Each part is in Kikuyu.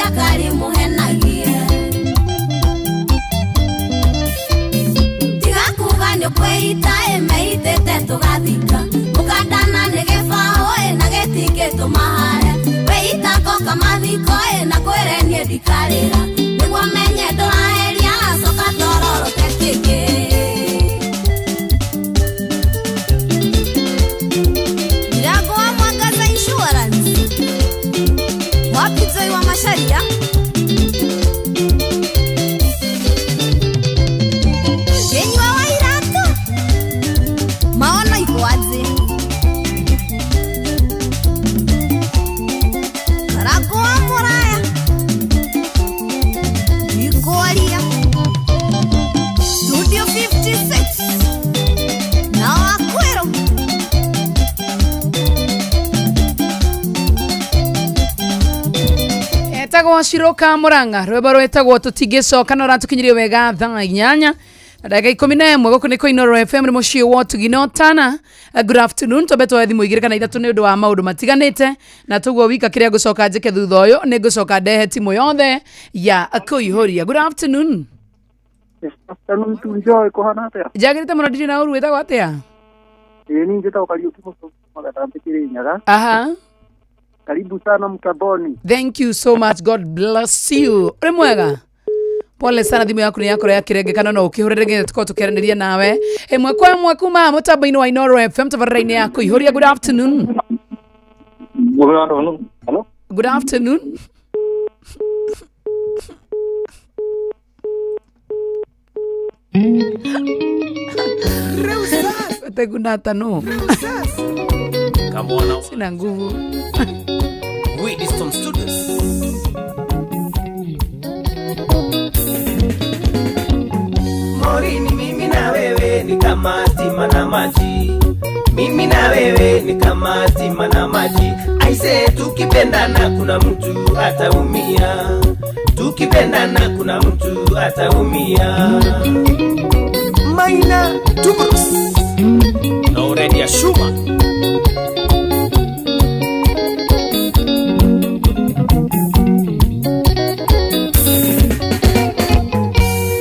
Ndakari mũhenagie. Tiga kuga nĩ ũkwĩita ĩ meitĩte tũgathika. Mũkandana nĩ gĩbaũ ĩ na gĩtingĩtũma hare. Wĩita ngoka mathiko ĩ na kwĩre niĩ ndikarĩra. Nĩguo menye ndũraheria coka tororoke kĩngĩ. Mlango wa Mwangaza Insurance. Wapi Joy wa Macharia? Kenywa wa Iratu. Maono iko wazi. Karango wa Muraya. Ikoaria. Studio 56. Na Wakwero. Etagwo Shiroka Muranga, rwĩmbo rwĩtagwo Tũtingĩcoka, na ũratũkinyirie wega thaa 8:11. Gũkũ nĩ Koinoro FM, nĩ mũciĩ wa ũtugi na ũtana. Good afternoon. Twambe twoe thimũ igĩrĩ kana ithatũ nĩ ũndũ wa maũndũ matiganĩte, na tũguo wika kĩrĩa ngũcoka njĩke thutha ũyũ nĩ ngũcoka ndehe timũ yothe ya kũihũria. Good afternoon. Afternoon to Joy, kuhana atia? Njagĩrĩte mũno, ndirĩ na ũru. Wĩtagwo atĩa? Ĩĩ niĩ njĩtagwo Kariũki Mũcũngũ Magatambĩ Kĩrĩnyaga. Aha. Karibu sana mtaboni. Thank you so much, God bless you. Ũrĩ mwega? Pole sana, thimũ yaku nĩ yakorwo yakĩrengekana, no ũkĩhũrĩre nginya tũkorwo tũkĩaranĩria nawe ĩmwe kwa ĩmwe kuma mũtambo-inĩ wa Inoro FM, tabarĩra-inĩ ya kũihũria. Good afternoon. Good afternoon. Hello? Good afternoon. Tegunata no. Kamwana. Sina nguvu. Widiston Studios. Morini, mimi na wewe ni kama stima na maji. Mimi na wewe ni kama stima na maji. Aise, tukipendana kuna mtu ataumia. Tukipendana kuna mtu ataumia. Maina Tubrus na Aurelia Shuma.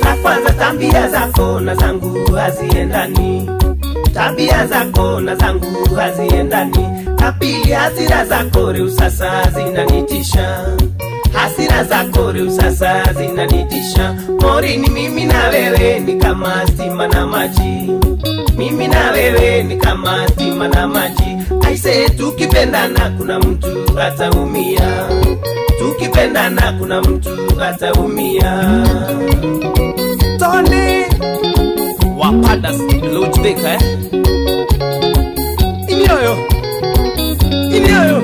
La kwanza, tabia zako na zangu haziendani. Tabia zako na zangu haziendani. La pili, hasira zako reu sasa zinanitisha. Hasira zako reu sasa zinanitisha. Morini, mimi na wewe ni kama stima na maji. Mimi na wewe ni kama stima na maji. Aise, tukipendana kuna mtu ataumia. Tukipendana kuna mtu ataumia. Tony Wapadas Lodge Baker, eh? Inyoyo. Inyoyo.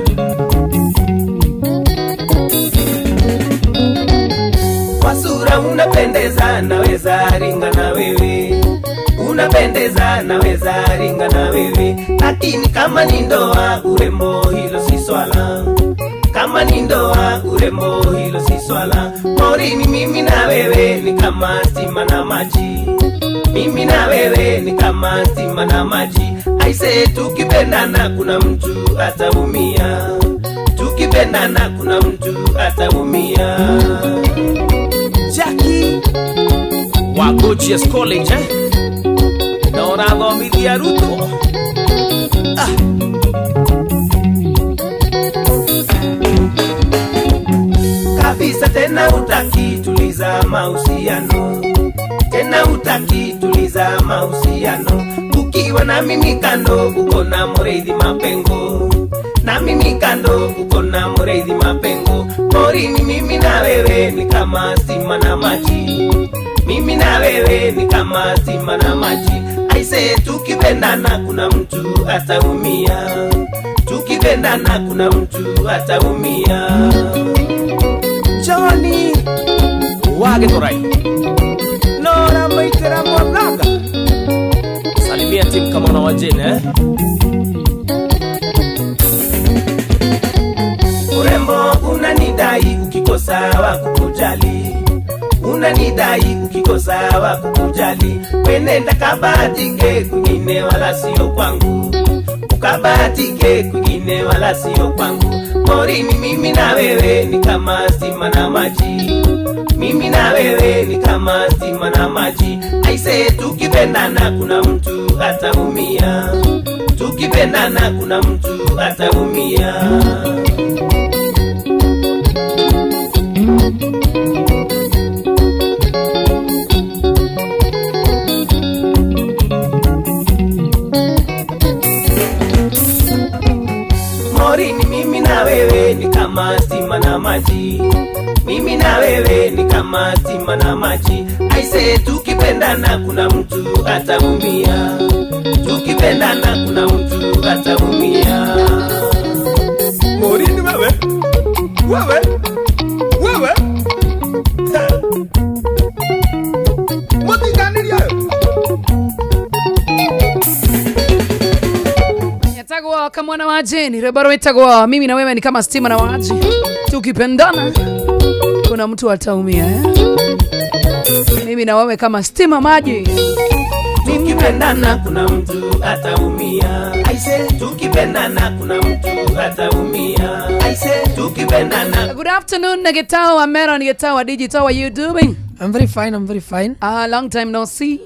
Kwa sura unapendeza, naweza ringa na wewe. Unapendeza, naweza ringa na wewe. Lakini kama ni ndoa, urembo hilo si swala. Kama ni ndoa, urembo hilo si swala. Morini, mimi na wewe ni kama stima na maji. Mimi na wewe ni kama stima na maji. Aise, tukipendana kuna mtu ataumia. Tukipendana kuna mtu ataumia. Jackie wa Gorgeous College, eh? Na ũrathomithia arutwo. Ah. Kabisa tena utaki tuliza mahusiano. Tena utaki tuliza mahusiano. Ukiwa na mimi kando uko na Mũrĩithi mapengo. Na mimi kando uko na Mũrĩithi mapengo. Morini, mimi na wewe ni kama stima na maji. Mimi na wewe ni kama stima na maji. Aise, tukipendana kuna mtu ataumia. Tukipendana kuna mtu ataumia. Johnny Wagetorai Nora Maitera Mwathanga. Salimia timu kama na wajene, eh? Urembo unanidai ukikosa wa kukujali. Unanidai ukikosa wa kukujali. Wenenda kabahatike kwingine wala sio kwangu. Ukabahatike kwingine wala sio kwangu. Morini mimi na wewe ni kama stima na maji. Mimi na wewe ni kama stima na maji. Aise, tukipendana kuna mtu ataumia. Tukipendana kuna mtu ataumia. Morini mimi na wewe ni kama stima na maji. Mimi na wewe ni kama stima na maji. Aise, tukipendana kuna mtu ataumia. Tukipendana kuna mtu ataumia. Morini wewe. Wewe. Wewe. Mũtiganĩrie ũyũ. Yatagwo kamwana wa Jane, rwĩmbo rwĩtagwo mimi na wewe ni kama stima na maji, tukipendana kuna mtu ataumia eh? Mimi na wewe kama stima maji. Tukipendana kuna mtu ataumia. Aise, tukipendana kuna mtu ataumia. Aise, tukipendana. Good afternoon, Nagitao wa Mero, Nagitao wa Digital. How are you doing? I'm very fine. I'm very fine. Long time no see.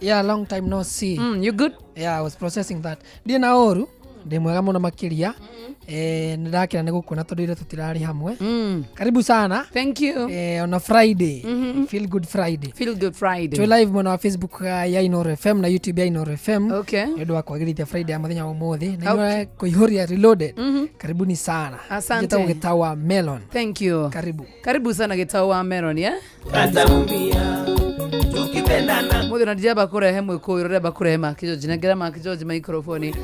Yeah, long time no see. You good? Yeah, I was processing that. Ndiĩ na ũru, ndĩ mwega mũno makĩria. Nĩ ndakena nĩ gũkuona tondũ ira tũtirarĩ hamwe. Karibu sana. Thank you. On a Friday. Feel good Friday. Feel good Friday. Twĩ live mwena wa Facebook ya Inooro FM na YouTube ya Inooro FM. Okay. Nĩ ũndũ wa kwagĩrithia Friday ya mũthenya wa ũmũthĩ. Na Okay. inyuĩ kũihũria reloaded. Karibuni sana. Asante. Njĩtagwo Gĩtau wa Melon. Thank you. Karibu. Karibu sana Gĩtau wa Melon, yeah? Ataumia. Tukipendana. Mũthĩ na ndiramba kũrehe mwĩkũĩro ndĩramba kũrehe Mark George. Nengera Mark George microphone.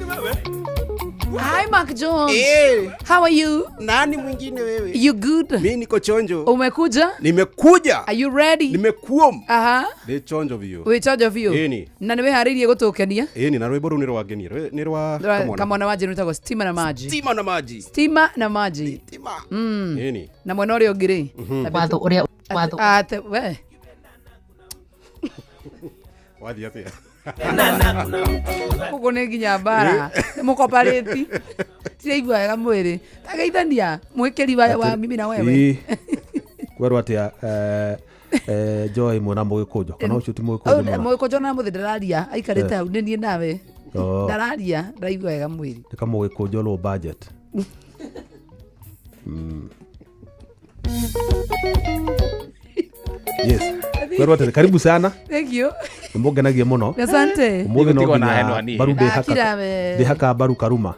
Hi Mark Jones. Eh. How are you? Nani mwingine wewe? You good? Mimi niko chonjo. Umekuja? Nimekuja. Are you ready? Nimekuom. Aha. Ndĩ chonjo biũ. Wĩ chonjo biũ. Ĩni. Na nĩ wĩharĩirie gũtũkenia? Ĩni na rwĩmbo rũu nĩ rwangenia. Nĩ rwa kamwana. Kamwana wa Jane rwĩtagwo stima na maji. Stima na maji. Stima na maji. Stima. Ĩni. Na mwena ũrĩa ũngĩ rĩ? Watho ũrĩa watho Ate we. Wathiĩ atĩa? Gũkũ nĩ nginya mbara. Nĩ mũkoparĩti. Tiraigua wega mwĩrĩ. Tageithania mwĩkĩri wa mimi na wewe. Ĩ, kwerwo atia Joy mwena mũgĩkũnjo kana ũcio ti mũgĩkũnjo mwena Mũgĩkũnjo na mũthĩ ndararia aikarĩte hau nĩ niĩ nawe. Oh. Ndararia ndaigua wega mwĩrĩ. Nĩ kamũgĩkũnjo low budget. Yes. Kwerwo atĩa, karibu sana. Thank you. Nĩ mũngenagia mũno. Asante. Ũmũthĩ no Nĩgũtigwo na nginya henwa niĩ. mbaru Ndakira we. ndĩhaka mbaru karuma.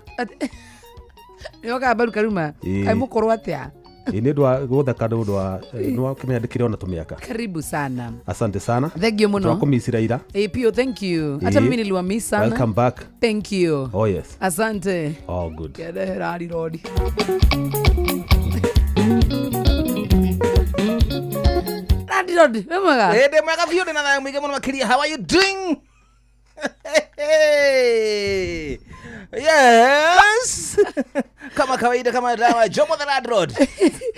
Nĩoka mbaru karuma. Ĩ. Kaĩ mũkũrũ atĩa? Ĩ, nĩ ũndũ wa gũtheka nĩ ũndũ wa nĩ wakĩmenya ndĩkĩrĩ ona tũmĩaka. Karibu sana. Asante sana. Thank you mũno. Twakũmicira ira. Pio, thank you. Hata Ĩ. mimi niliwamiss sana. Welcome back. Thank you. Oh yes. Asante. Oh good. Kendehera rirori. Radi wĩ mwega? Ndĩ mwega biũ, ndĩ na thayũ mũingĩ mũno makĩria. How are you doing? Yes. Kama kawaida, kama dawa, Jomo the Landlord.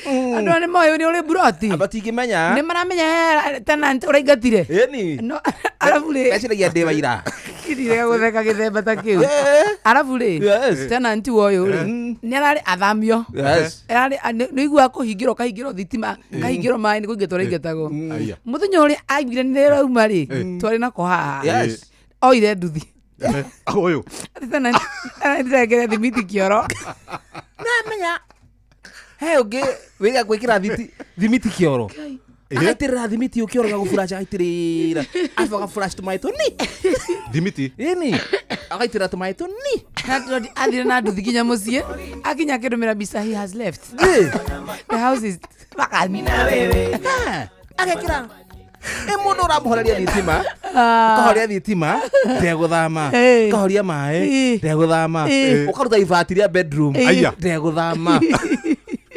Andũ aya nĩ moĩ nĩ ũrĩ mburoti. Matingĩmenya. Nĩ maramenya tenant ũraingatire. Ĩni. No, arabu rĩ. Meciragia ndĩ waira. Kirire gũtheka gĩthemba ta kĩu. Arabu rĩ, Yes. tenant wa ũyũ rĩ, nĩ ararĩ athamio. Yes. Ararĩ nĩ ũiguaga kũhingĩrwo kahingĩrwo thitima, kahingĩrwo maĩ nĩ kũingatwo ũraingatagwo. Aya. Mũthenya ũrĩa aiguire nĩ rauma rĩ, twarĩ nako haha. Yes. Oire nduthi. Ũyũ. Atĩ tenant ndĩrengere thimiti kĩoro. Namenya. He ũngĩ wĩra gwĩkĩra thimiti kĩoro. Agaitĩrĩra thimiti ũkĩoro gagũburaca agaitĩrĩra. Arabu agaburaca tũmaĩ tũni. Thimiti. Ĩni. Agaitĩrĩra tũmaĩ tũni. Athire na nduthi nginya mũciĩ, akinya akĩndũmĩra mbica he has left. The house is vacant. Agekĩra. Ĩ mũndũ ũramũhoreria thitima. Ũkahoria thitima ndegũthama. Ĩ. Ũkahoria maĩ Ĩ. ndegũthama. Ĩ. Ũkaruta ibati rĩa bedroom Ĩ. Aya. ndegũthama.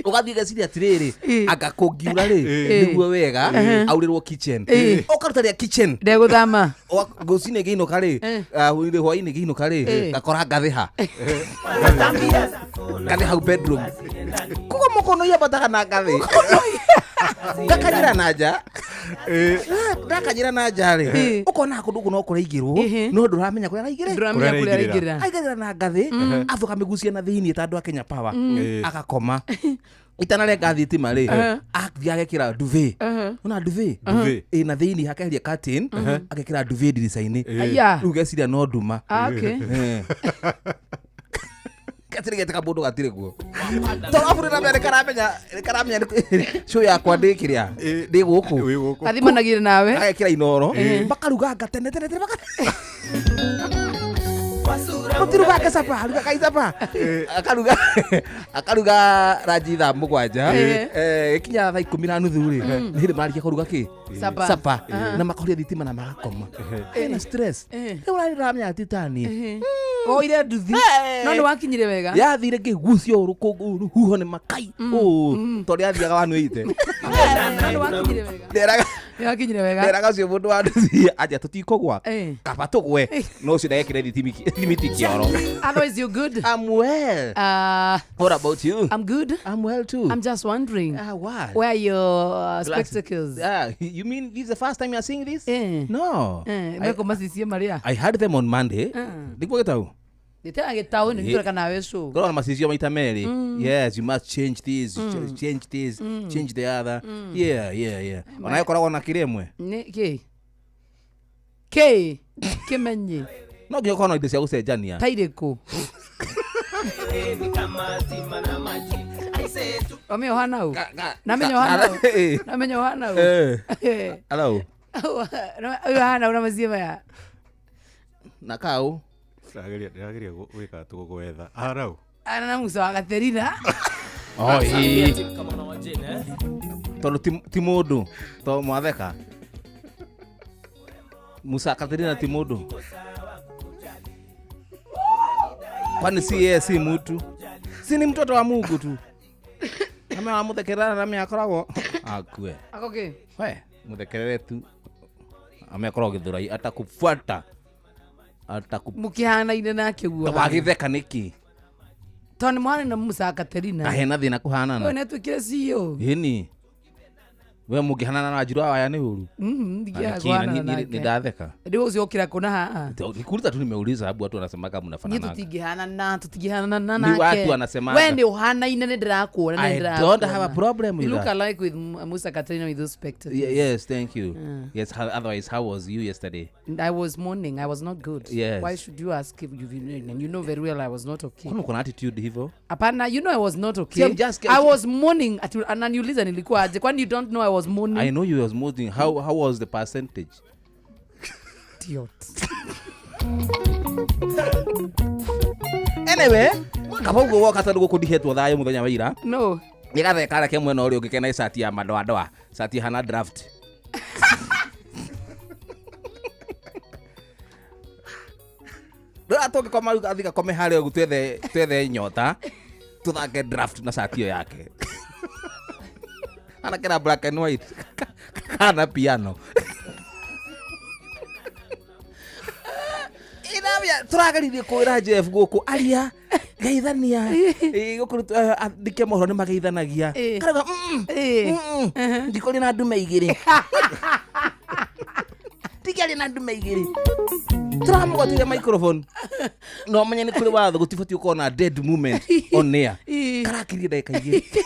Ũgathiĩ ũgeciria atĩrĩrĩ, Ĩ. anga kũngiura rĩ Ĩ. nĩguo wega aurĩrwo kitchen. Ĩ. Ũkaruta rĩa kitchen Ndegũthama. Rũcinĩ ngĩinũka rĩ, hwaĩ-inĩ ngĩinũka rĩ, Ĩ. ngakora ngathĩha. Ngathĩ hau bedroom. Koguo mũkono iambataga na ngathĩ. Ngakanyĩra na nja. Ndakanyĩra na nja rĩ, Eh. ũkona kũndũ gũkũ no kũraingĩrwo, Ehe. no ndũramenya kũrĩa araingĩrĩra. Ndũramenya kũrĩa araingĩrĩra. Aingagĩra na ngathĩ, abu akamĩgucia na thĩiniĩ ta andũ a Kenya Power. Eh. Agakoma itanarenga thitima rĩ, athiĩ agekĩra duvet. Ona duvet. Duvet. Ĩ, na thĩiniĩ hakeheria curtain, agekĩra duvet ndirica-inĩ. Aya. Rĩu ngeciria no nduma. Ah, okay. Eh. Gatirĩ getĩka mũndũ gatirĩ kuo, tondũ abu nĩramenya nĩkaramenya nĩkaramenya show yakwa ndĩ kĩrĩa Eh. ndĩ gũkũ. Wĩ gũkũ. Kathimanagire nawe. Agekĩra inoro, makaruganga tene tene tene, mũtirugange capa, rugagai capa. Akaruga akaruga ranji thaa 7, Eh. ĩkinya thaa 10:30 rĩ, nĩ hĩndĩ marĩkia kũruga kĩ Sapa. sapa, na makoria thitima na magakoma ena stress. Eh. Rĩu ũrarĩramenya atitani Oire nduthi. No nĩ wakinyire wega. Yathire ngĩgucio rũkũngũ rũhuho nĩ makai ũũ, tondũ yathiaga wanuĩte. No nĩ wakinyire wega. Nderaga Nĩ wakinyire wega. nderaga ũcio mũndũ wa nduthi anja tũtikũgwa, Eh. kaba tũgwe, no ũcio ndagekĩre thimiti kĩoro. Otherwise you're good. I'm well. What about you? I'm good. I'm well too. I'm just wondering. Ah, what? Where are your spectacles? Ah, you mean this is the first time you are seeing this? Eh. No. Eh, meko macicie maria. I had them on Monday. Ndikuo gĩtau. Ndĩtega gĩtaũ nĩ nitũreka nawe show. Ngorwo na macicio maita merĩ. Yes, you must change this, change this, change the other. Yeah. Onawe koragwo na kĩrĩa ĩmwe. Nĩ kĩ? Kĩ? Kĩmenyi. No nginya ũkorwo na indo cia gũcenjania. Ta irĩkũ? Wamenya ũhana ũ? Namenya ũhana ũ? Eh. Namenya ũhana ũ? Eh. Hello. Ũyũ ũhana ũ na macicio maya? Na kau. Ndĩrageria gwĩka atĩ gũgwetha. Arau. Ana na Musa wa Gaterina. Oh, ĩĩ. Tondũ ti mũndũ. To mwatheka. Musa Katerina ti mũndũ. Kwani si yeye si mtu? Si ni mtoto wa Mungu tu. Ame wamuthekerera na akoragwo akue. Ako kĩ? We, muthekerere tu. Ame akoragwo gĩthũrai atakufuata. Ataku Mũkĩhanaine nake ũguo. Wagĩtheka nĩkĩ? Tondũ nĩ mwana na Musa wa Katerina. Kahena thĩna kũhanana. Ũyũ nĩatuĩkire CEO. Ĩni. We mũngĩhanana na Njirũ waya nĩ ũru. Ndingĩaga kũhanana nake. Nĩ ndatheka. Rĩu ũcio ũkĩra kũ na haha? Nikuuliza tu nimeuliza sababu watu wanasemaga Niĩ mnafanana. tũtingĩhanana, tũtingĩhanana Ni nake. watu wanasemaga. We nĩ ũhanaine nĩ ndĩrakuona, nĩ I ndĩrakuona. don't have a problem with You look that. alike with Musa Katerina with those spectacles. Yes, thank you. Yes, otherwise how was you yesterday? I was mourning. I was not good. Yes. Why should you ask if you know very well I was not okay. Kwani uko na attitude hivyo? Hapana, you know I was not okay. See, I'm just- I was mourning. Ati ananiuliza nilikuwa aje. Kwani you don't know I was mourning? I know you was mourning. How was the percentage? Idiot. Anyway, kaba ũguo woka tondũ gũkũ ndihetwo thayũ mũthenya wa ira. No. Nĩgatheka karake mwena ũrĩa ũngĩ kena icati ya madoadoa, cati hana draft. Rĩrĩa tũngĩkoma rĩu athiĩ gakome harĩa ũguo twethe nyota tũthake draft na cati ĩyo yake. Ana kena black and white kana piano. Inamia tũrageririe kwĩra Jeff gũkũ aria geithania. Gũkũ andĩke mohoro nĩ mageithanagia. Eh. Karauga Eh. ndikũrĩ na ndume igĩrĩ. Ndikĩaria na ndume igĩrĩ. Tũramũgwatĩria microphone. No menye nĩ kũrĩ watho gũtibatiĩ gũkorwo na dead moment on air. Eh. Karakirie ndagĩka igĩrĩ.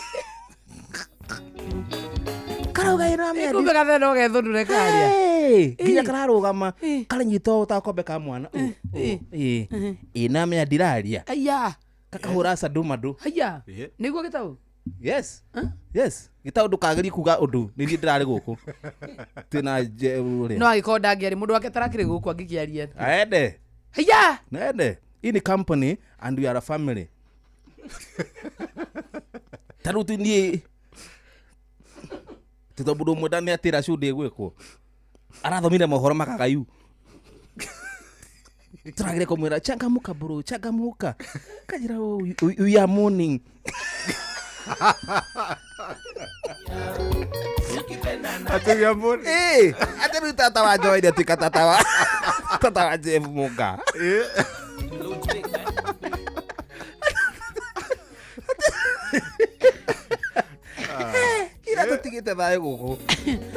Karauga ĩramia Kumbe gathe no gethũnũre karia. Hey, nginya kararũgama karanyita ũũ ta kombe ka mwana. Ĩ namenya ndiraria. Aya. Kakahũra sandũmandũ. Aya. Ĩĩ. Nĩguo gĩtaũ? Yes. Yes. Gĩtaũ ndũkagerie kuga ũndũ nĩ niĩ ndĩrarĩ gũkũ. Twĩna ũrĩa. No angĩkorwo ndangĩaria mũndũ wake tarakĩrĩ gũkũ angĩkĩaria atĩa? Aende. Aya. Naende. Hii ni company and we are a family. Ta rĩu tu niĩ tondũ mũndũ ũmwe ndanĩatĩra show ndĩgwĩkwo. Arathomire mohoro makagayu. Tũragire kũmwĩra changamuka bro, changamuka. Kanjĩra oh, we are mourning. Atĩ we are mourning. Eh, atĩ rĩu tata wa Joy nĩatuĩka tata wa Jeff Mũnga. Ira Tũtigĩte thayũ gũkũ.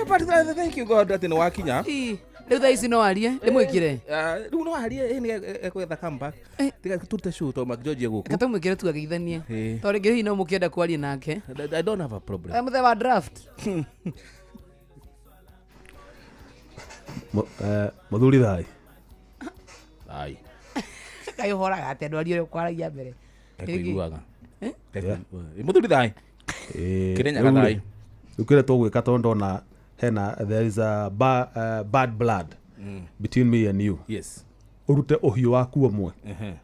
But thank you God atĩ nĩ wakinya. Ii, rĩu thaa ici no arie ndĩmwĩkĩre. Ah, rĩu no arie ĩ nĩ ekwetha comeback. Tiga tũrute show tondũ Mark George e gũkũ. Reke tũmwĩkĩre tu ageithanie. Ĩĩ. Tondũ rĩngĩ hihi no mũkĩenda kwaria nake. I don't have a problem. Eh, mũthee wa draft. Mũthuri thai. Thai. Kaĩ ũhoraga atĩa ndwari ũrĩa ũkwaragia mbere. Ekũiguaga. Mũthuri thai. Kĩrĩnyaga Rĩu rĩ, thai. rĩu kĩrĩa tũgwĩka tondũ ndona hena there is a bad blood between me and you. Yes. Ũrute ũhiũ waku ũmwe. Ehe.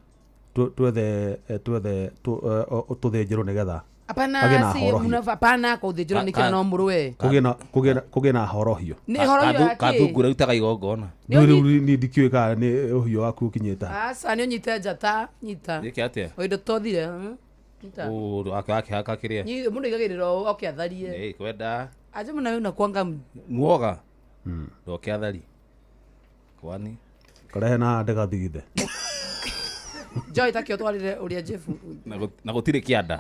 Twethe twethe tũthĩnjĩrwo nĩgetha Hapana Agĩe na si horohio. mnava hapana kũthĩnjĩrwo nĩ kĩrĩa no mũrũe. Kũgĩe na horohio. Nĩ horohio ya kĩ? Kathungura rutaga igongona. Nĩ Rĩu rĩu niĩ ndikĩũĩ kana nĩ ũhiũ waku ũkinyĩte ha. Aca nĩ ũnyite njata nyita. Gĩke atĩa? Oindo tothire. Nyita. Ũũ akĩhaka kĩrĩa. Mũndũ aigagĩrĩra ũũ oke atharie. Ĩ kwenda. Aje mũno wewe unakuanga Muoga. Ndoke athari. Kwani? Karehe na haha ndĩgathigithe. Joy takio twarire ũrĩa Jeff. Na gũtirĩ kĩanda.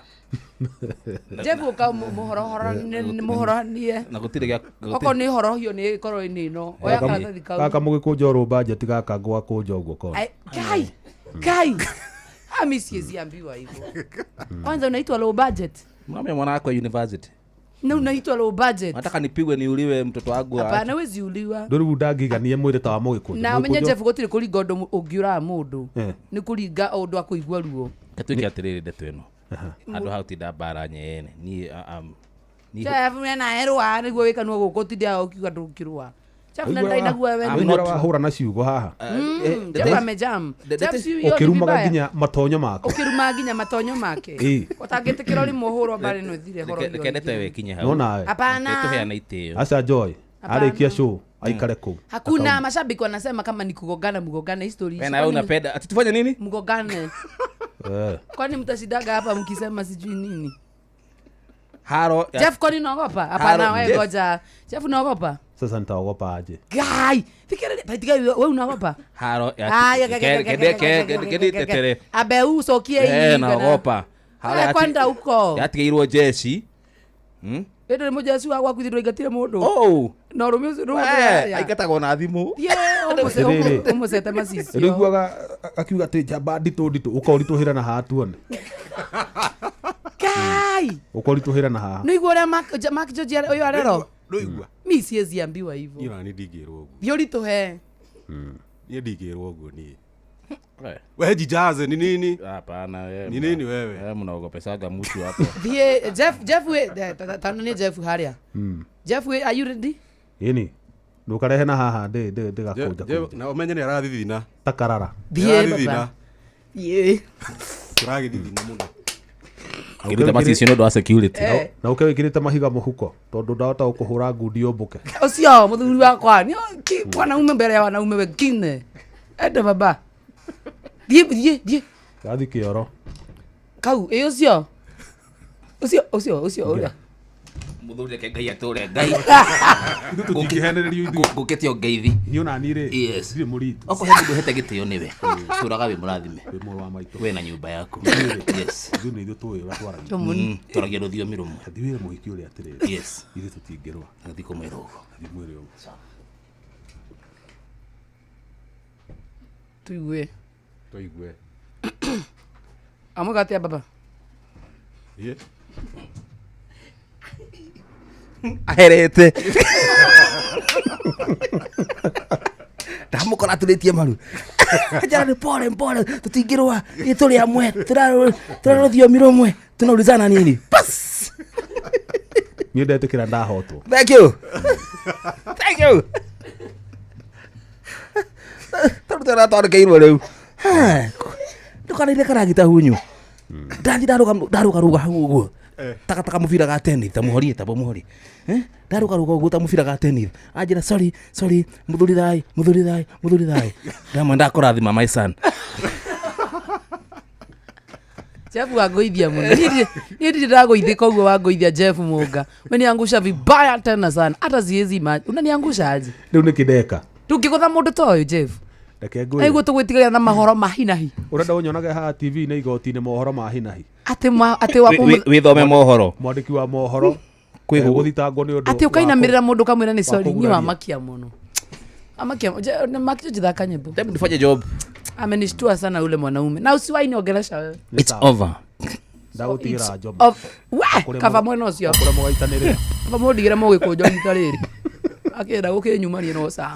Jeff ũka mũhorohanie. Na gũtirĩ gĩa Okorwo nĩ horohio nĩ ĩkorwo nĩ ĩno. Oya karatathi kau. Gaka mũgĩkũnja rũmba njeti gaka ngwakũnja ũguo kona. Ai, Kai. Kai. Ah, mimi siwezi ambiwa hivyo. Kwanza unaitwa low budget. Mnamia mwana wako university. Na unaitwa low budget. Nataka nipigwe niuliwe mtoto wangu. Hapana huwezi uliwa. Ndå rĩu ndangĩiganie mwĩrĩ ta wa mũgĩkũnjo. Na umenye Jeff gũtirĩ kũringa ũndũ ũngĩũraga mũndũ. Eh. Nĩ kũringa ũndũ akũigua ruo. Tuĩke atĩrĩrĩ ndeto ĩno. Handũ ha gũtinda mbara nyene. Niĩ niĩ Jeff mena erũa nĩguo wĩkanua gũkũ ũtinde ũkiuga ndũngĩrũa. Jeff na ndainaguo we. Ũiguaga wahũra na ciugo haha. Jeff amejam. Jeff si hiyo ni Ũkĩrumaga vibaya. nginya matonyo maku. Ũkĩruma nginya matonyo make. Ĩĩ. Ũtangĩtĩkĩra ũrĩmwe ũhũrwo mbara ĩno ĩthire horohio. Reke ndeto ĩyo ĩkinye hau. No nawe. Hapana. Reke tũheane itĩo. Aca Joy Hapana. arĩkia show aikare kũu. Hakuna mashabiki wanasema kama ni kugongana mgongane history. Wewe nawe unapenda. Ati tufanye nini? Mgongane. Eh. Kwani mtashindaga hapa mkisema sijui nini? Haro. Jeff kwani unaogopa? Hapana Haro, wewe Jeff. ngoja. Jeff unaogopa? Sasa nitaogopa aje? Guy, fikiri baitika wewe unaogopa? Haro. Aya, Kende Abe usokie hii. Eh, naogopa. Haro Haya kwenda huko. Yatigĩirwo jeshi. Ĩndĩ nĩ mũjeci wa gwaku ithuĩ ndwaingatire mũndũ. Oh. Na ũrũme ũcio nĩ Eh, aingatagwo na thimũ. Rĩrĩ. Ũmũcete macicio. Rĩu akiuga atĩ njamba nditũ nditũ ũkoritũhĩra na haha tuone. Kai. Ũkoritũhĩra na haha. Nĩ igua ũrĩa Mark George ũyũ arero? Ndũigua. Mi siwezi ambiwa hivyo. Niĩ ona niĩ ndingĩrwo ũguo. Thiĩ ũritũhe. Niĩ ndingĩrwo ũguo niĩ. We jijaze ni nini? Hapana wewe. Ni nini wewe? Wewe mnaogopesaga mtu hapo. Thiĩ Jeff we tano nĩ Jeff harĩa. Jeff we are you ready? Ĩni. Ndũkarehe na haha ndĩgakũnja kũnja. Na ũmenye nĩ arathithina. Takarara. Thiĩ baba. Thiĩ. Tũragĩthithina mũno. Akĩruta macicio nĩ ũndũ wa security. Eh. Na ũke wĩkĩrĩte mahiga mũhuko tondũ ndahota gũkũhũra ngundi ũmbũke. Ũcio mũthuri wakwa nĩ wanaume mbere ya wanaume wengine. Enda baba. Thiĩ thiĩ thiĩ. Gathi kĩoro. Kau ĩ ũcio. Ũcio ũcio ũcio ũrĩa. Mũthuri reke Ngai atũre Ngai. Tũtingĩhenererio ithuĩ. Ngũkĩte o ngeithi. Niĩ ona niĩ rĩ. Yes. Ndirĩ mũritũ. Okorwo he mũndũ ũhete gĩtĩo nĩwe. Tũraga wĩ mũrathime. Wĩ mũrũ wa maitũ. We na nyũmba yaku. Yes. Ithuĩ nĩ ithuĩ tũĩ ũrĩa twaragia. Twaragia rũthiomi rũmwe. Thiĩ wĩre mũhiki ũrĩa atĩrĩrĩ. Yes. Ithuĩ tũtingĩrũa. Thiĩ kũmwĩra ũguo. Thiĩ mwĩre ũguo. Tuigue. Tũigue. Amwĩka atĩa baba? Thiĩ. Aherete. Ndamũkora aturĩtie maru. Njara nĩ pole pole tũtingĩrũa ithuĩ tũrĩ amwe tũra rũthiomi rũmwe tunaulizana nini. Bas. Niĩ ndetĩkĩra ndahotwo. Thank you. Thank you. Tondũ tũratwandĩkĩirwo rĩu. Ndũkanaire karagita hunyu. Ndathi ndarũgarũga hau ũguo. Takataka mũbira ga tennis ta mũhorie ta mũhorie. Ndarũgarũga ũguo ta mũbira ga tennis. Anjĩra sorry sorry mũthuri thai mũthuri thai mũthuri thai. Ndamwe ndakũrathima my son. Jeff wangũithia mũno. Niĩ ndirĩ ndagũithĩka ũguo wangũithia Jeff Mũnga. Umeniangusha vibaya tena sana. Hata siwezi imagine. Unaniangusha aje? Rĩu nĩkĩ ndeka? Ndũngĩgũtha mũndũ ta ũyũ Jeff. Reke Aigua ngwĩre. tũgwĩtigĩra na mahoro ma hinahi. Ũrenda ũnyonage haha TV-inĩ igoti-inĩ mohoro ma hinahi. Atĩ ma atĩ wa Wĩthome mohoro. Mwandĩki wa mohoro Kwĩgũthitangwo nĩ ũndũ Atĩ ũkainamĩrĩra mũndũ ũkamwĩra nĩ sorry, kũguraria. niĩ wamakia mũno. Amakia makio jithaka nyimbo. Hebu nifanye job. Amenishtua sana ule mwanaume. Na usiwahi niongelesha wewe. It's over. Ndagũtigĩra job. We, kaba mwena ũcio. Kũrĩa mũgaitanĩrĩra. Kaba mũndigĩre mũgĩkũnjo rita rĩrĩ. Akĩenda gũkĩnyumania no sawa.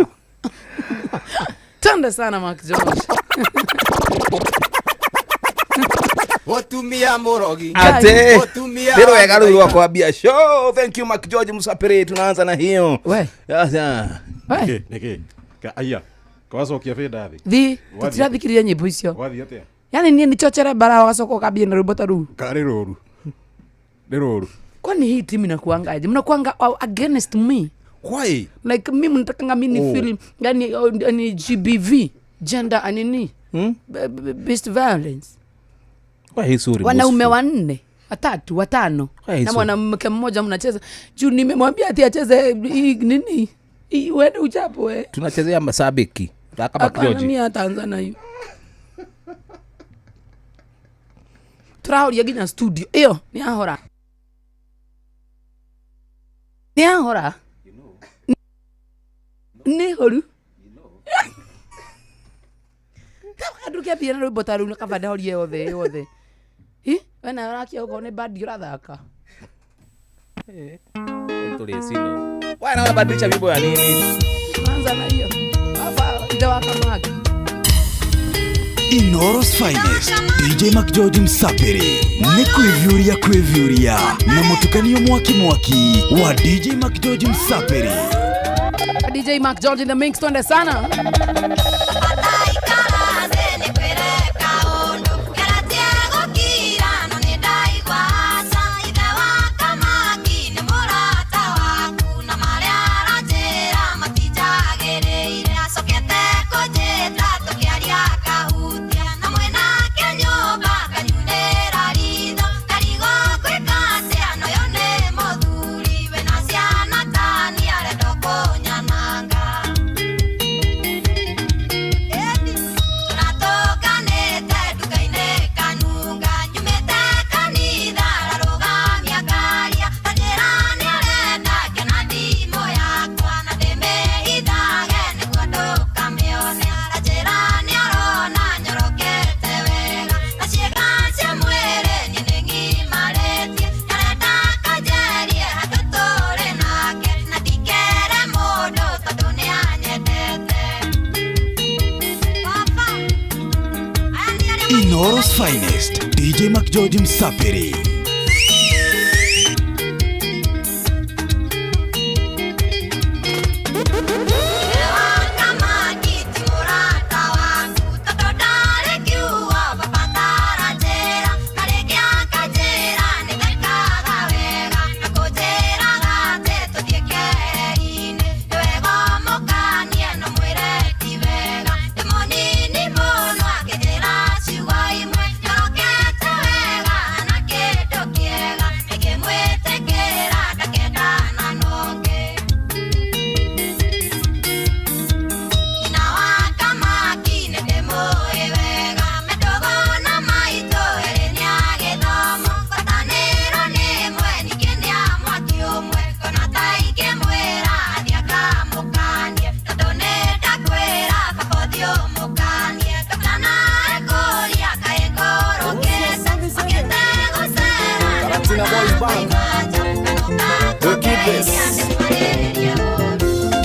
Tanda sana Mark George. Mutumia murogi. Ate. Mutumia. Rero wega rĩu rwakwambia show. Thank you Mark George Musapiri, tunaanza na hiyo. We. Sasa. We. Nĩkĩ? Ka aya. Kwacokia bĩnda thĩ. Thi, tũtirathikĩrĩria nyĩmbo icio. Wathiĩ atĩa? Yaani niĩ nĩchochere bara wagacoka ũkambia na rwĩmbo ta rũu. Ka nĩ rũru. Nĩ rũru. Kwani hii timu inakuanga aje? Mnakuanga against me. Why? Like mimi mnatakanga mimi Oh. feel yani ni GBV, gender nini? Based violence. Kwa hii suri. Wanaume wanne, watatu, watano. Kwa hii Na suri. mwanamke mmoja mnacheza. Juu nimemwambia ati acheze hii nini? Hii uende uchapo we. Tunachezea mashabiki. Kama Hapana, George. mimi hataanza na hiyo. Tũrahoria nginya studio ĩyo nĩ ahora. Nĩ ahora. Nĩ horu. Andũ kĩambia na rwĩmbo ta rũu na kaba ndahorie yothe yothe. Hi, we nawe ũrakia okorwo nĩ bandi ũrathaka. Tuli sino. Wewe naona badilisha wimbo ya nini? Anza na hiyo. Baba ithe wa Kamaki. Inoros Finest DJ Mark George Msapiri nĩ kwĩviũria kwĩviũria na mũtukanio mwaki mwaki wa DJ Mark George Msapiri. DJ Mark George in the mix, twende sana. Inoros Finest DJ Mark George Msapiri.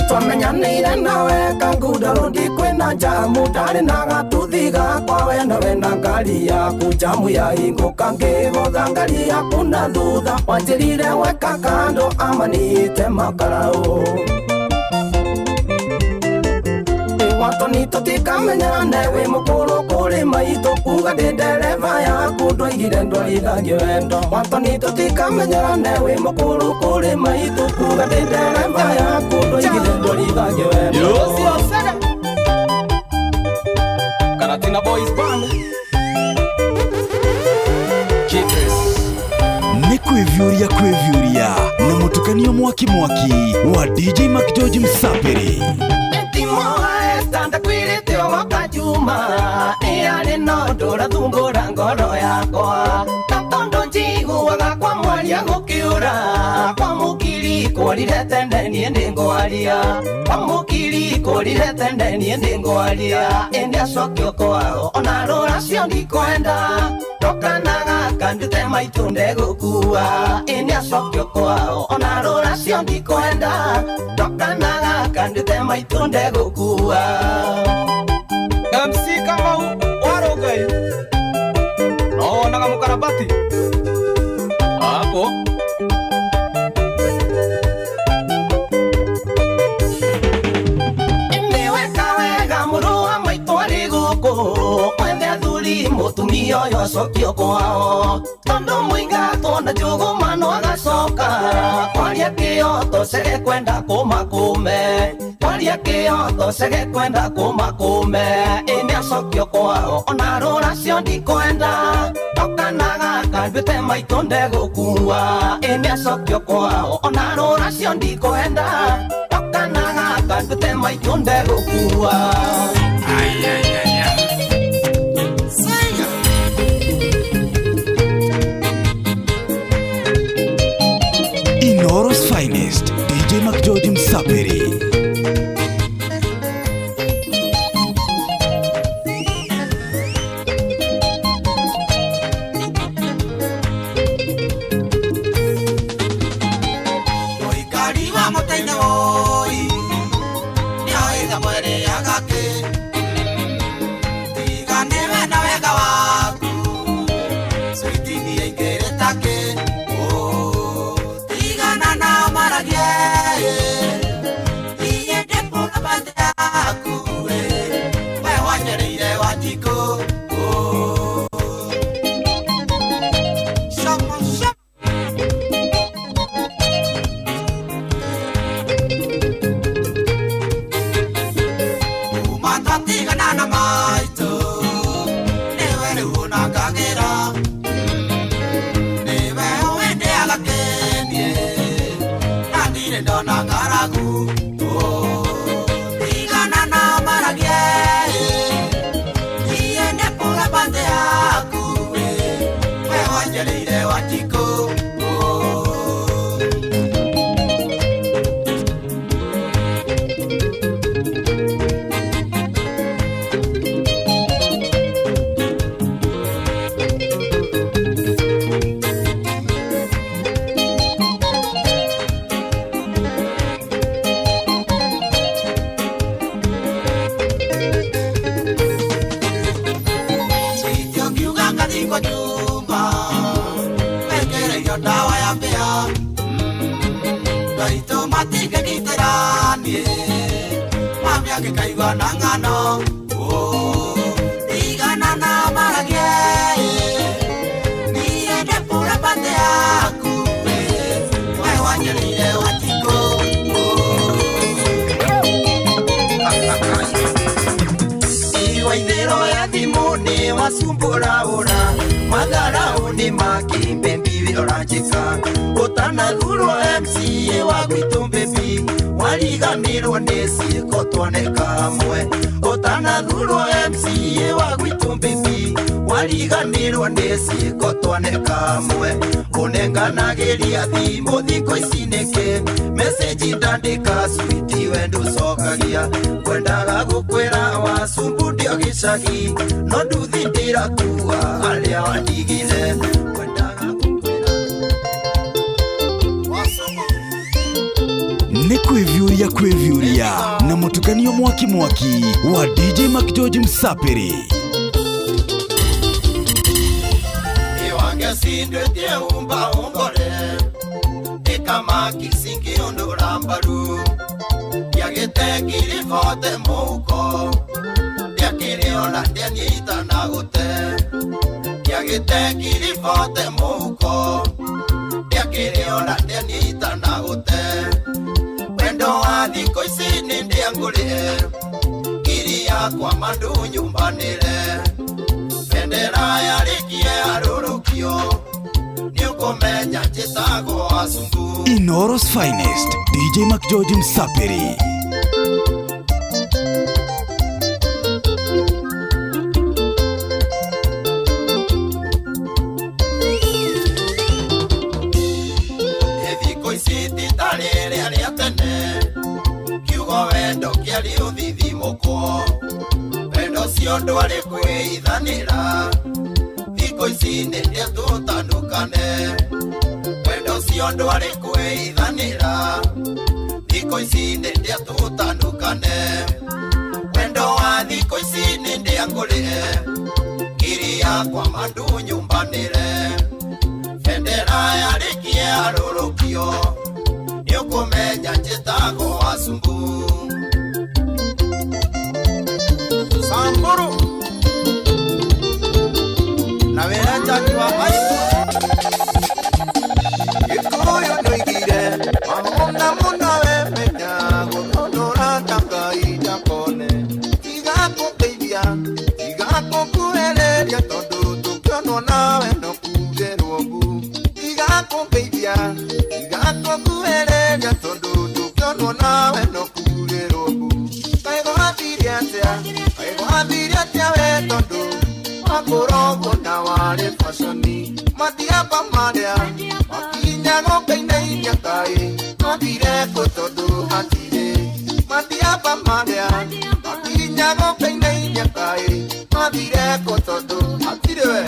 Twamenyanire nawe kanguda kwina jamu ndari na gatuthi gakwa wena wena ngari yaku jamu ya ingũka ngĩgũtha ngari yaku na thutha wanjĩrire weka kando amanite makarau watoni tũtikamenyerane wĩ mũkũrũ kũrĩ maitũ kuga ndĩ ndereba yaku ndwaigire ndwarithagio wendo watoni tũtikamenyerane wĩ mũkũrũ kũrĩ maitũ kuga ndĩ ndereba yaku ndwaigire ndwarithagio wendo. Karatina Boys Band. Keepers. Nĩ kwĩviũria kwĩviũria na mũtukanio mwaki mwaki wa DJ Mark George Msapiri. Juma ĩarĩ no ndũrathumbũra ngoro yakwa ta tondũ njiguaga kwa mwaria gũkĩũra kwa Wamukiri korire tende niĩ nĩngwaria Wamukiri korire tende niĩ nĩngwaria Ĩndĩ acokio kwao ona rũracio ndikwenda Ndokanaga kandute maitũ ndegũkua Ĩndĩ acokio kwao ona rũracio ndikwenda Ndokanaga kandute maitũ ndegũkua MC Kamau Warugai nonaga mukarabati hapo Mutumia ũyũ acokio kwao Tondũ mũingatwo na njũgũma no agacoka Kwaria kĩoto cege kwenda kũmakũme Kwaria kĩoto cege kwenda kũmakũme Ĩndĩ acokio kwao ona rũracio ndikwenda Ndokanaga kanduĩte maitũ ndegũkua Ĩndĩ acokio kwao ona rũracio ndikwenda Ndokanaga kanduĩte maitũ ndegũkua Inoro's finest, DJ McGeorge Msapiri. No nduthindira kuwa aria wandigire Nĩ kwĩviũria kwĩviũria na mũtukanio mwaki mwaki wa DJ McGeorge Msapiri. Iwange sindwetie umba ungore Ikamaki singi undura mbaru Yagite ngiribote mũhuko Ndiakĩrĩona ndianyita na gũte Ndiagĩte ngiribote mũhuko Ndiakĩrĩona ndianyita na gũte Wendo wa thikũ ici nĩ ndĩangũrĩe Ngiri yakwa mandu nyumbanĩre Bendera yarĩkie arũrũkio Nĩũkũmenya njĩtagwo Asumbu Inoro's finest, DJ McGeorge Msapiri. ngĩhurũkwo wendo ũcio ndwarĩ kwĩithanĩra thikũ ici nĩndĩa tũtandũkane wendo ũcio ndwarĩ kwĩithanĩra thikũ ici nĩndĩa tũtandũkane wendo wa thikũ ici nĩndĩa ngũrĩre ngiri yakwa mandu nyumbanĩre bendera yarĩkie arũrũkio nĩũkũmenya njĩtagwo Wasumbu Samburu na wĩra Jaki wa maitũ Gĩkũyũ nĩoigire mahũna mũno wemenya gũthondora ta Ngai ndakone tiga kũngeithia tiga kũkuhĩrĩria tondũ tũngĩonwo nawe no kuugĩrwo mbu tiga kũngeithia tiga kũkuhĩrĩria tondũ tũngĩonwo nawe no kuugĩrwo mbu kaĩ gwathire atĩa kaĩ gwathire atĩa we tondũ wakoragwo na warĩ baconi mathiaba marĩa makinya gũkainainia kaĩ mathire kũ tondũ hatirĩ mathiaba marĩa makinya gũkainainia kaĩ mathire kũ tondũ hatirĩ we.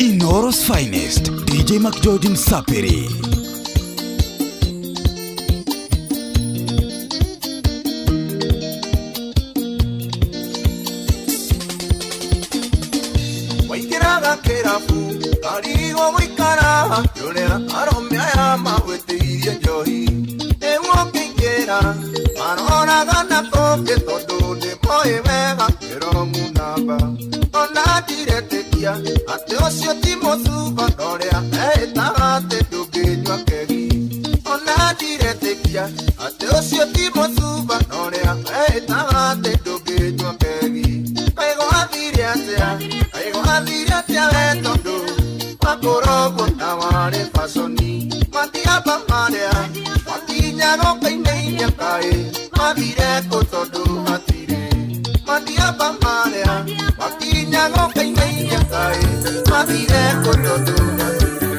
Inoro's finest, DJ McGeorge Msapiri. Waingĩraga kĩrabu karigwo gũikara ũrĩa arũme aya magwĩtĩirie njohi rĩu ũkĩingĩra maroraga na kũngĩ tondũ ndĩmoĩ wega kĩromu namba ona ndiretĩkia atĩ ũcio ti mũcuba norĩa eĩtaga atĩ ndũngĩnyua kegi ona ndiretĩkia atĩ ũcio ti mũcuba norĩa eĩtaga atĩ ndũngĩnyua kegi kaĩ gwathire atĩa kaĩ gwathire atĩa we tondũ wakoragwo na warĩ baconi mathiaba marĩa makinya gũkainainia kaĩ mathire kũ tondũ hatirĩ mathiaba marĩa makinya gũkainainia kaĩ mathire kũ tondũ hatirĩ.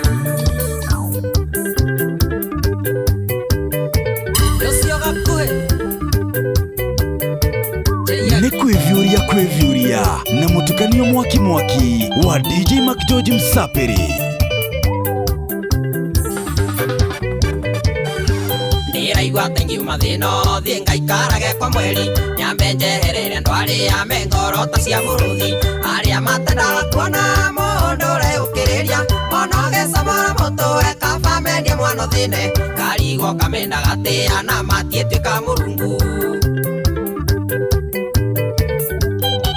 Nĩ kwĩviũria kwĩviũria na mũtukanio mwaki mwaki wa DJ McGeorge Msapiri. Ndĩraigua ta ingiuma thĩna thiĩ ngaikarage kwa mweri nyambe njeherere andũ arĩa me ngoro ta cia mũrũthi arĩa matendaga kuona mũndũ ũreũkĩrĩria ona ũgĩcamũra mũtwe kaba mendie mwana ũthĩne karigwo kamena gatĩa na matiĩtuĩka mũrungu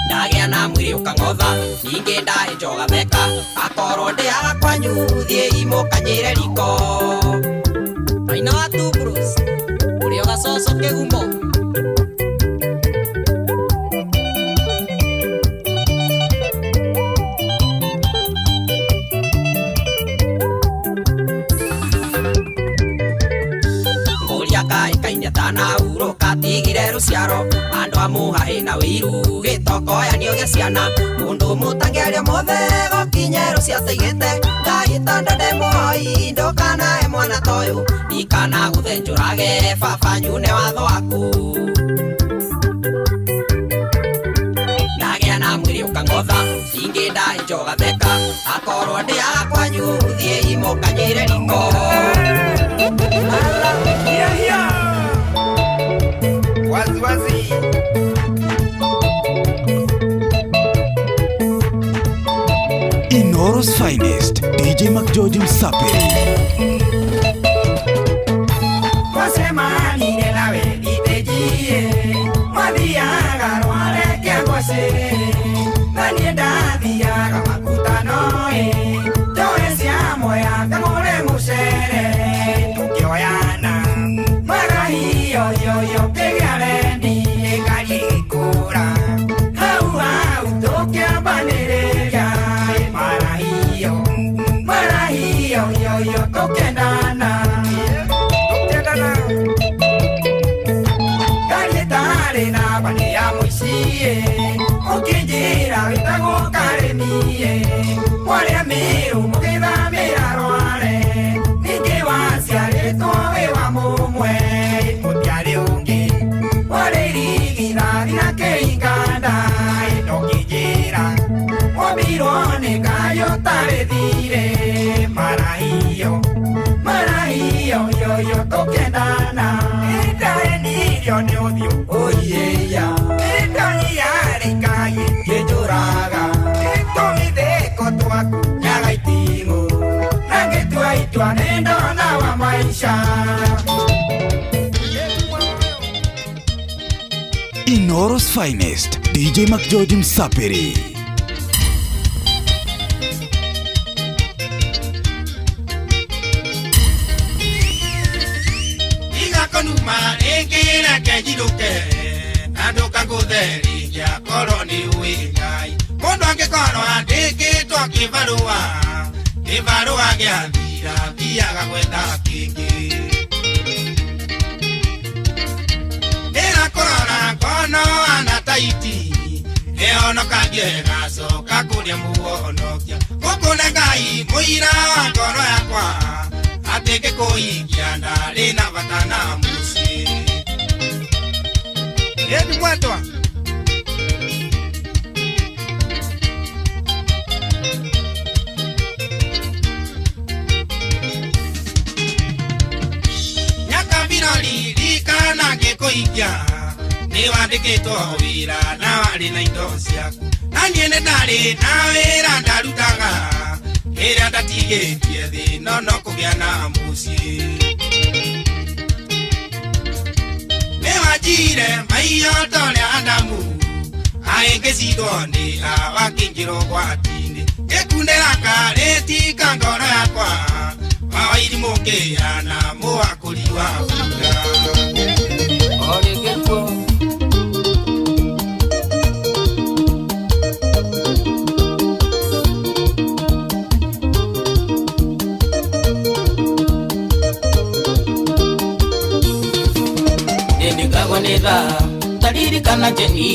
ndagĩa na mwĩrĩ ũkang'otha ningĩ ndahĩnja ũgatheka akorwo ndĩaga kwanyu thiĩ imũkanyĩre riko Maina wa Two Bros ũrĩa ũgacoco kĩgumo. Ngũria kaĩkaine tanahurũka tigire rũciaro andũ a mũhahĩ na wĩiru gĩtokoyanio gĩa ciana mũndũ mũtangĩaria mothe gũkinye rũciataigĩte Ngai tondũ ndĩ mũhoi ndũkanahe mwana ta ũyũ ndikana gũthenjũrage baba nyune watho waku ndagĩa na mwĩrĩ ũkang'otha ningĩ ndahĩnja ũgatheka akorwo ndĩaga kwanyu thiĩ imũkanyĩre riko. Wazi wazi. Inoro's finest, DJ McGeorge Msapiri. Twacemanire nawe ithĩnjie mwathiaga rware kĩangwacĩ na niĩ ndathiaga makutano-ĩ njoe cia moya ngagũre mũcere tũkĩoyana magahiyoyoyo kĩgĩa rendi ĩngari ĩgĩkũra hau hau tũkĩambanĩrĩria marahiyo marahiyoyoyo tũkendana tũkendana ngari ĩtarĩ namba nĩ ya mũici-ĩ ũkĩnjĩra wĩtagwo karĩmi-ĩ mwarĩa mĩrũ mũgĩthamĩra rware ningĩ waciarĩtwo wĩ wa mũmwe mũtiarĩ ũngĩ warĩ irigithathi na Akĩinganda ndũngĩnjĩra Wombirwo nĩ Ngai ũtarĩ thirĩ Maraiyo Maraiyo yoyo tũkendana Ndaenirio nĩ ũthiũ ũiĩya Ndonyiarĩ Ngai kĩnjũraga Tũmithĩko twaku nyaga itimũ Na ngĩtua itua nĩ ndona wa maisha. Inooro's finest, DJ McGeorge Msapiri. Igakonuma rĩngĩ reke njinũke na ndũkangũtheria korwo nĩ ũĩ Ngai. Mũndũ angĩkorwo andĩkĩtwo kĩbarũa kĩbarũa gĩathira thiaga gwetha kĩngĩ. Ndĩrakũrora ngono ana taiti ĩhonokagie ĩgacoka kũrĩa mũhonokia. Gũkũ nĩ Ngai mũira wa ngoro yakwa atĩ ngĩkũhingia ndarĩ na bata na mũciĩ. Ĩni mwendwa. Nyakambirori ngĩkũhingia nĩ wandĩkĩtwo wĩra na warĩ na indo ciaku na niĩ nĩ ndarĩ na wĩra ndarutaga kĩrĩa ndatigĩtie thĩ no no kũgĩa na mũciĩ. Nĩ wanjire maiyo ta ũrĩa Adamu aĩngĩcindwo nĩ Hawa akĩingĩra ũgwati-inĩ ngĩkundĩra karĩtika ngoro yakwa wawairimũ ngĩhana mũwakũri wa bunda. Nĩndigagwo nĩ thaa taririkana Jeni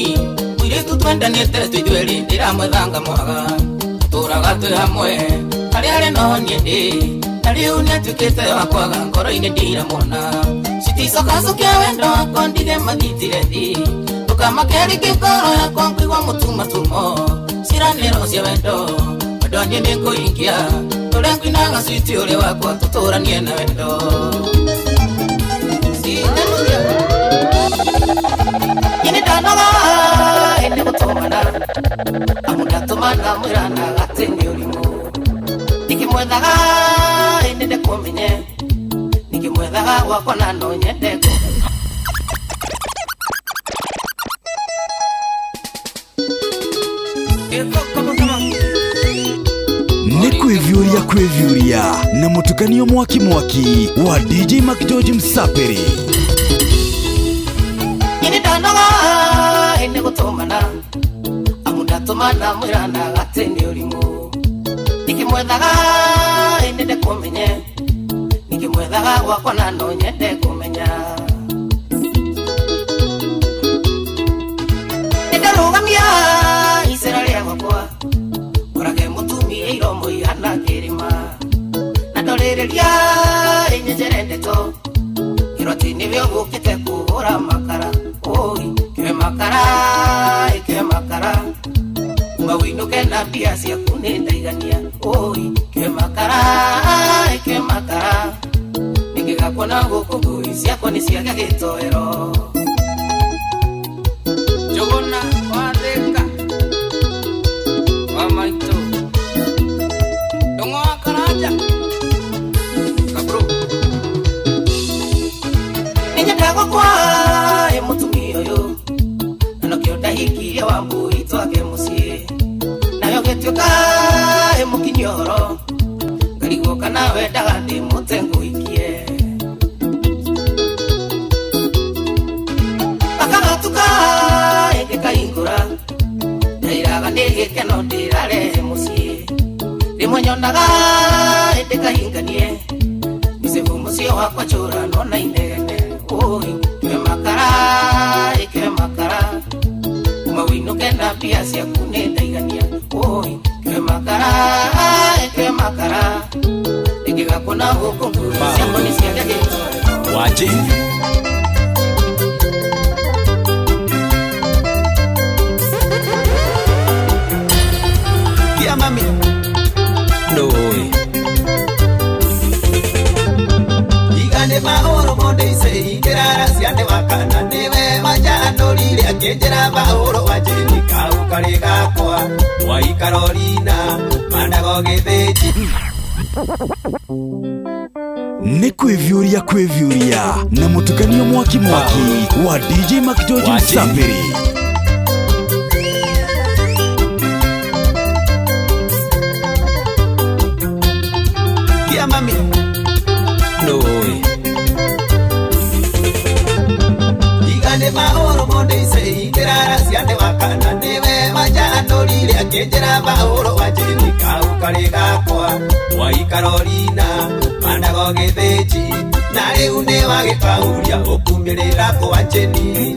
mũirĩtu twendanĩte twĩ ithuerĩ ndĩramwethanga mwaga tũraga twĩ hamwe harĩa arĩ no niĩ ndĩ na rĩu nĩatuĩkĩte wa kwaga ngoro-inĩ ndiramwona citicokacokia wendo wakwa ndige mathitire thi ndũkamake rĩngĩ ngoro yakwa ngũigua mũtumatumo ciranĩro cia wendo wendo niĩ nĩngũhingia tũrĩa ngũinaga switi ũrĩa wakwa tũtũranie na wendo. Ndanoga ĩndĩ gũtũmana amu ndatũmana mwĩranaga atĩ nĩ ũrimũ ndikĩmwethaga ĩndĩ ndĩkũmenye ndikĩmwethaga gwakwa na no nyende kũmenya. Nĩ kwĩviũria kwĩviũria na mũtukanio mwaki mwaki wa DJ McGeorge Msapiri. Ndanoga ĩndĩ gũtũmana amu ndatũmana mwĩranaga atĩ nĩ ũrimũ ndikĩmwethaga ĩndĩ ndĩkũmenye ndikĩmwethaga gwakwa na no nyende kũmenya. Nĩndarũgamia icera rĩa gwakwa ngorage mũtumia iromo ihana kĩrĩma na ndorĩrĩria ĩnyenjere ndeto ngĩrwo atĩ nĩwe ũgũkĩte kũhũra makara. Oi, kĩwe makara, kĩwe makara uma wĩinũke na mbia ciaku nĩ ndaigania. Oi, kĩwe makara, kĩwe makara nĩngĩgakuona gũkũ ngui ciakwa nĩ ciaga gĩtoero. Njũgũna wa Thĩka wa maitũ Ndũng'ũ wa Karanja Kabro nĩnyendaga gwakwa ĩ mũtumia ũyũ na nokĩo ndahikirie Wambui twake mũciĩ nayo gĩtuĩka ĩ mũkinyia ũhoro ngarigwo kana wendaga ndĩmũte ngũhikie. Akagatuka ĩngĩkahingũra ndairaga nĩ gĩkeno ndĩrarehe mũciĩ rĩmwe nyonaga ĩndĩ kahinganie mĩcĩbũ mũciĩ wakwa njũranwo na inegene. Oi, kĩwe makara, kĩwe makara uma wĩinũke na mbia ciaku nĩ ndaigania. Oi, kĩwe makara, kĩwe makara ndĩngĩgakuona gũkũ ngui ciakwa nĩ ciaga gĩtoero. Waje. wakana nĩwe wanjanũrire akĩnjĩra Paũlũ wa Jeni kau karĩ gakwa Mwai Karolina mandago gĩthĩnji. Nĩ kwĩviũria kwĩviũria na mũtukanio mwaki mwaki wa DJ McGeorge Msafiri. Kia mami Noi Igane maoro monde ise indirara ciande wakana niwe wanjanũrire akĩnjĩra Paũlũ wa Jeni kau karĩ gakwa Mwai Karolina mandago gĩthĩnji na rĩu nĩ wagĩkauria ũkumĩrĩra kwa Jeni.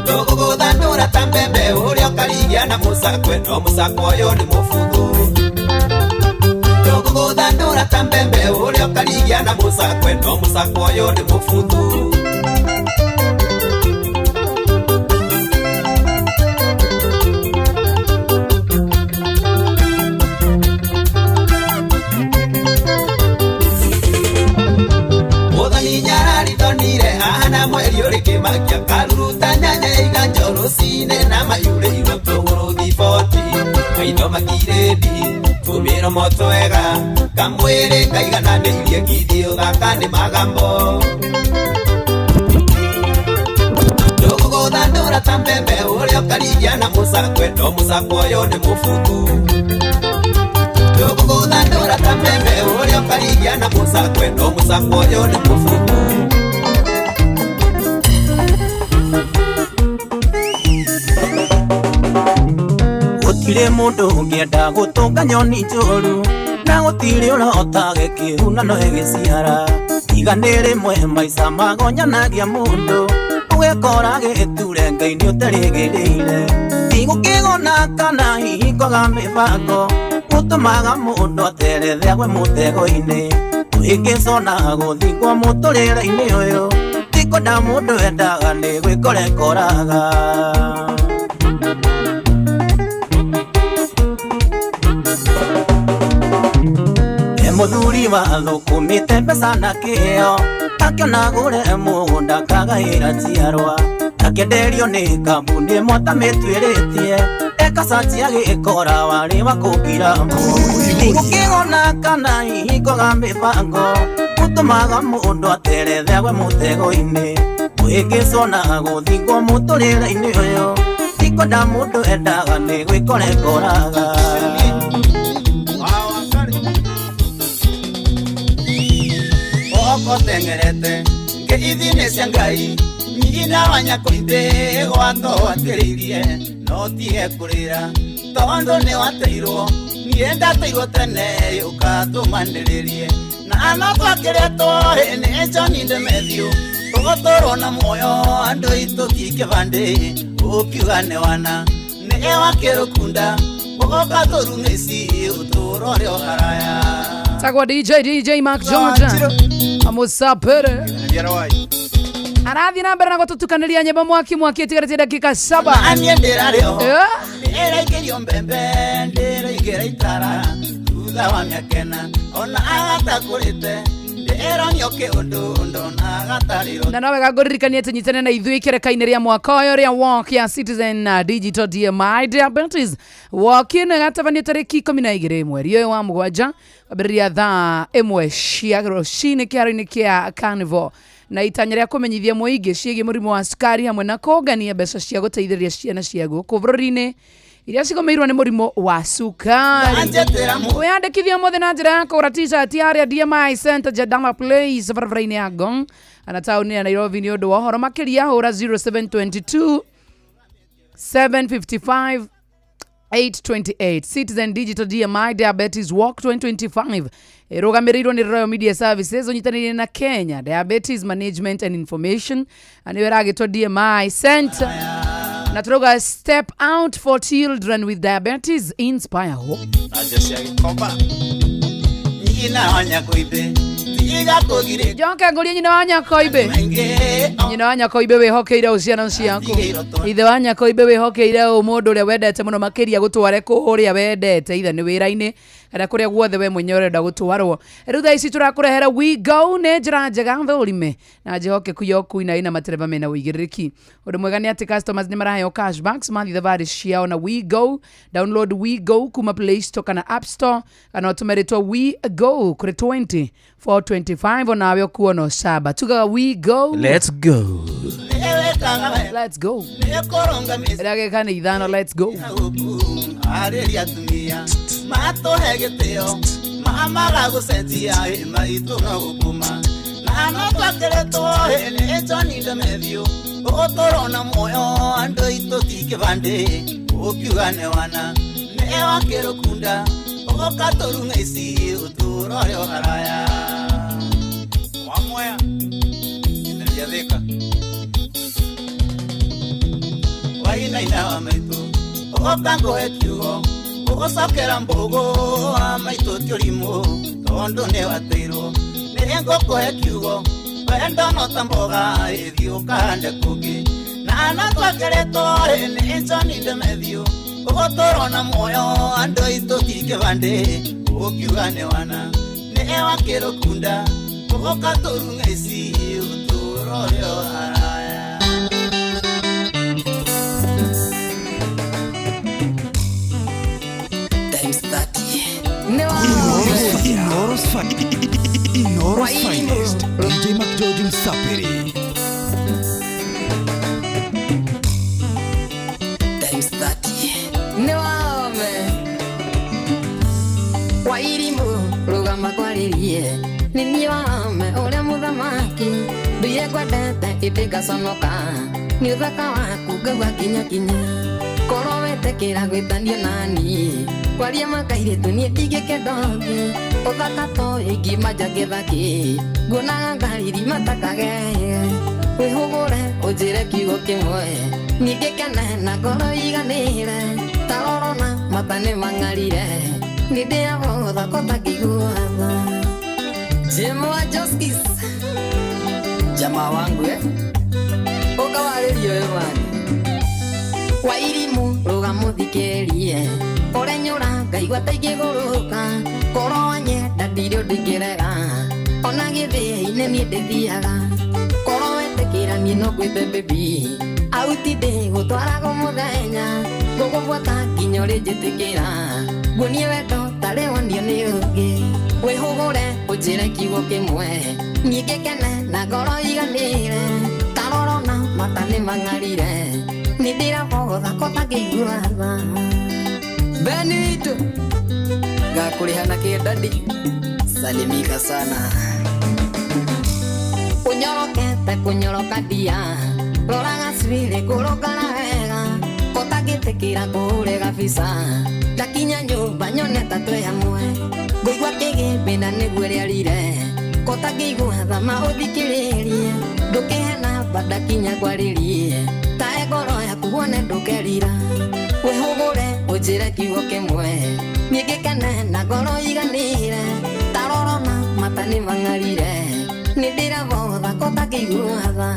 Tũgũgũthandũra ta mbembe ũrĩa ũkarigia na mũcakwe no mũcakwe ũyũ nĩ mũbuthu. Tũgũgũthandũra ta mbembe ũrĩa ũkarigia na mũcakwe no mũcakwe ũyũ nĩ mũbuthu. Ahana mweri ũrĩ kĩmakia karuruta nyanya iganjo rũcinĩ na mayurĩirwo tũgũrũ thiboti maitho makirĩndi tũmĩromo twega kamwĩrĩ kaigananĩirie ngithio gaka nĩ magambo. Tũgũgũthandũra ta mbembe ũrĩa ũkarigia na mũcakwe no mũcakwe ũyũ nĩ mũbuthu. Tũgũgũthandũra ta mbembe ũrĩa ũkarigia na mũcakwe no mũcakwe ũyũ nĩ mũbuthu. Gũtirĩ mũndũ ũngĩenda gũtũnga nyoni njũru na gũtirĩ ũrota gĩkĩhuna no ĩgĩciara. Iga nĩ rĩmwe maica magonyanagia mũndũ ũgekora gĩture Ngai nĩ ũtarĩgĩrĩire. Tigũkĩgona kana hihi kwaga mĩbango gũtũmaga mũndũ aterethe agwe mũtego-inĩ. Ũhĩngĩcona gũthingwo mũtũrĩre-inĩ ũyũ tikwenda mũndũ endaga nĩ gwĩkora ekoraga. Mũthuri wa thũkũmĩte mbeca na kĩo akĩona agũre mũgũnda akagaĩra njiarwa akĩenderio nĩ kambuni ĩmwe atamĩtuĩrĩtie ekacanji agĩkora warĩ wa kũngira. Gũkĩgona kana hihi kwaga mĩbango gũtũmaga mũndũ aterethe agwe mũtego-inĩ. Ũhĩngĩcwo na gũthingwo mũtũrĩre-inĩ ũyũ tikwenda mũndũ endaga nĩ gwĩkora ekoraga. Okotengerete ngeithi-inĩ cia Ngai nyina wa Nyakoimbĩ gwatwo atĩrĩirie no tige kũrĩra tondũ nĩ wateirwo niĩ ndateirwo tene yũka tũmanĩrĩrie na no twakĩrĩtwo nĩ John Ndemethiũ tũgũtũrwo na muoyo andũ aitũ ti kĩbandĩ ũkiuga nĩ wana nĩ wakĩrũkunda ũgoka tũrung'ĩci ũtũũro ũrĩa ũharaya. Tagwa DJ Mark George Amusapere arathi na mbere na gũtũtukanĩria nyĩmbo mwaki mwaki ĩtigarĩtie ndagĩka 7. Niĩ ndĩrarĩ oho ndĩraikĩrio mbembe ndĩraigĩra itara thutha wa mĩaka ĩna ona agatakũrĩte ndĩronio kĩũndũ ndona agatarĩrwo. Na no wega ngũririkanie tũnyitane na ithuĩ ikereka-inĩ rĩa mwaka ũyũ rĩa walk ya Citizen Digital DMI Diabetes. Walk ĩno ĩgatabanio tarĩki 12 mweri ũyũ wa mũgwanja kwambĩrĩria thaa 1 cia rũcinĩ kĩharo-inĩ kĩa Carnival na itanya rĩa kũmenyithia mũingĩ ciĩgiĩ mũrimũ wa cukari hamwe na kũngania mbeca cia gũteithĩrĩria ciana cia gũkũ bũrũri-inĩ iria cigomeirwo nĩ mũrimũ wa cukari. Wĩyandĩkithia ũmũthĩ na njĩra ya kũgũra t-shirt ya arĩa DMI Center Jadama Place barabara-inĩ ya Ngong na taũni ya Nairobi. Nĩ ũndũ wa ũhoro makĩria hũra 0722 755 828. Citizen Digital DMI Diabetes Walk 2025 ĩrũgamĩrĩirwo nĩ Royal Media Services ũnyitanĩire na Kenya Diabetes Management and Information na nĩyo ĩragĩtwo DMI Center na tũrauga step out for children with diabetes inspire hope. Nyina wa Nyakoimbĩ tiga kũgirĩka Njoke ngũrie nyina wa Nyakoimbĩ. Nyina wa Nyakoimbĩ wĩhokeire ũ ciana ciaku. Ithe wa Nyakoimbĩ wĩhokeire ũ mũndũ ũrĩa wendete mũno makĩria gũtware kũrĩa wendete, ithe nĩ wĩra-inĩ Kana kũrĩa guothe we mwenyewe ũrenda gũtwarwo. Rĩu thaa ici tũrakũrehera We Go nĩ njĩra njega thũrime na njĩhokeku ya ũkui na ĩna matereba mena ũigĩrĩrĩki. Ũndũ mwega nĩ atĩ customers nĩ maraheo cashbacks mathiĩ thabarĩ ciao na We Go. Download We Go kuma Play Store kana App Store kana ũtũme rĩtwa We Go kũrĩ 20 425 onawe ũkuona ũcamba. Tugaga We Go. Let's go. Let's go. Ndagĩka nĩ 5, let's go. Arĩria atumia matũhe gĩtĩo mamaga gũcenjia maitũ no gũkuma na no twakĩrĩtwo nĩ John Ndemethio ũtũrona muoyo andũ aitũ ti kĩbandĩ ũkiuga nĩ wana nĩ wakĩrũkunda ũgatũrung'a ici ũtũũro ũrĩa ũharaya wamwea nĩndiathĩka wainaina wa maitũ ũgoka ngũhe kiugo ũgũcokera mbũgũ wa maitũ ti ũrimũ tondũ nĩ wateirwo nĩ ngũkũhe kiugo wendo no ta mboga ĩthiĩ ũkahande kũngĩ na no twakĩrĩtwo nĩ John Ndemethio ũgũtũrona muoyo andũ aitũ ti kĩbandĩ ũkiuga nĩ wana nĩ wakĩrũkunda ũgatũrung'a ici ũtũũro ũrĩa ũharaya. Inoros Finest, DJ McGeorge Msapiri. Times 30. Nĩ wame Wairimu rũgama kwarĩrie nĩ niĩ wame ũrĩa mũthamaki nduire ngwendete ĩndĩ ngaconoka nĩ ũthaka waku ngaigua kinya kinya korwo wetĩkĩra gwĩtanio naniĩ kwaria makairĩtu niĩ ndingĩkenda ũngĩ ũthaka toĩ ngima njangĩthakĩ nguonaga ngariri matakageye wĩhũgũre ũnjĩre kiugo kĩmwe niĩ ngĩkene na ngoro iganĩre tarorona mata nĩ mang'arire nĩ ndĩagwo thako takĩiguaga. Jemo wa Justice jamaa wangu ũkawarĩrio we mani Wairimu rũgamũthikĩrie ũrenyũra ngaigua ta ingĩgũrũka korwo wanyenda ndirĩ ũndũ ingĩrega ona gĩthĩinĩ niĩ ndĩthiaga korwo wetĩkĩra niĩ no ngwĩte baby auti ndĩgũtwarago mũthenya ngũgũbuata nginya ũrĩ njĩtĩkĩra nguonie wendo tarĩ wonio nĩ ũngĩ wĩhũgũre ũnjĩre kiugo kĩmwe niĩ ngĩkene na ngoro iganĩre tarorona mata nĩ mang'arire nĩ ndĩrabogotha ko tangĩiguaga. Benito ngakũrĩha na kĩndadi salimika sana ũnyorokete kũnyoroka ndia rora gacuĩrĩ kũrũngara wega kotangĩtĩkĩra kũũre gabica ndakinya nyũmba nyone ta twĩ hamwe ngũigua kĩgĩmbĩ na nĩguo rĩarire kotangĩigua thama ũthikĩrĩrie ndũkĩhe namba ndakinya kwarĩrie tae ngoro yaku wone ndũkerira wĩhũgũre ũnjĩre kiugo kĩmwe niĩ ngĩkene na ngoro iganĩre tarorona mata nĩ mang'arire nĩ ndĩrabotha kotangĩiguaga.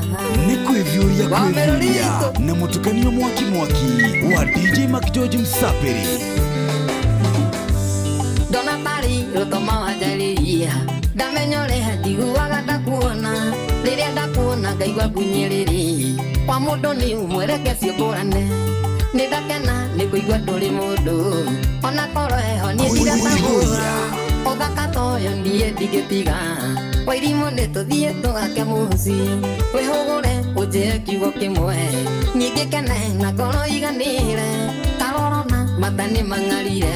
Nĩ kwĩviũria kwĩviũria na mũtukanio mwaki mwaki wa DJ McGeorge Msapiri. Ndona tarĩ rũtoma wanjarĩria ndamenya ũrĩa njiguaga ndakuona rĩrĩa ndakuona ngaigua ngunyĩrĩrĩ kwa mũndũ nĩ ũmwe reke ciũkũrane nĩ ndakena nĩ kũigua ndũrĩ mũndũ ona korwo heho niĩ ndiratahũra ũthaka toyo niĩ ndingĩtiga Wairimu nĩ tũthiĩ tũgake mũciĩ wĩhũgũre ũnjĩre kiugo kĩmwe niĩ ngĩkene na ngoro iganĩre tarorona mata nĩ mang'arire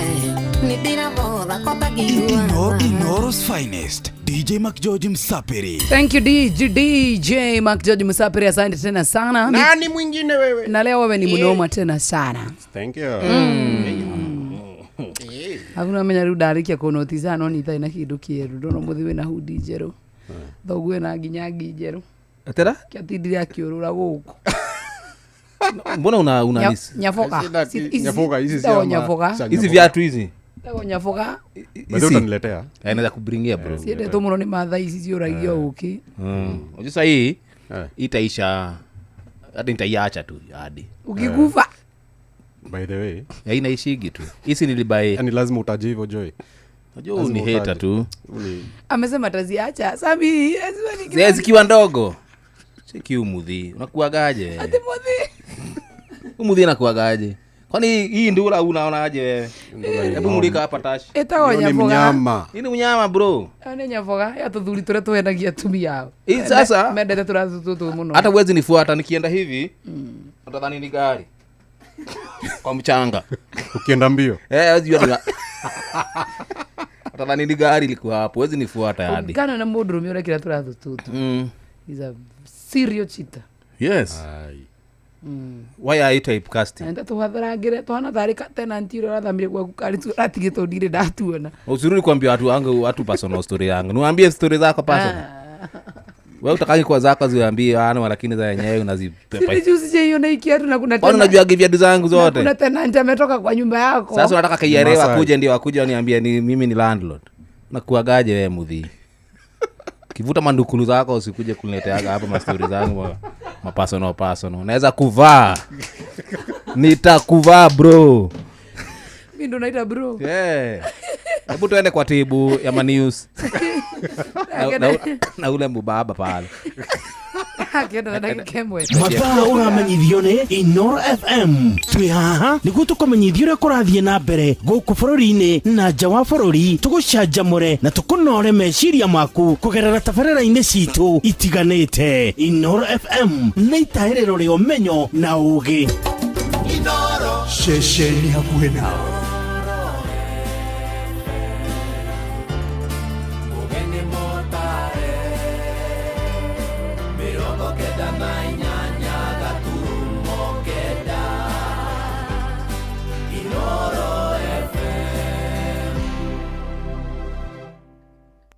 nĩ ndĩrabotha kotangĩiguaga. Inoros Finest, DJ McGeorge Msapiri. Thank you DJ McGeorge Msapiri, asante tena sana. Nani mwingine wewe? Na leo wewe ni mnoma tena sana. Thank you. Hakuna menya rĩu ndarĩkia kũnotisa no nĩ itarĩ na kĩndũ kĩerũ ndona mũthĩ wĩna hudi njerũ thoguo ena nginya ngi njerũ Atera? Kĩatindire akĩũrũra gũkũ. Mbona una nyaboga? Nyaboga hizi si nyaboga. Hizi viatu hizi. Tago nyaboga. Bado utaniletea? Naweza kubringia bro. Siendetwo mũno nĩ Maathai ici ciũragio ũkĩ. Unajua sasa hii itaisha hata nitaiacha tu hadi. Ukikufa. By the way, haina ishigi tu. Hizi nilibai. Yaani lazima utaje hivyo Joy. Unajua huyu ni hater tu. Amesema ataziacha. Sami, Zile zikiwa ndogo. Cheki huyu mudhi. Unakuagaje? Ati mudhi. Huyu mudhi anakuagaje? Kwani hii ndula unaonaje wewe? Hebu mulika hapa tashi. Ĩtagwo nyaboga. Hii ni mnyama bro. Ĩyo nĩ nyaboga ya tũthuri tũrĩa tũhendagia atumia ao. Hii sasa mendete tũracu tũtũ mũno. Hata huwezi nifuata nikienda hivi. Utadhani ni gari. Kwa mchanga. Ukienda mbio. Huwezi jua. Utadhani ni gari liko hapo. Huwezi nifuata hadi. Kana na mũndũ rũme ũrekĩra tũratũ tũtũ. He's a serial cheater. Yes. Why are you typecasting? Enda tuhatharangire tuhana thari tenant ira rathamire gwaku kari turatigitwo ndire ndatuona. Usirudi kuambia watu wangu watu personal story yangu. Niwaambie story zako personal. Wewe utakangi kwa zako ziambie wana lakini za wenyewe unazipepa. Sisi juzi je hiyo na ikiatu na kuna tena. Unajua viatu zangu zote. Kuna tenant ametoka kwa nyumba yako. Sasa unataka KRA wakuje ndio wakuje waniambie ni mimi ni landlord. Nakuagaje wewe mudhi? Kivuta mandukulu zako usikuje kunileteaga hapa ma story zangu ma personal personal. Naweza kuvaa. Nitakuvaa bro. Mimi ndo naita bro. Yeah. Hebu tuende kwa tibu ya ma news. Na ule mbaba pale. Akienda na kemwe. Mathaa ũramenyithio nĩ Inoro FM. Twĩ haha nĩguo tũkũmenyithia ũrĩa kũrathiĩ na mbere gũkũ bũrũri-inĩ na nja wa bũrũri, tũgũcanjamũre na tũkũnore meciria maku kũgerera tabarĩra-inĩ citũ itiganĩte. Inoro FM nĩ itahĩrĩro rĩa ũmenyo na ũũgĩ. Inoro ceceni hakuhĩ nawe.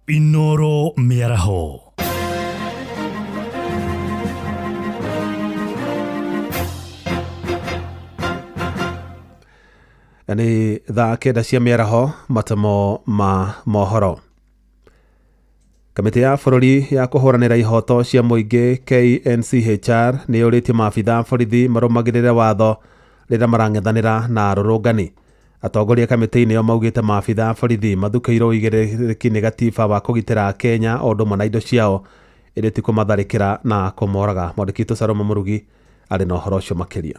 Inoro mĩaraho. Nĩ thaa 9 cia mĩaraho matemo ma mohoro. Kamĩtĩ ya bũrũri ya kũhũranĩra ihoto cia mũingĩ KNCHR nĩ yũrĩtie maabitha borithi marũmagĩrĩre watho rĩrĩa marang'ethanĩra na arũrũngani. Atongoria kamĩtĩ-inĩ ĩyo maugĩte maabitha borithi mathukĩirwo ũigĩrĩrĩki nĩ gatiba wa kũgitĩra Kenya o ũndũ ũmwe na indo ciao ĩndĩ ti kũmatharĩkĩra na kũmoraga. Mwandĩki witũ Salome Mũrugi arĩ na ũhoro ũcio makĩria.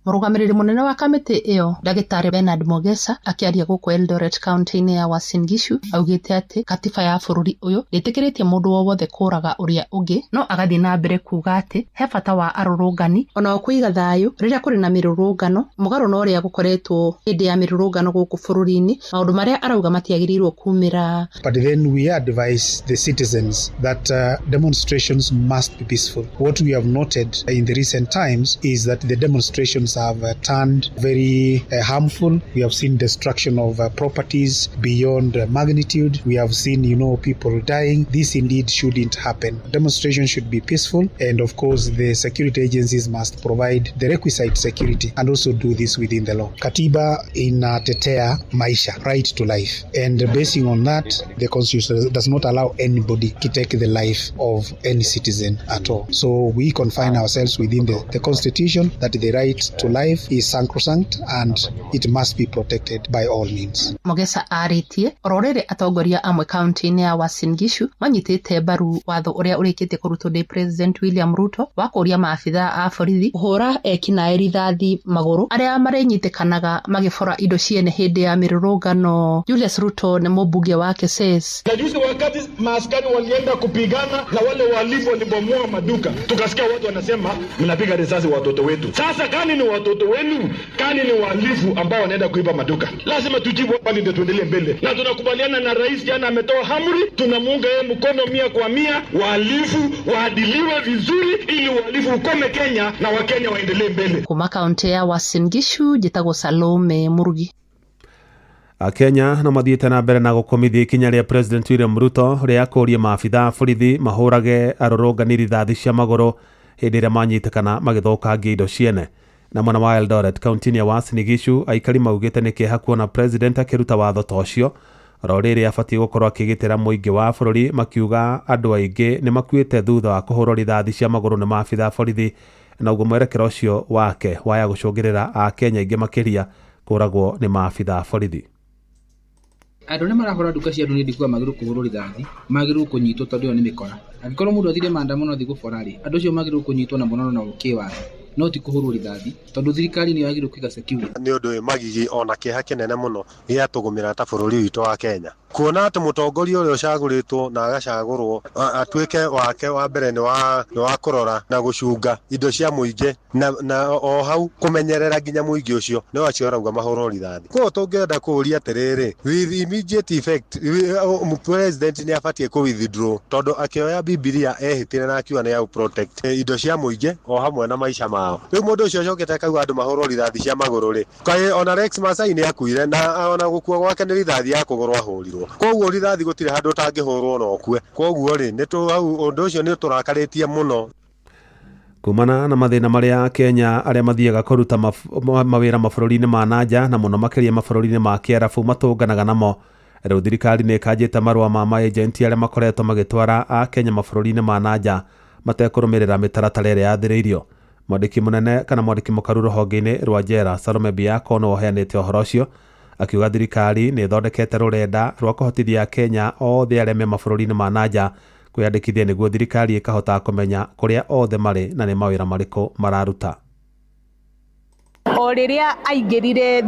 Mũrũgamĩrĩri mũnene wa kamĩtĩ ĩyo ndagĩtarĩ Bernard Mogesa akĩaria gũkũ Eldoret kaunti-inĩ ya Uasin Gishu augĩte atĩ katiba ya bũrũri ũyũ ndĩtĩkĩrĩtie mũndũ o wothe kũraga ũrĩa ũngĩ, no agathiĩ na mbere kuuga atĩ he bata wa arũrũngani onao kũiga thayũ rĩrĩa kũrĩ na mĩrũrũngano mũgarũ na ũrĩa gũkoretwo hĩndĩ ya mĩrũrũngano gũkũ bũrũri-inĩ. Maũndũ marĩa arauga matiagĩrĩirwo kumĩra. But then we advise the citizens that demonstrations must be peaceful. What we have noted in the recent times is that the demonstrations have turned very harmful. We have seen destruction of properties beyond magnitude. We have seen, people dying. This indeed shouldn't happen. Demonstrations should be peaceful, and of course the security agencies must provide the requisite security and also do this within the law. Katiba inatetea maisha, right to life, and basing on that, the constitution does not allow anybody to take the life of any citizen at all. So we confine ourselves within the constitution that the right to life is sacrosanct and it must be protected by all means. Mogesa arĩtie oro rĩrĩ atongoria amwe kaunti-inĩ ya Uasin Gishu manyitĩte mbaru watho ũrĩa ũrĩkĩtie kũrutwo nĩ President William Ruto wa kũũria maabitha a borithi kũhũra ekinaĩ rithathi magũrũ arĩa marĩnyitĩkanaga magĩbora indo ciene hĩndĩ ya mĩrũrũngano. Julius Ruto nĩ mũmbunge wa Keses. Na juzi wakati maaskari walienda kupigana na wale wahalifu walibomoa maduka, tukasikia watu wanasema mnapiga risasi watoto wetu. Sasa kani ni watoto wenu, kani ni wahalifu ambao wanaenda kuiba maduka? Lazima tujibu hapa ndio tuendelee mbele. Na tunakubaliana na rais, jana ametoa amri, tunamuunga yeye mkono 100%. Wahalifu waadiliwe vizuri ili uhalifu ukome Kenya na Wakenya waendelee mbele. Kuma kaunti ya Uasin Gishu njĩtagwo Salome Murugi. Akenya no mathiĩte na mbere na gũkũmithia ikinya rĩa President William Ruto rĩa kũũria maabitha a borithi mahũrage arũrũngani rithathi cia magũrũ hĩndĩ ĩrĩa manyitĩkana magĩthũkangia indo ciene. Na mwena wa Eldoret kaunti-inĩ ya Uasin Gishu aikari maugĩte nĩ kĩeha kuona president akĩruta watho ta ũcio oro rĩrĩ abatiĩ gũkorwo akĩgitĩra mũingĩ wa bũrũri, makiuga andũ aingĩ nĩ makuĩte thutha wa kũhũrwo rithathi cia magũrũ nĩ maabitha a borithi, na ũguo mwerekera ũcio wake waya gũcũngĩrĩra Akenya aingĩ makĩria kũragwo nĩ maabitha a borithi. Andũ arĩa marahũra nduka cia andũ nĩ ndikuga magĩrĩirwo kũhũrwo rithathi, magĩrĩirwo kũnyitwo tondũ ĩyo nĩ mĩkora. Angĩkorwo mũndũ athire maandamano athiĩ gũbora rĩ, andũ acio magĩrĩirwo kũnyitwo na monano na kĩwatho, no ti kũhũrwo rithathi tondũ thirikari nĩyo yagĩrĩirwo kũiga security. Nĩ ũndũ wĩ magigi ona kĩeha kĩnene mũno gĩa tũgũmĩra ta bũrũri witũ wa Kenya. Kuona atĩ mũtongoria ũrĩa ũcagũrĩtwo na agacagũrwo atuĩke wake wa mbere nĩ wa kũrora na gũcunga indo cia mũingĩ na o hau kũmenyerera nginya mũingĩ ũcio nĩ acio arauga mahũrwo rithathi. Koguo tũngĩenda kũũria atĩrĩrĩ, with immediate effect president nĩ abatiĩ kũ withdraw tondũ akĩoya Bibilia ehĩtire na akiuga nĩ protect indo cia mũingĩ o hamwe na maisha mao. Rĩu mũndũ ũcio acokete akauga andũ mahũrwo rithathi cia magũrũ rĩ, kaĩ ona Rex Masai nĩ akuire na ona gũkua gwake nĩ rithathi ya kũgũrũ ahũrirwo. Koguo rithathi gũtirĩ handũ ũtangĩhũrwo na ũkue. Koguo rĩ, ũndũ ũcio nĩ ũtũrakarĩtie mũno. Kumana na mathĩna marĩa Kenya arĩa mathiaga kũruta mawĩra mabũrũri-inĩ ma nanja na mũno makĩria mabũrũri-inĩ ma Kĩarabu matũnganaga namo, rĩu thirikari nĩ ĩkanjĩte marũa ma maejenti arĩa makoretwo magĩtwara a Kenya mabũrũri-inĩ ma nanja matekũrũmĩrĩra mĩtaratara ĩrĩa yathĩrĩirio. Mwandĩki mũnene kana mwandĩki mũkaru rũhonge-inĩ rwa njera Salome Biako nĩwe ũheanĩte ũhoro ũcio, akiuga thirikari nĩ ĩthondekete rũrenda rwa kũhotithia Kenya othe arĩa me mabũrũri-inĩ ma nanja kwĩyandĩkithia nĩguo thirikari ĩkahota kũmenya kũrĩa othe marĩ na nĩ mawĩra marĩkũ mararuta. O rĩrĩa aingĩrire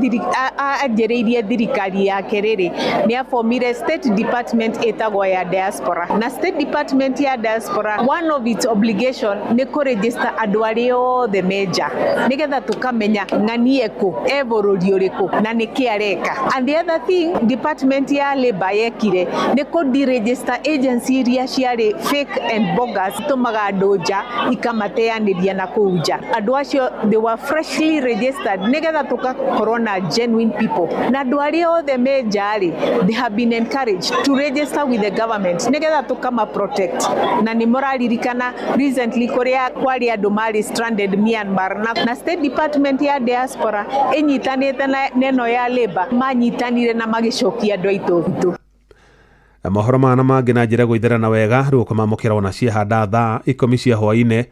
anjĩrĩirie thirikari yake rĩrĩ, nĩ abomire State Department ĩtagwo ya diaspora, na State Department ya diaspora one of its obligation nĩ kũregister andũ arĩa othe me nja nĩgetha tũkamenya ng'ani ekũ, e bũrũri ũrĩkũ na nĩkĩ areka. And the other thing department ya labor yekire nĩ kũ deregister agency iria ciarĩ fake and bogus, itũmaga andũ nja ikamateanĩria na kũu nja. Andũ acio they were freshly registered nĩgetha tũgakorwo na genuine people, na andũ arĩa othe me nja rĩ, they have been encouraged to register with the government nĩgetha tũkama protect. Na nĩ mũraririkana recently kũrĩa kwarĩ andũ marĩ stranded Myanmar, na State Department ya diaspora ĩnyitanĩte na ĩno ya labor manyitanire na magĩcokia andũ aitũ witũ. Mohoro maya na mangĩ na njĩra gũitherana wega rĩu ũkamamũkĩra ona ciahanda thaa 10 cia hwaĩ-inĩ.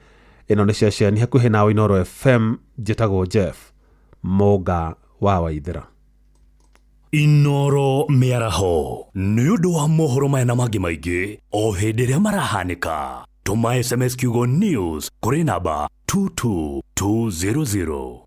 Ĩno nĩ ceceni hakuhĩ nawe Inooro FM, njĩtagwo Jeff Mũnga wa Waithera. Inooro mĩaraho nĩ ũndũ wa mohoro maya na mangĩ maingĩ o hĩndĩ ĩrĩa marahanĩka. Tũma SMS kiugo news kũrĩ namba 22200.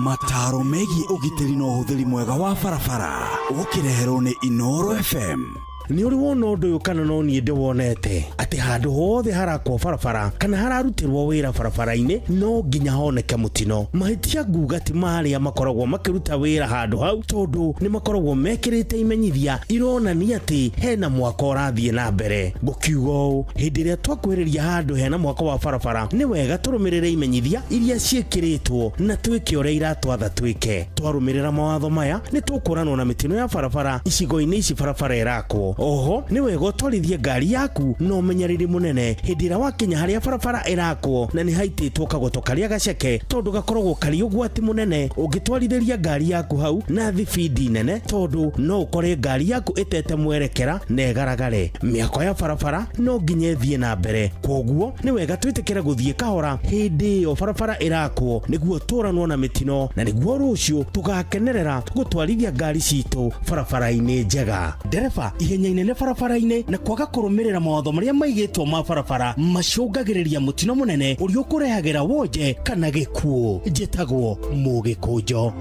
Mataro megiĩ ũgitĩri na ũhũthĩri mwega wa barabara ũkĩreherwo nĩ Inooro FM. Nĩ ũrĩ wona ũndũ ũyũ kana no niĩ ndĩwonete atĩ handũ hothe harakwo barabara kana hararutĩrwo wĩra barabara-inĩ no nginya honeke mũtino. Mahĩtia nguga ti marĩa makoragwo makĩruta wĩra handũ hau tondũ nĩ makoragwo mekĩrĩte imenyithia ironania atĩ hena mwako ũrathiĩ na mbere. Ngũkiuga ũũ, hĩndĩ ĩrĩa twakuhĩrĩria handũ hena mwako wa barabara nĩ wega tũrũmĩrĩre imenyithia iria ciĩkĩrĩtwo na twĩke ũrĩa iratwatha twĩke. Twarũmĩrĩra mawatho maya nĩ tũkũranwo na mĩtino ya barabara icigo-inĩ ici barabara ĩrakwo. Oho nĩ wega ũtwarithie ngari yaku na ũmenyereri mũnene hĩndĩ ĩrĩa wakinya harĩa barabara ĩrakwo na nĩ haitĩtwo kagoto karĩa gaceke tondũ gakoragwo karĩ ũgwati mũnene ũngĩtwarithĩria ngari yaku hau na thibindi nene tondũ no ũkore ngari yaku ĩtete mwerekera na ĩgaragare. Mĩako ya barabara no nginya ĩthiĩ na mbere, kwoguo nĩ wega twĩtĩkĩre gũthiĩ kahora hĩndĩ ĩyo barabara ĩrakwo nĩguo tũranwo na mĩtino na nĩguo rũciũ tũgakenerera gũtwarithia ngari citũ barabara-inĩ njega. Ndereba ihenya inene barabara-inĩ na kwaga kũrũmĩrĩra mawatho marĩa maigĩtwo ma barabara macũngagĩrĩria mũtino mũnene ũrĩa ũkũrehagĩra wonje kana gĩkuũ. Njĩtagwo Mũgĩkũnjo.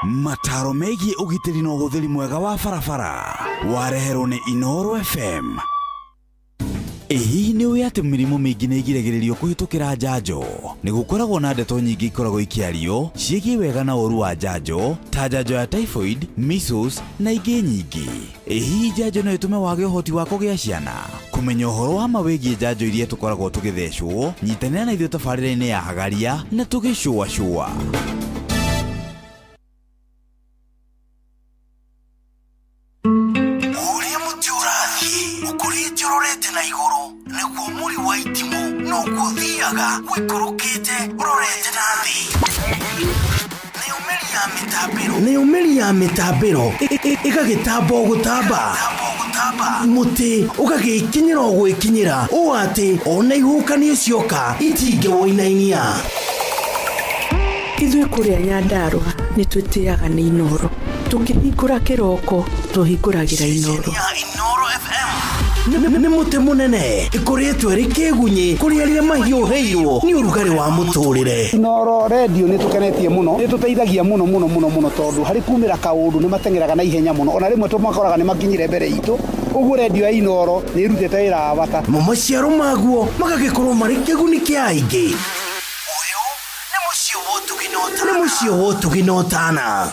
Mataro megiĩ ũgitĩri na ũhũthĩri mwega wa barabara wareherwo nĩ Inooro FM. Ĩ hihi nĩ ũĩ atĩ mĩrimũ mĩingĩ nĩ ĩgiragĩrĩrio kũhĩtũkĩra njanjo? Nĩ gũkoragwo na ndeto nyingĩ ikoragwo ikĩario ciĩgiĩ wega na ũũru wa njanjo ta njanjo ya typhoid, measles na ingĩ nyingĩ. Ĩ hihi njanjo no ĩtũme wage ũhoti wa kũgĩa ciana? Kũmenya ũhoro wa ma wĩgiĩ njanjo iria tũkoragwo tũgĩthecwo, nyitanĩra na ithuĩ tabarĩra-inĩ ya Hagaria na tũgĩcũacũa. Na igũrũ nĩguo mũri wa itimũ noguo ũthiaga wĩikũrũkĩte ũrorete na thĩ. Nĩyo mĩri Nayo mĩri ya mĩtambĩro ĩgagĩtamba o gũtamba, mũtĩ ũgagĩkinyĩra o gwĩkinyĩra ũũ atĩ ona ihuhũkanio cioka itingĩwũinainia. Ithuĩ kũrĩa Nyandarũa nĩ twĩtĩaga nĩ Inoro. Tũkĩhingũra kĩroko tũhingũragĩra Inoro. Nĩ mũtĩ mũnene ĩkoretwo ĩrĩ kĩgunyĩ kũrĩ arĩa mahiũhĩirwo nĩ ũrugarĩ wa mũtũrĩre. Inoro redio nĩ tũkenetie mũno, nĩ tũteithagia mũno mũno mũno mũno, tondũ harĩ kumĩra kaũndũ nĩ mateng'eraga na ihenya mũno, ona rĩmwe tũmakoraga nĩ makinyire mbere itũ. Ũguo redio ya Inoro nĩ ĩrutĩte wĩra wa bata. Mo maciaro maguo magagĩkorwo marĩ kĩguni kĩa aingĩ. Nĩ mũciĩ wa ũtugi na ũtana.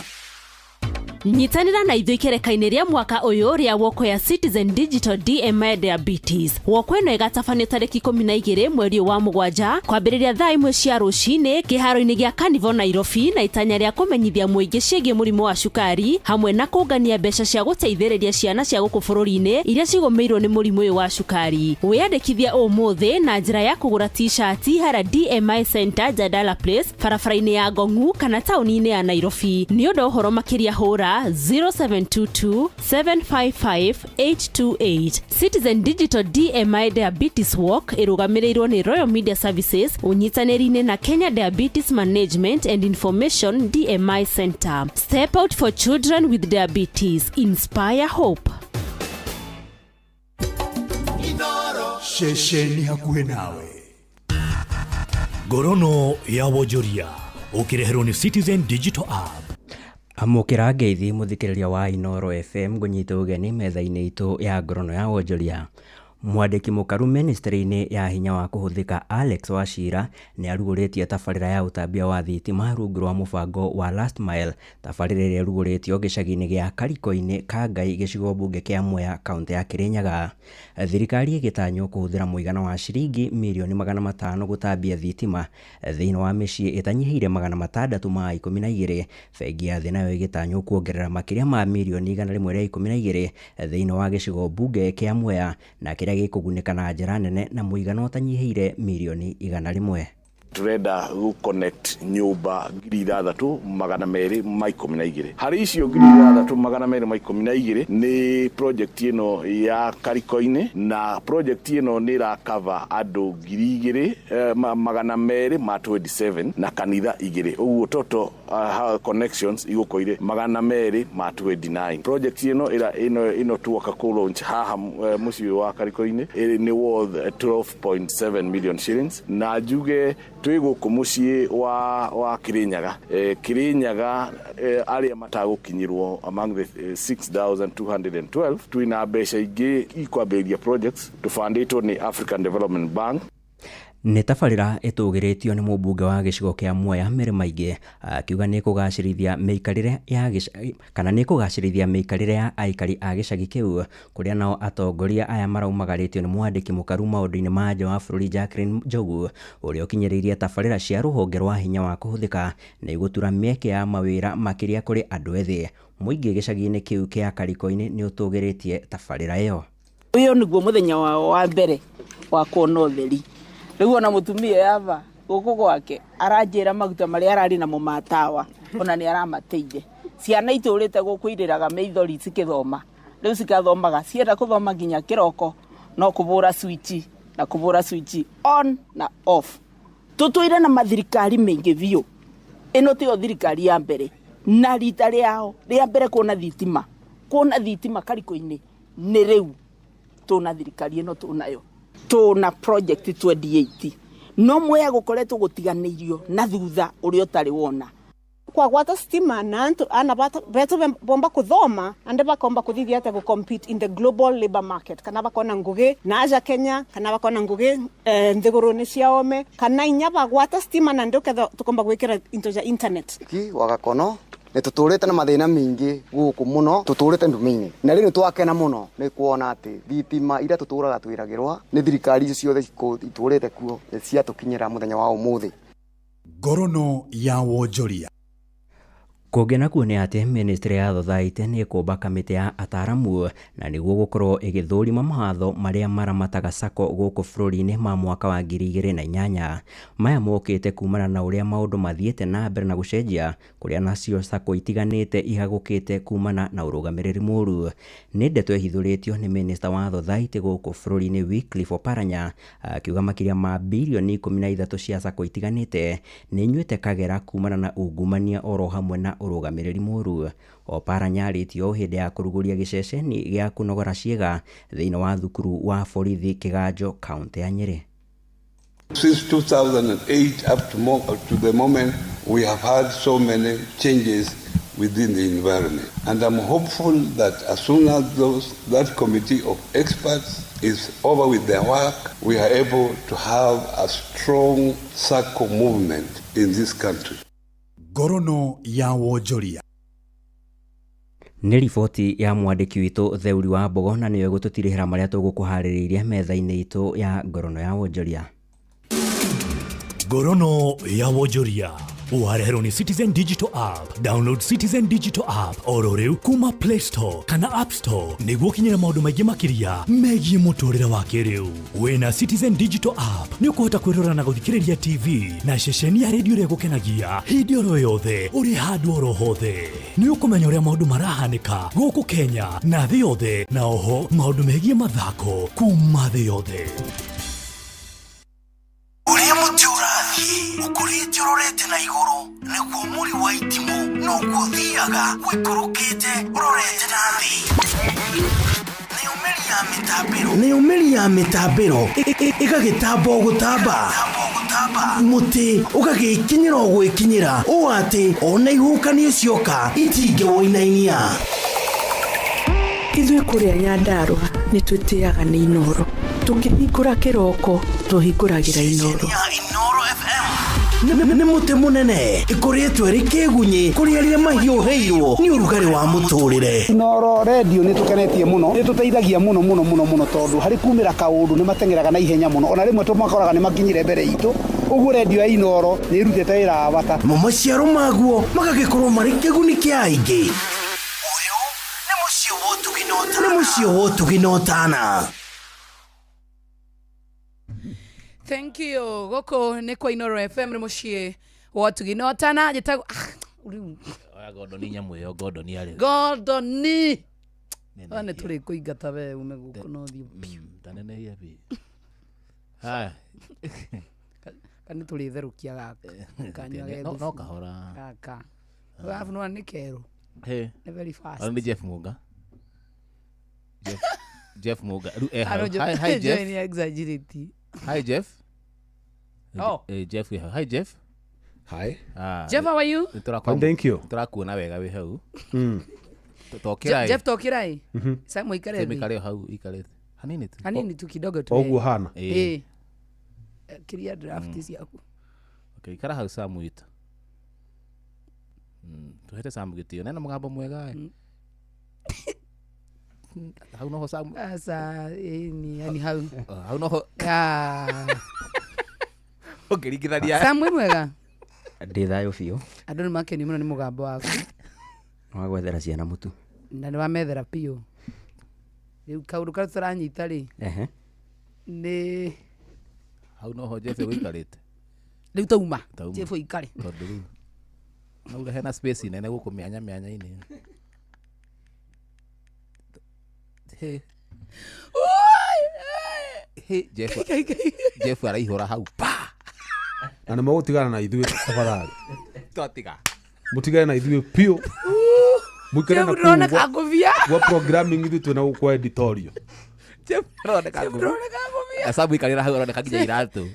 Nyitanĩra na ithuĩ ikereka-inĩ rĩa mwaka ũyũ rĩa woko ya Citizen Digital DMI Diabetes. Woko ĩno ĩgatabanio tarĩki 12 mweri ũyũ wa 7 kwambĩrĩria thaa 1 cia rũcinĩ kĩharo-inĩ gĩa Carnival Nairobi, na itanya rĩa kũmenyithia mũingĩ ciĩgiĩ mũrimũ wa cukari hamwe na kũngania mbeca cia gũteithĩrĩria ciana cia gũkũ bũrũri-inĩ iria cigũmĩirwo nĩ mũrimũ ũyũ wa cukari. Wĩyandĩkithie ũmũthĩ na njĩra ya kũgũra t-shirt harĩa DMI Center, Jadala Place, barabara-inĩ ya Ngong'u kana taũni-inĩ ya Nairobi. Nĩ ũndũ wa ũhoro makĩria hũra 0722 755 828. Citizen Digital DMI Diabetes Walk ĩrũgamĩrĩirwo nĩ Royal Media Services ũnyitanĩri-inĩ na Kenya Diabetes Management and Information DMI Center. Step out for children with diabetes. Inspire hope. Ceceni hakuhĩ nawe. Ngorono ya wonjoria ũkĩreherwo nĩ Citizen Digital App. Amũkĩra ngeithi mũthikĩrĩria wa Inoro FM, ngũnyite ũgeni metha-inĩ itũ ya ngorono ya wonjoria. Mwandĩki mũkaru ministry-inĩ ya hinya wa kũhũthĩka Alex Wachira nĩ arugũrĩtie tabarĩra ya ũtambia wa thitima rungu rwa mũbango wa Last Mile, tabarĩra ĩrĩa ĩrugũrĩtio gĩcagi-inĩ gĩa Kariko-inĩ Kangai, gĩcigo mbunge kĩa Mwea, kaũntĩ ya Kirinyaga. Thirikari ĩgĩtanywo kũhũthĩra mũigana wa ciringi mirioni 500 gũtambia thitima thĩinĩ wa mĩciĩ ĩtanyihĩire 612. Bengi ya Thĩ nayo ĩgĩtanywo kuongerera makĩria ma mirioni 112 thĩinĩ wa gĩcigo mbunge kĩa Mwea, na kĩrĩa gĩkũgunĩka na njĩra nene na mũigana ũtanyihĩire mirioni 100. Turenda gu connect nyumba 6212. Harĩ icio 6212 nĩ project ĩno ya Kariko-inĩ, na project ĩno nĩ ĩrakava andũ 2227 na kanitha 2, ũguo total connections igũkoire 229. Project ĩno ĩno tuoka kũ launch haha mũciĩ wa Kariko-inĩ nĩ worth 12.7 million shillings, na njuge twĩ gũkũ mũciĩ wa Kirinyaga. Kirinyaga arĩa matagũkinyĩrwo among the 6212, twĩna mbeca ingĩ ikwambĩrĩria projects tũbandĩtwo nĩ African Development Bank. Nĩ tabarĩra ĩtũgĩrĩtio nĩ mũmbunge wa gĩcigo kĩa Mwea Mary Maingĩ, akiuga nĩ kũgacĩrithia mĩikarĩre ya kana nĩ kũgacĩrithia mĩikarĩre ya aikari a gĩcagi kĩu, kũrĩa nao atongoria aya maraumagarĩtio nĩ mwandĩki mũkaru maũndũ-inĩ ma nja wa bũrũri Jacqueline Njogu, ũrĩa ũkinyĩrĩirie tabarĩra cia rũhonge rwa hinya wa kũhũthĩka na igũtura mĩeke ya mawĩra makĩria kũrĩ andũ ethĩ. Mũingĩ gĩcagi-inĩ kĩu kĩa Kariko-inĩ nĩ ũtũgĩrĩtie tabarĩra ĩyo. Ũyũ nĩguo mũthenya wao wa mbere wa kuona ũtheri. Rĩu ona mũtumia yava gũkũ gwake aranjĩra maguta marĩa ararĩ namo ma tawa ona nĩ aramateire. Ciana itũrĩte gũkũ irĩraga maithori cikĩthoma, rĩu cikathomaga cienda kũthoma nginya kĩroko, no kũbũra switch na kũbũra switch on na off. Tũtũire na mathirikari maingĩ biũ, ĩno tiyo thirikari ya mbere, na rita rĩao rĩa mbere kuona thitima, kuona thitima Kariko-inĩ nĩ rĩu tũna thirikari ĩno tũnayo. Tũna project 28 no Mwea gũkoretwo gũtiganĩirio na thutha ũrĩa ũtarĩ wona. Kwagwata stima na antu ana betu bomba kuthoma ande bakomba kuthithia ate compete in the global labor market, kana bakona ngugi na aja Kenya, kana bakona ngugi nthiguru-ini cia ome, kana inya bagwata stima na ndio ketha tukomba gwikira into ja internet. Ki wagakono nĩ tũtũrĩte na mathĩna maingĩ gũkũ mũno, tũtũrĩte ndume-inĩ, na rĩu nĩ twakena mũno nĩ kuona atĩ thitima iria tũtũraga twĩragĩrwa nĩ thirikari icio ciothe itũrĩte kuo nĩ ciatũkinyĩra mũthenya wa ũmũthĩ. Ngorono ya wonjoria. Kũngĩ nakuo nĩ atĩ ministry ya thothaitĩ nĩ ĩkũmba kamĩtĩ ya ataramu na nĩguo gũkorwo ĩgĩthũrima mawatho marĩa maramataga sacco gũkũ bũrũri-inĩ ma mwaka wa 2008. Maya mokĩte kumana na ũrĩa maũndũ mathiĩte na mbere na gũcenjia kũrĩa nacio sacco itiganĩte ihagũkĩte kumana na ũrũgamĩrĩri mũru. Nĩ ndeto ĩhithũrĩtio nĩ minista wa thothaitĩ gũkũ bũrũri-inĩ Wycliffe Oparanya akiuga makĩria ma birioni 13 cia sacco itiganĩte nĩ inyuĩte kagera kumana na ungumania oro hamwe na ũrũgamĩrĩri mũru. Oparanya arĩtie ũũ hĩndĩ ya kũrugũria gĩceceni gĩa kũnogora ciĩga thĩinĩ wa thukuru wa borithi Kĩganjo kaũntĩ ya Nyĩrĩ. Since 2008 up to the moment, we have had so many changes within the environment. And I'm hopeful that as soon as that committee of experts is over with their work, we are able to have a strong SACCO movement in this country. Ngorono ya wonjoria. Nĩ riboti ya mwandĩki witũ Theuri wa Mbogo na nĩyo ĩgũtũtirihĩra marĩa tũgũkũharĩrĩirie metha-inĩ itũ ya ngorono ya wonjoria. Ngorono ya wonjoria wareherwo nĩ Citizen Digital App. Download Citizen Digital App oro rĩu kuma Play Store kana App Store nĩguo ũkinyĩre maũndũ maingĩ makĩria megiĩ mũtũrĩre wa kĩrĩu. Wĩna Citizen Digital App nĩ ũkũhota kwĩrora na gũthikĩrĩria TV na ceceni ya redio ĩrĩa ĩgũkenagia hĩndĩ oro yothe ũrĩ handũ oro hothe. Nĩ ũkũmenya ũrĩa maũndũ marahanĩka gũkũ Kenya na thĩ yothe, na oho maũndũ megiĩ mathako kuma thĩ yothe. Ũrĩa mũtĩ ũrathiĩ ũkũrĩte ũrorete na igũrũ nĩguo mũri wa itimũ noguo ũthiaga ũikũrũkĩte ũrorete na thĩ. Nayo mĩri ya mĩtambĩro ĩgagĩtamba o gũtamba, mũtĩ ũgagĩkinyĩra o gwĩkinyĩra ũũ atĩ ona ihuhũkanio cioka itingĩwũinainia. Ithuĩ kũrĩa Nyandarũa nĩ twĩtĩaga nĩ Inooro. Tũkĩhingũra kĩroko tũhingũragĩra Inooro. Nĩ mũtĩ mũnene ĩkũrĩtwo ĩrĩ kĩgunyĩ kũrĩ arĩa mahiũhĩirwo nĩ ũrugarĩ wa mũtũrĩre. Inooro redio nĩ tũkenetie mũno, nĩ tũteithagia mũno mũno mũno mũno tondũ harĩ kumĩra kaũndũ nĩ mateng'eraga na ihenya mũno, ona rĩmwe tũmakoraga nĩ makinyire mbere itũ. Ũguo redio ya Inooro nĩ ĩrutĩte wĩra wa bata. Mo maciaro maguo magagĩkorwo marĩ kĩguni kĩa aingĩ. Nĩ mũciĩ wa ũtugi na ũtana. Thank you. Gũkũ nĩ kwa Inooro FM nĩ mũciĩ wa ũtugi na ũtana. Njĩtagwo Oya Gordon nyamũ ĩyo, Gordon arĩ. Gordon. Oya nĩ tũrĩ kũingata we ume gũkũ na ũthiĩ biũ. Tanenehia biũ. Haya. Kana nĩ tũrĩtherũkia gaka. Kanyua No kahora. Gaka. Arabu nĩ nĩ kerũ. Hey. Nĩ very fast. Nĩ Jeff Munga. Jeff Munga. Rĩu eh hau. Hi Jeff. Nĩ exaggerate. Hi Jeff. Oh. Jeff wĩ hau. Hi Jeff. Hi. Jeff, how are you? Thank you. Tũrakuona wega wĩ hau. Tokĩra. Jeff tokĩra ĩ. Sasa muikare. Sasa muikare hau ikare. Hanini tu. Hanini tu kidogo tu. Oguo hana. Eh. Kiria draft ciaku. Okay, ikara hau Samu witũ. Tuhete Samu gĩtĩo. Nena mũgambo mwega. Hau noho Samu. Asa ni yani hau. Hau noho. Ah. Ũngĩringithania. Samu wĩ mwega? Ndĩ thayũ biũ. Andũ nĩ makenio mũno nĩ mũgambo waku. Nĩ wagwethera ciana mũtu. Na nĩ wamethera biũ. Rĩu kaũndũ karĩa tũranyita rĩ. Ehe. Nĩ hau noho Jeff ũikarĩte. Rĩu tauma. Jeff ũikare. Tondũ rĩu no ũrehe na space nene gũkũ mĩanya mĩanya-inĩ. Hey. Hey, Jeff. Jeff araihũra hau pa. Na nĩ mũgũtigana na ithuĩ tafadhali. Twatiga. Mũtigane na ithuĩ biũ. Mũikare na kũu. Gwa programming ithuĩ twĩna gũkũ editorial. Jeff aroneka ngũbia. Samu ikarĩra hau aroneka nginya iratũ.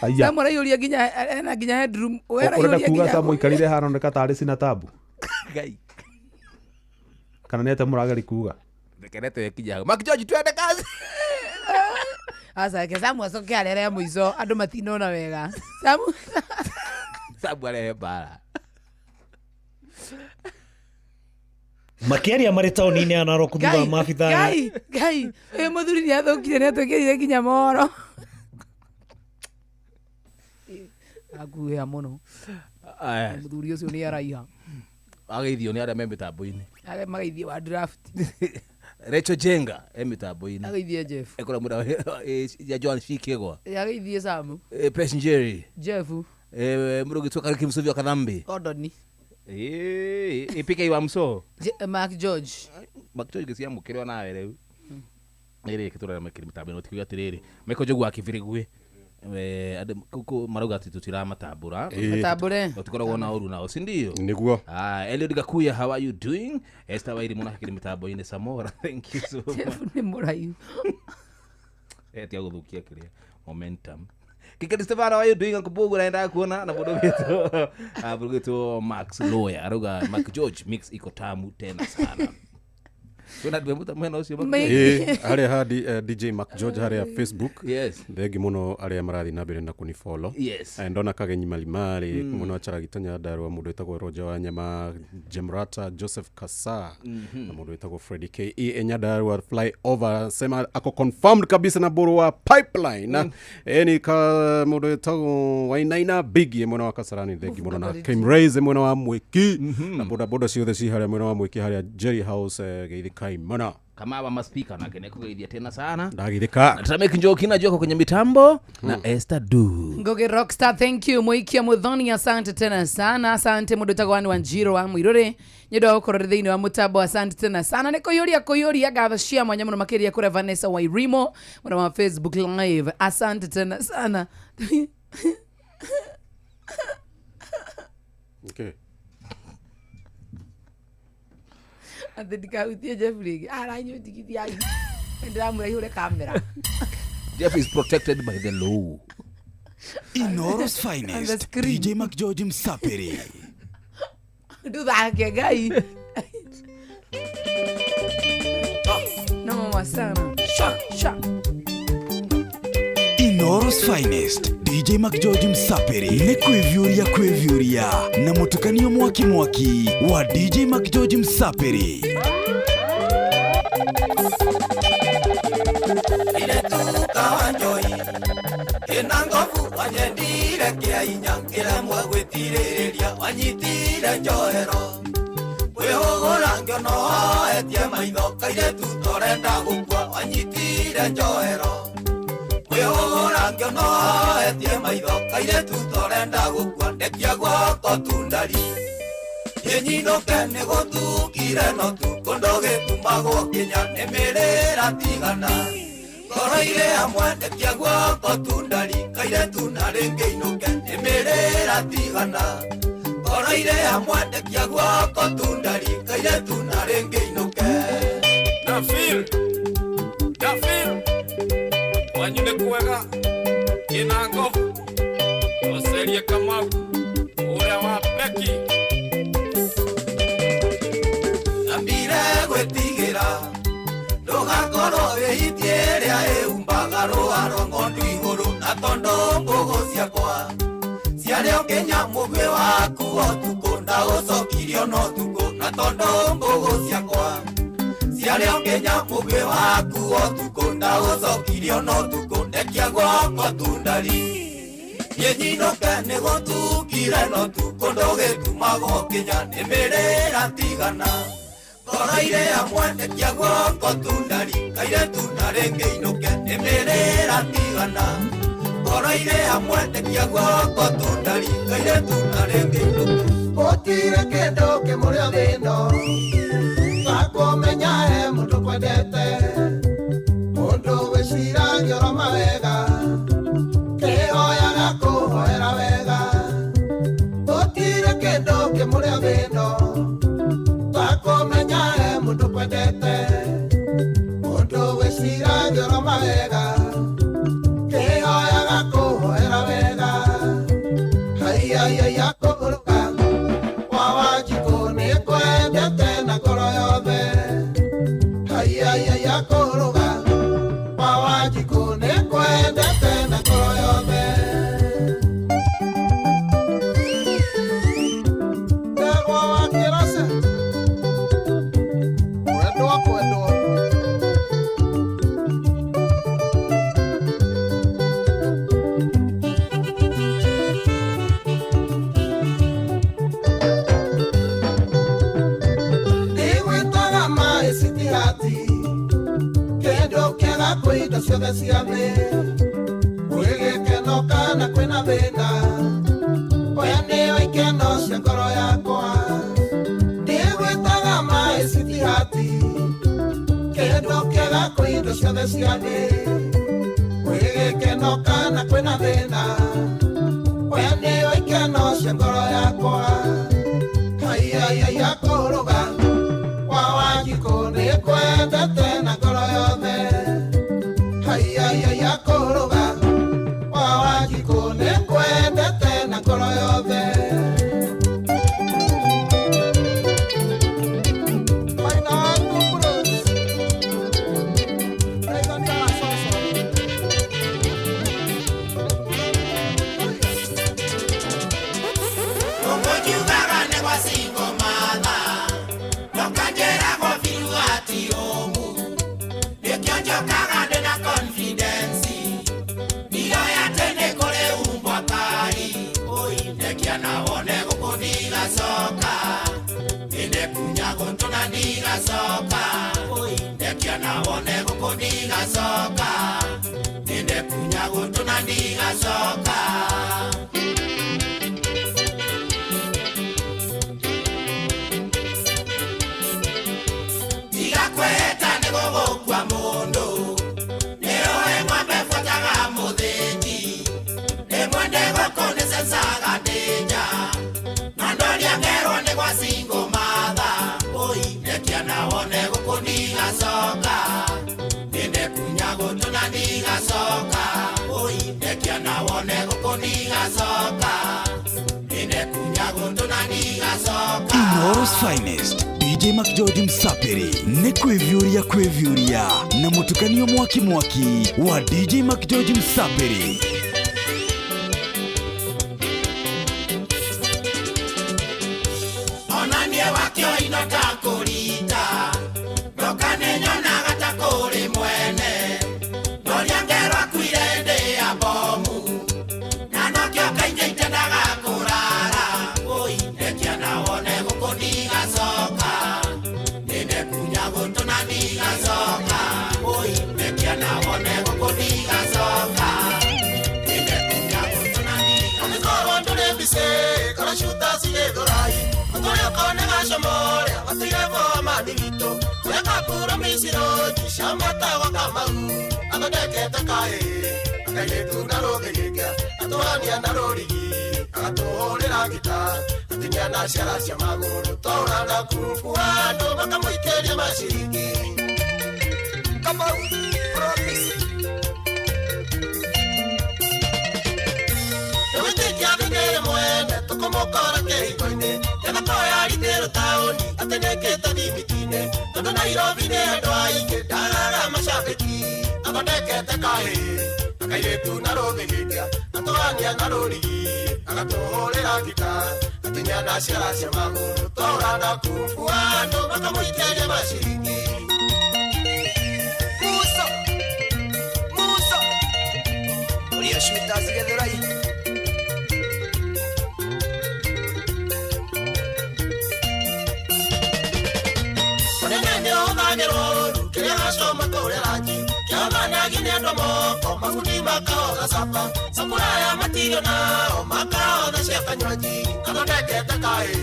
Aya. Samu araiyũria nginya ena nginya headroom. Ũrenda kuga Samu ikarĩre haha aroneka tarĩ cina tabu. Ngai. Kana nĩ atĩa mũrageri kuga? Ndekerete kinya hau. Mark George twende kazi. Asa ke Samu acoke arere mũico andũ matinona wega. Samu Samu arehe mbara. Makĩaria marĩ taũni-inĩ ya Narok thutha wa maabithaa Ngai Ngai ũyũ mũthuri nĩ athũkire nĩ atwĩkĩrire nginya mohoro. Akuhĩa mũno. Mũthuri ũcio nĩ araiha. Ageithio nĩ arĩa me mĩtambo-inĩ. Arĩa mageithie wa draft. Rachel Jenga e mĩtambo-inĩ. Ageithie Jeff. Ekora mũra ya Joan Shikegwa. Ageithie Samu. Pesh Njeri. Jeff. Mũndũ ũgĩtwo Kariuki Mũcũthi wa Kathambi. Gordon. PK wa Mso. Mark George. Mark George gĩciamũkĩrwo nawe rĩu. Nĩ rĩrĩ tũrarĩa makĩria mĩtambo-inĩ tikuga atĩrĩrĩ Michael Njogu wa Kĩbĩrĩgwe andũ kũu marauga atĩ tũtiramatambũra. Matambũre. Tũtikoragwo na ũru nao, si ndio? Nĩguo. Eliud Gakuya, how are you doing? Esther Wairimu nake kĩrĩ mĩtambo-inĩ. Samora, thank you so much. Jeff nĩ mũraihu. Tia gũthũkia kĩrĩa momentum. Kikedi Stefano, how are you doing? Uncle Bogo naenda kuona na mũndũ witũ mũndũ witũ Max Lawyer arauga Mark George mix iko tamu tena sana. Kwĩna andũ emwe mwena ũcio harĩa ha DJ Mark George harĩa Facebook. Yes. Thengi mũno arĩa marathiĩ na mbere na kũnifollow. Yes. Ndona Kagenyi Malimali, mũno Charagita Nyandarua, mũndũ wĩtagwo Roger Wanyama, Jemrata Joseph Kasa, na mũndũ wĩtagwo Freddy K.E. Nyandarua flyover sema ako confirmed kabisa na boro wa pipeline. Na ni ka mũndũ wĩtagwo Wainaina Biggie mwena wa Kasarani, thengi mũno na Kim Raise mwena wa Mwiki, na boda boda ciothe ci harĩa mwena wa Mwiki harĩa Jerry House geithika imana. Kama wa maspika na kene kugeithia tena sana. Ndagithika. Na Tamek Njoki na Joko kwenye mitambo na Esther Du. Ngoge Rockstar, thank you. Muikia Muthoni, asante tena sana. Asante mundu wĩtagwo Anne Wanjiru wa Mwiruri. Nĩ ũndũ wa gũkorwo thĩinĩ wa mũtambo, asante tena sana. Nĩ kũiyũria ngatho cia mwanya mũno makĩria kũrĩa Vanessa Wairimo mwena wa Facebook Live. Asante tena sana. Okay. Atĩ ndikahutie Jeff rĩngĩ. Aranyũtigithia. Ndĩramwĩra ihũre kamera. Jeff is protected by the law. Inooro's finest, DJ Mark George Msapiri. Nduthake Ngai. No mama sana. Sha sha. Inooro's finest, DJ Mark George Msapiri. Nĩ kwĩvyũria na mũtukanio mwaki mwaki wa DJ Mark George Msapiri. Wa wa jiko ne kwa kwĩ indo ciothe cia thĩ kwĩ gĩkeno kana kwĩna thĩna oya nĩyo ikeno cia ngoro yakwa ndigwĩtaga maĩ citihati kĩndũ kĩega kwĩ indo ciothe cia thĩ kwĩ gĩkeno kana kwĩna thĩna oya nĩyo ikeno cia ngoro yakwa haiya kũrũga kwa Wanjikũ nĩkwendete na ngoro yothe haiya kũrũga kwa Wanjikũ nĩkwendete na ngoro yothe. Inoro's finest DJ McGeorge Msapiri nĩ kwĩviũria kwĩviũria na mũtukanio mwaki mwaki wa DJ McGeorge Msapiri. Onanie wakio inota kũrita ndokane nyonaga ta kũrĩ mwene ndoria ngero akuire ndĩ ya bomu na nokĩo kaingĩ itendaga kũrara oi ndekia na wone gũkũ ndigacoka nĩndekunya gũtũ na ndigacoka oi ndekia na wone gũkũ ndigacoka nĩndekunya gũtũ na ndigacoka. Angĩkorwo ndũrĩ mbici kana cuta cigĩthũrai ũtũrĩ ũkone gacomore gatuire mani witũ kũrĩa kapuro micirũnji ciamatagwo Kamau athondekete kaĩ akairĩtu na rũthĩgĩke atũhania na rũrigi agatũhũrĩra ngita atinia na ciara cia magũrũ twaũra na kurubu andũ makamũikĩria maciringi Kamau promise. Nĩwĩtĩkia thĩ nĩrĩ mwene tũkũmũkora kĩhingo-inĩ gĩthako ya ritĩrũ taũni atĩ nĩkĩte thimiti-inĩ tondũ Nairobi nĩ andũ aingĩ ndaraga macambĩki athondekete kaĩ akairĩtu na rũthĩgĩkia atũhania na rũrigi agatũhũrĩra ngita atinia na ciara cia magũrũ twaũra na kurubu andũ makamũikĩria maciringi. Musa Musa ũrĩa cuta cigĩthũrai. Kĩrĩa gacoma kũrĩa ranji kĩobanagi nĩ andũ moko mabundi makahotha capa sapuraya matirio nao makahotha cia kanywaji athondekete kaĩ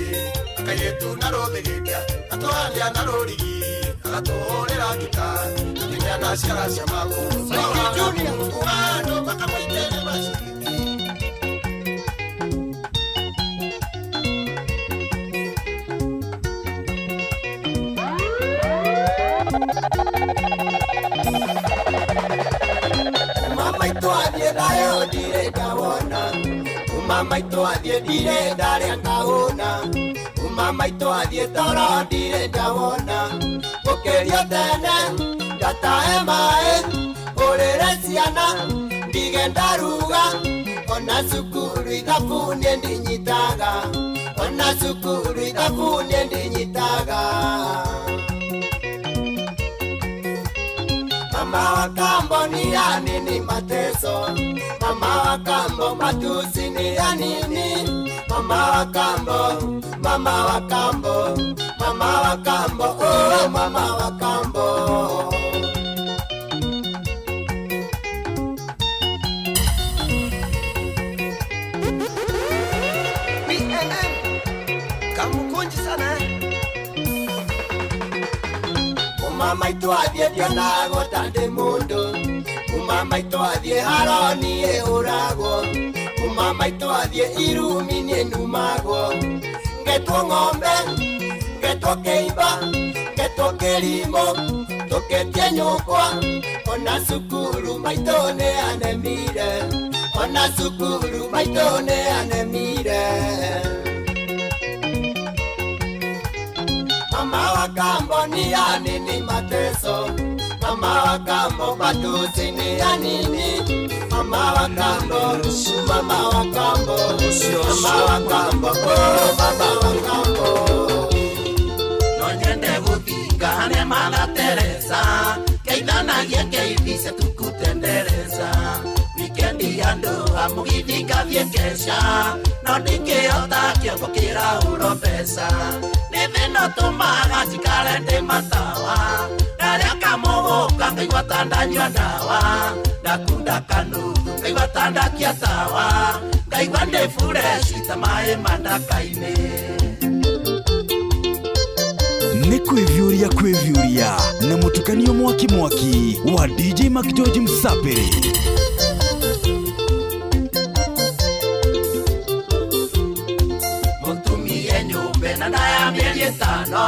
akairĩtu na rũthĩgĩkia atũhania na rũrigi agatũhũrĩra ngita atinia na ciara cia magũrũ andũ makamũikĩria maciringi. Mama itu athiĩ thayũ ndirĩ ndawona Mama itu athiĩ ndirĩ ndarĩa ngahũna Mama itu athiĩ toro ndirĩ ndawona Gũkĩria tene ndatahe maĩ ũrĩre ciana ndige ndaruga ona cukuru ithabu niĩ ndinyitaga ona cukuru ithabu niĩ ndinyitaga. Mama wa kambo ni ya nini mateso? Mama wa kambo matusi ni ya nini? Mama wa kambo, mama wa kambo, mama wa kambo, oh mama wa kambo. Kuma maitũ athiĩ ndionagwo ta ndĩ mũndũ. Kuma maitũ athiĩ haro niĩ hũragwo. Kuma maitũ athiĩ irumi niĩ numagwo. Ngetwo ng'ombe, ngetwo kĩimba, ngetwo kĩrimũ, tũketie nyũkwa. Ona cukuru maitũ nĩ anemire. Ona cukuru maitũ nĩ anemire. Mama wa kambo ni ya nini mateso? Mama wa kambo matusi ni ya nini? Mama wa kambo, mama wa kambo, mama wa kambo, oh mama wa kambo. No nyende guthinga harĩa Mother Teresa, keithanagie keibise tukutendereza. Wikendi andũ a mũgithi ngathiĩ keca, no ndingĩhota kĩongo kĩrahũrwo mbeca. Nĩ thĩna ũtũmaga njikare ndĩ matawa, ndarĩa kamũgũka ngaigua ta ndanyua ndawa, ndakunda kanuthu ngaigua ta ndakia tawa, ngaigua ndĩ fresh ta maĩ ma ndaka-inĩ. Nĩ kwĩviũria kwĩviũria na mũtukanio mwaki mwaki wa DJ McGeorge Msapiri. Mũtumie nyũmba na ndaya mĩeri ĩtano,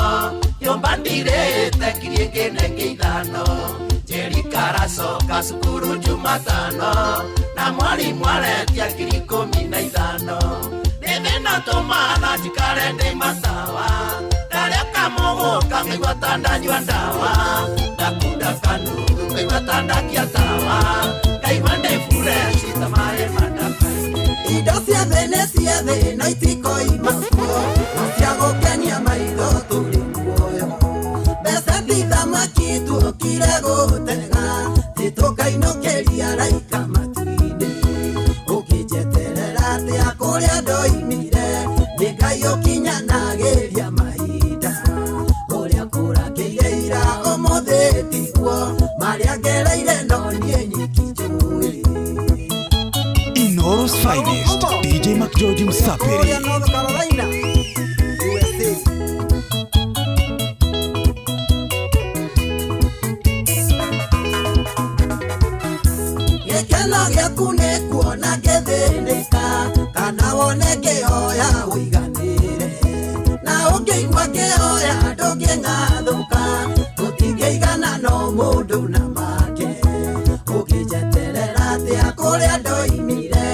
nyũmba ndirĩte ngiri ĩngĩ na ĩngĩ ithano. Jerika aracoka cukuru Jumatano, na mwarimũ aretia 15,000. Nĩ thĩna ũtũmaga njikare ndĩ matawa, ndarĩa kamũgũka ngaigua ta ndanyua ndawa, ndakunda kanuthu ngaigua ta ndakia tawa, ngaigua ndĩ fresh ta maĩ ma ndaka-inĩ. Indo cia thĩ nĩ cia thĩ no itikoima kuo, no cia gũkenia maitho tũrĩ muoyo. Mbeca ti thamaki tuokire gũtega, titũkainũkĩria araika matu-inĩ. Ũkĩnjeterera atĩa kũrĩa ndoimire, nĩ Ngai ũkinyanagĩria mahinda. Ũrĩa kũrakĩire ira ũmũthĩ tiguo, marĩa ngereire no niĩ nyiki njũĩ. Inoro's finest, DJ McGeorge Msapiri. North Carolina, USA. Gĩkeno gĩaku nĩ kuona ngĩthĩnĩka, kana wone ngĩhoya ũiganĩre. Na ũngĩigua ngĩhoya ndũngĩng'athũka, tũtingĩigana no mũndũ na make. Ũngĩnjeterera atĩa kũrĩa ndoimire,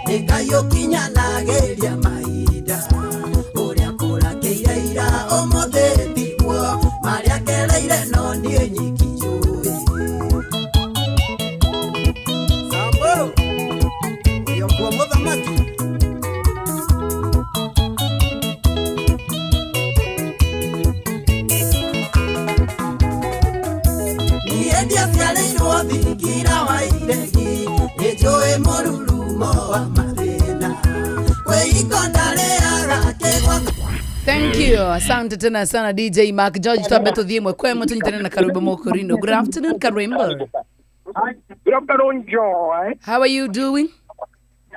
nĩ Ngai ũkinyanagĩria mahinda. Ũrĩa kũrakĩire ira ũmũthĩ tiguo, marĩa ngereire no niĩ nyiki njũĩ. Samburu, ũrĩa mũthamaki. Niĩ ndiaciarĩirwo thingira wa iregi, nĩnjũĩ mũrurumo wa mathĩna. Kwĩhingo ndarĩaga kĩgwa. Thank you. Asante tena sana DJ Mark George. Twambe tuthiĩ ĩmwe kwa ĩmwe tũnyitane na Karwimbo Mokorino. Good afternoon, Karwimbo. Good afternoon, Joy. How are you doing?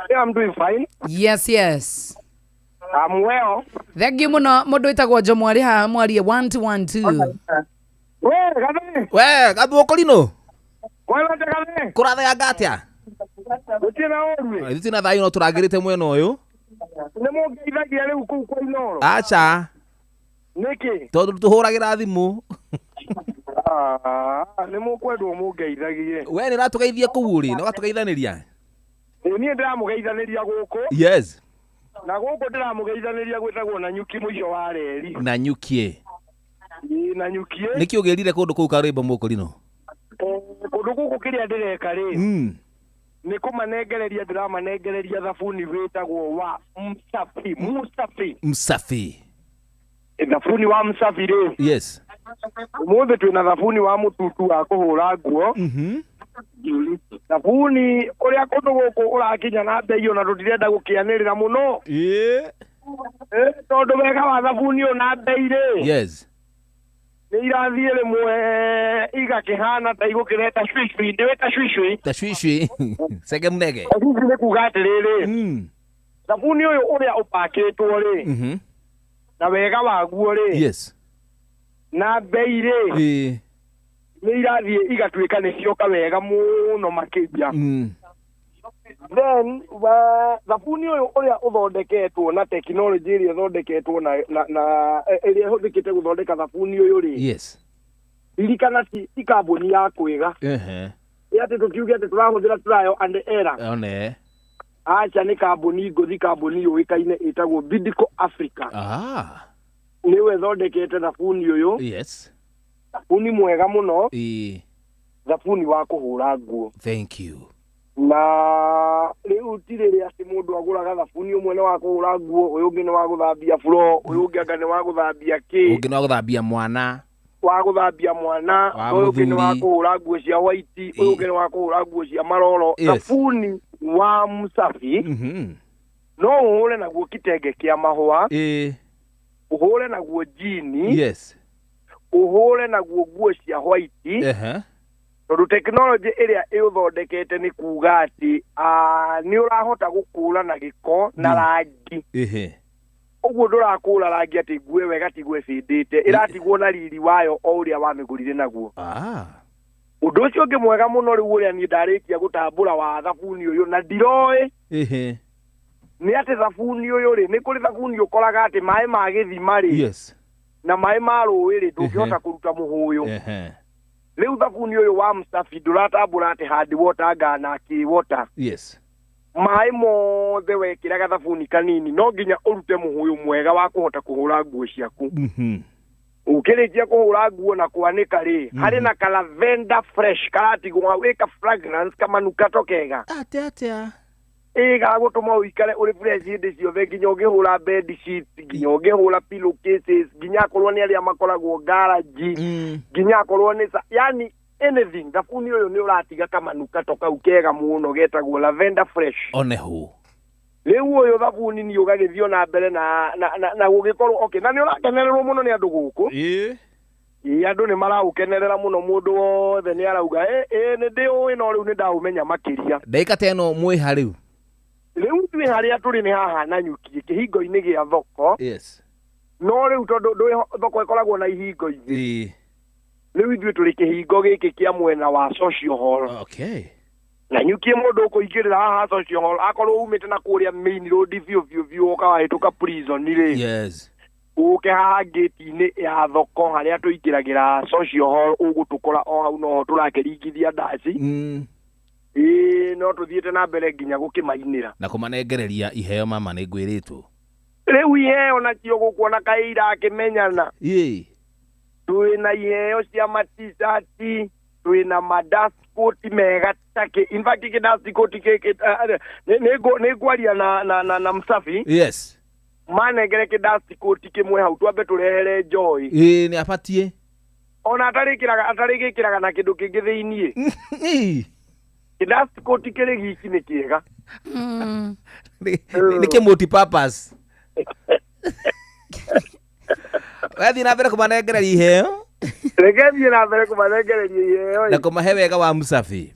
Yeah, I'm doing fine. Yes, yes. I'm well. Thank you mũno mũndũ wĩtagwo Jomo arĩ haha mwarie 1212. We, Gathĩ. We, Gathĩ Mokorino. Kwelete Gathĩ. Kũrathayanga atĩa? Gũtirĩ na ũru. Ithuĩ na thayũ no tũrangĩrĩte mwena ũyũ. Nĩ mũngeithagia rĩu kũu kwa Inoro? Aca. Nĩkĩ? Tondũ tũhũragĩra thimũ. Ah, nĩ mũkwendwo mũngeithagie. We nĩ ũratũgeithia kũu rĩ, nĩ ũgatũgeithanĩria? Ĩ niĩ ndĩramũgeithanĩria gũkũ. Yes. Na gũkũ ndĩramũgeithanĩria gwĩtagwo Nanyuki mũico wa reri. Nanyuki. Ĩ Nanyuki. Nĩkĩ ũgĩrire kũndũ kũu Karwimbo Mokorino? Kũndũ gũkũ kĩrĩa ndĩreka rĩ, nĩ kũmanengereria ndĩramanengereria thabuni wĩtagwo wa Msafi. Msafi. Msafi. Thabuni wa Msafi rĩ. Yes. Ũmũthĩ twĩna thabuni wa mũtutu wa kũhũra nguo. Thabuni ũrĩa kũndũ gũkũ ũrakinya na mbei ona tũtirenda gũkĩanĩrĩra mũno. Tondũ wega wa thabuni ũyũ na mbei rĩ. Yes. Nĩ irathiĩ rĩmwe igakĩhana ta igũkĩreta cwicwi. Ndĩwĩ ta cwicwi? Ta cwicwi. Sege mnege. Cwicwi nĩ kuga atĩrĩrĩ. Thabuni ũyũ ũrĩa ũpakĩtwo rĩ. Na wega waguo rĩ. Yes. Na mbei rĩ. Nĩ irathiĩ igatuĩka nĩ cioka wega mũno makĩria. Then thabuni ũyũ ũrĩa ũthondeketwo na tekinoronjĩ ĩrĩa ĩthondeketwo na ĩrĩa ĩhũthĩkĩte gũthondeka thabuni ũyũ rĩ, ririkana ti kambuni ya kwĩga. Ĩ atĩ tũkiuge atĩ tũrahũthĩra trial and error. One. Aca, nĩ kambuni ngũthi, kambuni yũĩkaine ĩtagwo Bidco Africa. Nĩwe ĩthondekete thabuni ũyũ. Thabuni mwega mũno. Thabuni wa kũhũra nguo. Thank you. Na rĩu ti rĩrĩa atĩ mũndũ agũraga thabuni ũmwe nĩ wa kũhũra nguo, ũyũ ũngĩ nĩ wa gũthambia floor, ũyũ ũngĩ anga nĩ wa gũthambia kĩ. Ũngĩ nĩ wa gũthambia mwana. Wa gũthambia mwana. Wa Ũyũ ũngĩ nĩ wa mũthuri. kũhũra nguo cia white, ũyũ ũngĩ nĩ wa kũhũra nguo cia maroro. Thabuni wa Msafi no ũhũre naguo kitenge kĩa mahũa, ũhũre naguo jini, ũhũre naguo nguo cia white, tondũ tekinoronjĩ ĩrĩa ĩũthondekete nĩ kuga atĩ nĩ ũrahota gũkũra na gĩko na rangi. Ũguo ndũrakũra rangi atĩ nguo ĩyo ĩgatigwo ĩbĩndĩte, ĩratigwo na riri wayo o ũrĩa wamĩgũrire naguo. Ũndũ ũcio ũngĩ mwega mũno rĩu ũrĩa niĩ ndarĩkia gũtambũra wa thabuni ũyũ na ndiroĩ nĩ atĩ thabuni ũyũ rĩ, nĩ kũrĩ thabuni ũkoraga atĩ maĩ ma gĩthima rĩ na maĩ ma rũĩ rĩ, ndũngĩhota kũruta mũhũyũ. Rĩu thabuni ũyũ wa Msafi ndũratambũra atĩ hard water ngana kĩ water. Maĩ mothe wekĩra gathabuni kanini no nginya ũrute mũhũyũ mwega wa kũhota kũhũra nguo ciaku. Ũkĩrĩkia kũhũra nguo na kwanĩka rĩ, harĩ na kalavenda fresh karatigwo wĩ ka fragrance kamanukato kega. Atĩa atĩa? Ĩ gagũtũma ũikare ũrĩ fresh hĩndĩ ciothe, nginya ũngĩhũra bed sheet, nginya ũngĩhũra pillow cases, nginya akorwo nĩ arĩa makoragwo garage, nginya akorwo nĩ yani anything, thabuni ũyũ nĩ ũratiga kamanukato kau kega mũno getagwo lavender fresh. One hu. Rĩu ũyũ thabuni nĩ ũgagĩthiĩ na mbere na gũgĩkorwo okay, na nĩ ũrakenererwo mũno nĩ andũ gũkũ. Ĩ andũ nĩ maraũkenerera mũno, mũndũ wothe nĩ arauga ĩ nĩ ndĩũĩ, no rĩu nĩ ndaũmenya makĩria. Ndagĩka ta ĩno mwĩ ha rĩu? Rĩu ithuĩ harĩa tũrĩ nĩ haha Nanyuki, kĩhingo-inĩ gĩa thoko. No rĩu tondũ ndũĩ thoko ĩkoragwo na ihingo igĩrĩ, rĩu ithuĩ tũrĩ kĩhingo gĩkĩ kĩa mwena wa social hall. Nanyuki mũndũ ũkũingĩrĩra haha social hall, akorwo umĩte na kũrĩa main road biũ biũ biũ, ũka wahĩtũka prison rĩ, ũke haha ngĩti-inĩ ya thoko harĩa tũingĩragĩra social hall, ũgũtũkora o hau, noho tũrakĩringithia ndaci. Ĩĩ, no tũthiĩte na mbere nginya gũkĩmainĩra na kũmanengereria iheo. Mama, nĩ ngwĩrĩtwo. Rĩu iheo nacio gũkuona kaĩ irakĩmenyana. Twĩna iheo cia maticati, twĩna madascoat mega takĩ. In fact, kĩdascoat gĩkĩ nĩ ngwaria na Msafi manengere kĩdascoat kĩmwe hau twambe tũrehere Joy. Ĩ nĩ abatiĩ. Ona atarĩgĩkĩraga na kĩndũ kĩngĩ thĩiniĩ. Kĩdascoat kĩrĩ giki nĩ kĩega. Nĩ kĩ multipurpose. Wathiĩ na mbere kũmanengereria iheo. Reke thiĩ na mbere kũmanengereria iheo. Na kũmahe wega wa Msafi.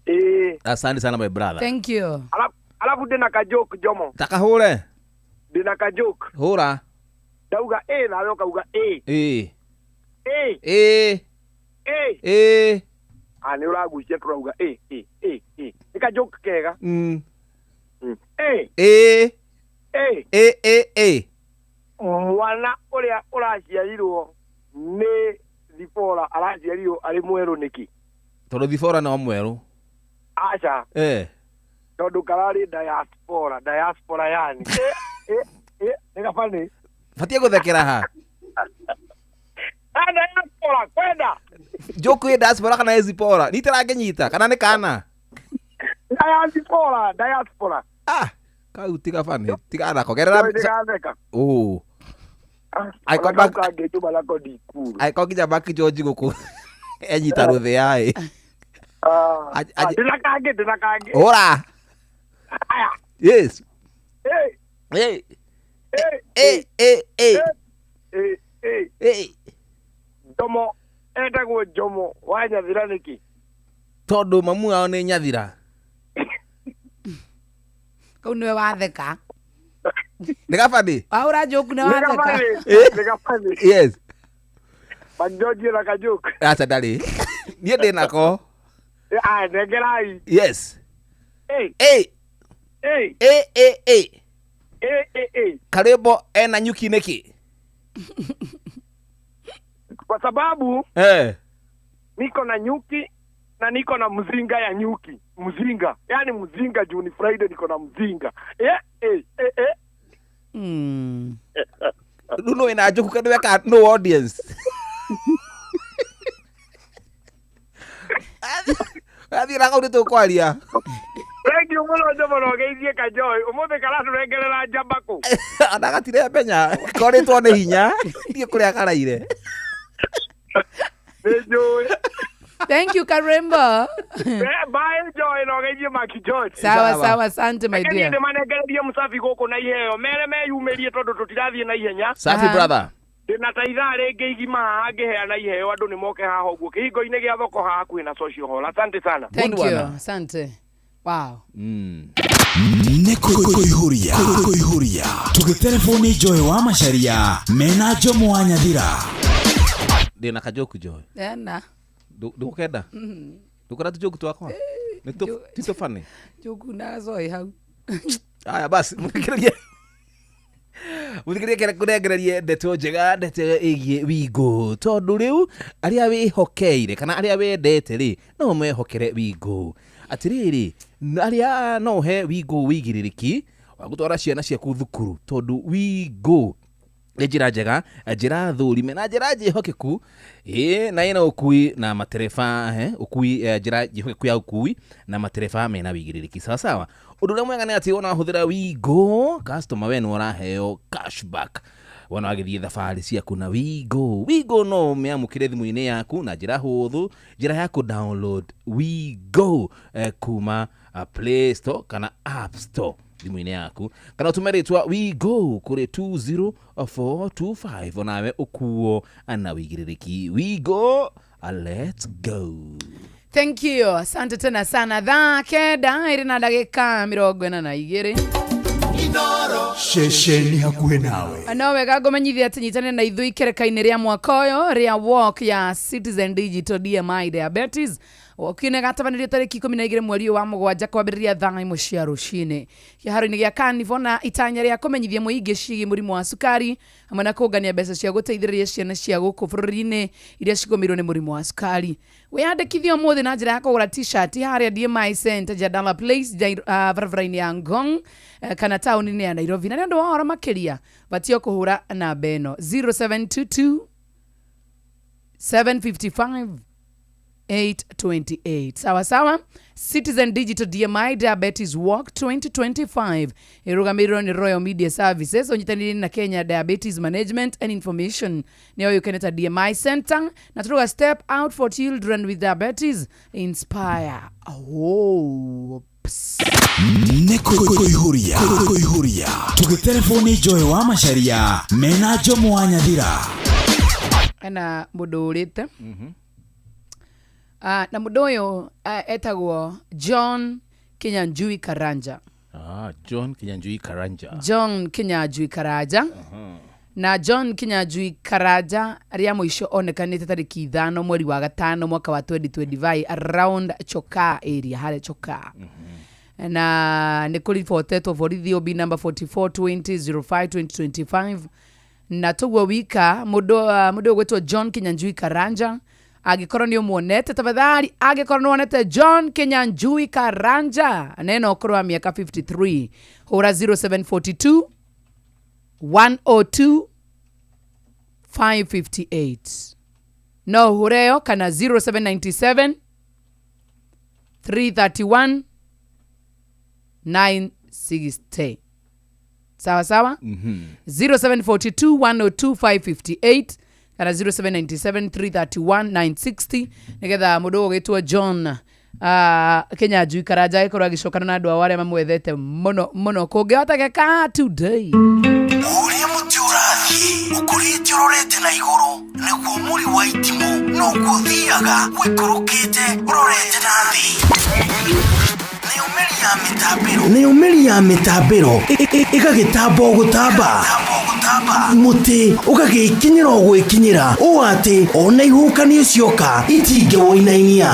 Ĩĩ. Asante sana, my brother. Thank you. Alafu ndĩna ka joke, Jomo. Takahũre. Ndĩna ka joke. Hũra. Ndauga ĩ nawe ũkauga ĩ. Ĩ. Ĩ. Ĩ. Ĩ. Ĩ. Ah, nĩ ũragucia, tũrauga ĩ ĩ ĩ ĩ, nĩ ka joke kega. Ĩ. Ĩ. Ĩ. Ĩ ĩ ĩ. Mwana ũrĩa ũraciarirwo nĩ Zipora araciarirwo arĩ mwerũ nĩkĩ? Tondũ Thibora no mwerũ. Aca. Tondũ kararĩ diaspora, diaspora yani. Ĩ, ĩ, ĩ, nĩ gabani. Batiĩ gũthekera ha? Ah, diaspora kwenda. Joke ĩ diaspora kana ĩ Zipora? Nitĩrangĩnyita kana nĩ kana? Diaspora, diaspora. Ah, kau tiga bani, tiga nako. Gerera. Nĩ gatheka. Oh. Ona kau kangĩtũma nako ndikuru. Angĩkorwo nginya Mark George gũkũ enyita rũthĩa ĩ. Ndĩna kangĩ, ndĩna kangĩ. Hũra. Aya. Yes. Ĩ. Ĩ. Ĩ. Ĩ ĩ ĩ. Ĩ ĩ. Ĩ. Jomo etagwo Jomo wa Nyathira nĩkĩ? Tondũ mamu wao nĩ Nyathira. Kau nĩwe watheka. Nĩ gabani? Wahũra joke nĩ watheka. Nĩ gabani. Yes. Majoji na kajoke. Aca ndarĩ. Niĩ ndĩ nako. Aya, nengerai. Yes. A. A. A. A A A. A A A. Karwĩmbo ena nyuki nĩkĩ? Kwa sababu Eh. niko na nyuki na niko na mzinga ya nyuki. Mzinga. Yaani mzinga juu ni Friday niko na mzinga. Eh eh eh eh. Rĩu nĩ wĩna njũku kandũ weka no audience. Athiĩ na kau nĩtũkwaria. Thank you mũno Njomo na ũgeithie Kanjoy. Ũmũthĩ karatũrengerera njamba kũ? Ona gatiremenya korĩtwo nĩ hinya ndiĩ kũrĩa karaire. Nĩ njũĩ. Thank you, Karembo. Bye Joy na ũgeithie Maki George. Sawa sawa, asante my Reke niĩ dear. ndĩmanengererie mũcabi gũkũ na iheo mere meyumĩrie tondũ tũtirathiĩ na ihenya. Safi brother. Ndĩna ta ithaa rĩngĩ igima haha ngĩheana iheo andũ nĩ moke haha ũguo kĩhingo-inĩ gĩa thoko haha hakuhĩ na social hall. Asante sana. Thank you. Asante. Wow. Nĩ kũihũria kũihũria tũgĩtereboni Joy wa Macharia mena Njomo wa Nyathira. Ndĩna kajoku Joy. Ena. Ndũkenda? Ndũkora tũjoku twakwa? Nĩ tũ funny. Njoku na Zoe hau. Aya basi mũthikĩrĩrie mũthikĩrĩrie kĩrĩa kũnengererie ndeto njega ndeto ĩgiĩ Wigo tondũ rĩu arĩa wĩhokeire kana arĩa wendete rĩ no mehokere Wigo atĩrĩrĩ arĩa no ũhe Wigo wĩigĩrĩrĩki wa gũtwara ciana ciaku thukuru tondũ Wigo nĩ njĩra njega njĩra thũrime na njĩra njĩhokeku ĩ na ĩna ũkui na matereba he ũkui njĩra njĩhokeku ya ũkui na matereba mena wĩigĩrĩrĩki sawa sawa ũndũ ũrĩa mwega nĩ atĩ wona wahũthĩra Wigo customer we nĩ ũraheo cashback wona wagĩthiĩ thabarĩ ciaku na Wigo. Wigo no ũmĩamũkĩre thimũ-inĩ yaku na njĩra hũthũ njĩra ya kũ download Wigo kuma Play Store kana App Store thimũ-inĩ yaku kana ũtũme rĩtwa Wigo kũrĩ 20425 onawe ũkuo na wĩigĩrĩrĩki. Wigo, let's go. Thank you. Asante tena sana. Thaa 9 ĩrĩ na ndagĩka 42. Ceceni hakuhĩ nawe. No wega ngũmenyithia atĩ nyitanĩre na ithuĩ ikereka-inĩ rĩa mwaka ũyũ rĩa walk ya Citizen Digital DMI Diabetes. Walk ĩno ĩgatabanĩrio tarĩki 12 mweri ũyũ wa mũgwanja kwambĩrĩria thaa 1 cia rũcinĩ kĩharo-inĩ gĩa Carnival na itanya rĩa kũmenyithia mũingĩ ciĩgiĩ mũrimũ wa cukari hamwe na kũngania mbeca cia gũteithĩrĩria ciana cia gũkũ bũrũri-inĩ iria cigũmĩirwo nĩ mũrimũ wa cukari. Wĩyandĩkithie ũmũthĩ na njĩra ya kũgũra t-shirt harĩa DMI Center Jadala Place barabara-inĩ ya Ngong kana taũni-inĩ ya Nairobi. Na nĩ ũndũ wa ũhoro makĩria batio kũhũra namba ĩno 0722 755 828. Sawa sawa. Citizen Digital DMI Diabetes Walk 2025 ĩrũgamĩrĩirwo nĩ Royal Media Services ũnyitanĩire na Kenya Diabetes Management and Information nĩyo yũkanĩte ta DMI Center na tũrauga step out for children with diabetes inspire hopes. Nĩ kũihũria kũihũria tũgĩtereboni Joy wa Macharia mena Njomo wa Nyathira. Ena mũndũ ũrĩte. Na mũndũ ũyũ etagwo John Kinyanjui Karanja. John Kinyanjui Karanja. John Kinyanjui Karanja. Na John Kinyanjui Karanja rĩa mũico onekanĩte tarĩki 5 mweri wa 5 mwaka wa 2025 around Chokaa area harĩa Chokaa. Na nĩ kũribotetwo borithi OB number 442005 2025 na tũguo wika mũndũ ũgwĩtwo John Kinyanjui Karanja angĩkorwo nĩ ũmuonete tafadhali angĩkorwo nĩ wonete John Kinyanjui Karanja nena ũkũrũ wa mĩaka 53 hũra 0742 102 558 no ũhũre ĩyo kana 0797 331 960. Sawa sawa. 0742 102 558 kana 0797 331 960 nigetha mũndũ ũgwĩtwo John Kinyanjui Karanja agĩkorwo agĩcokana na andũ ao arĩa mamwethete mũno mũno kũngĩhotekeka today. Ũrĩa mũtĩ ũrathiĩ ũkũrĩte ũrorete na igũrũ nĩguo mũri wa itimũ noguo ũthiaga ũikũrũkĩte ũrorete na thĩ. Nayo mĩri ya mĩtambĩro ĩgagĩtamba o gũtamba, mũtĩ ũgagĩkinyĩra o gwĩkinyĩra ũũ atĩ ona ihuhũkanio cioka itingĩwũinainia.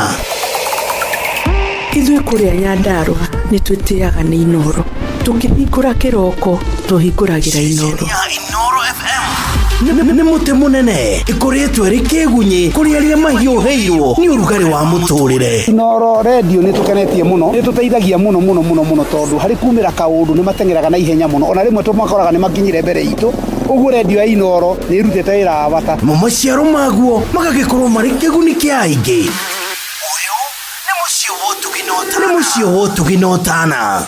Ithuĩ kũrĩa Nyandarũa nĩ twĩtĩaga nĩ Inooro. Tũkĩhingũra kĩroko tũhingũragĩra Inooro. Nĩ mũtĩ mũnene ĩkoretwo ĩrĩ kĩgunyĩ kũrĩ arĩa mahiũhĩirwo nĩ ũrugarĩ wa mũtũrĩre. Inooro redio nĩ tũkenetie mũno, nĩ tũteithagia mũno mũno mũno mũno tondũ harĩ kumĩra kaũndũ nĩ mateng'eraga na ihenya mũno, ona rĩmwe tũmakoraga nĩ makinyire mbere itũ, ũguo redio ya Inooro nĩ ĩrutĩte wĩra wa bata. Mo maciaro maguo magagĩkorwo marĩ kĩguni kĩa aingĩ. Nĩ mũciĩ wa ũtugi na ũtana.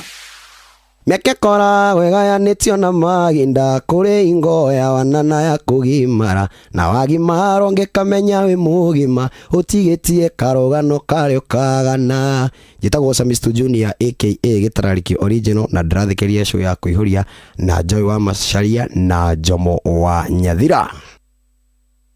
Mĩaka ĩkoragwo ĩgayanĩtio na mahinda, kũrĩ hingo ya wana na ya kũgimara, na wagimara ũngĩkamenya wĩ mũgima, ũtigĩtie karũgano karĩa ũkagana. Njĩtagwo Samistu Junior aka Gĩtararĩki Original, na ndĩrathikĩrĩria show ya kũihũria na Joy wa Macharia na Njomo wa Nyathira.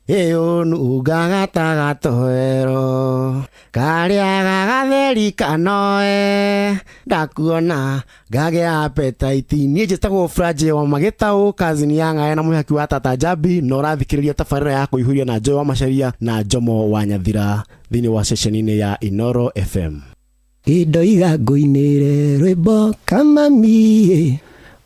Ĩyo nungaga ta gatoero karĩa gagatheri kanoe, ndakuona ngagĩa appetite. Niĩ njĩtagwo Franje wa Magĩtaũ, kazini ya Ng'aya na mũhaki wa Tata Njambi, na ũrathikĩrĩria tabarĩra ya kũihũria na Joy wa Macharia na Njomo wa Nyathira thĩinĩ wa ceceni-inĩ ya Inooro FM. Indoiga ngũinĩre rwĩmbo kamami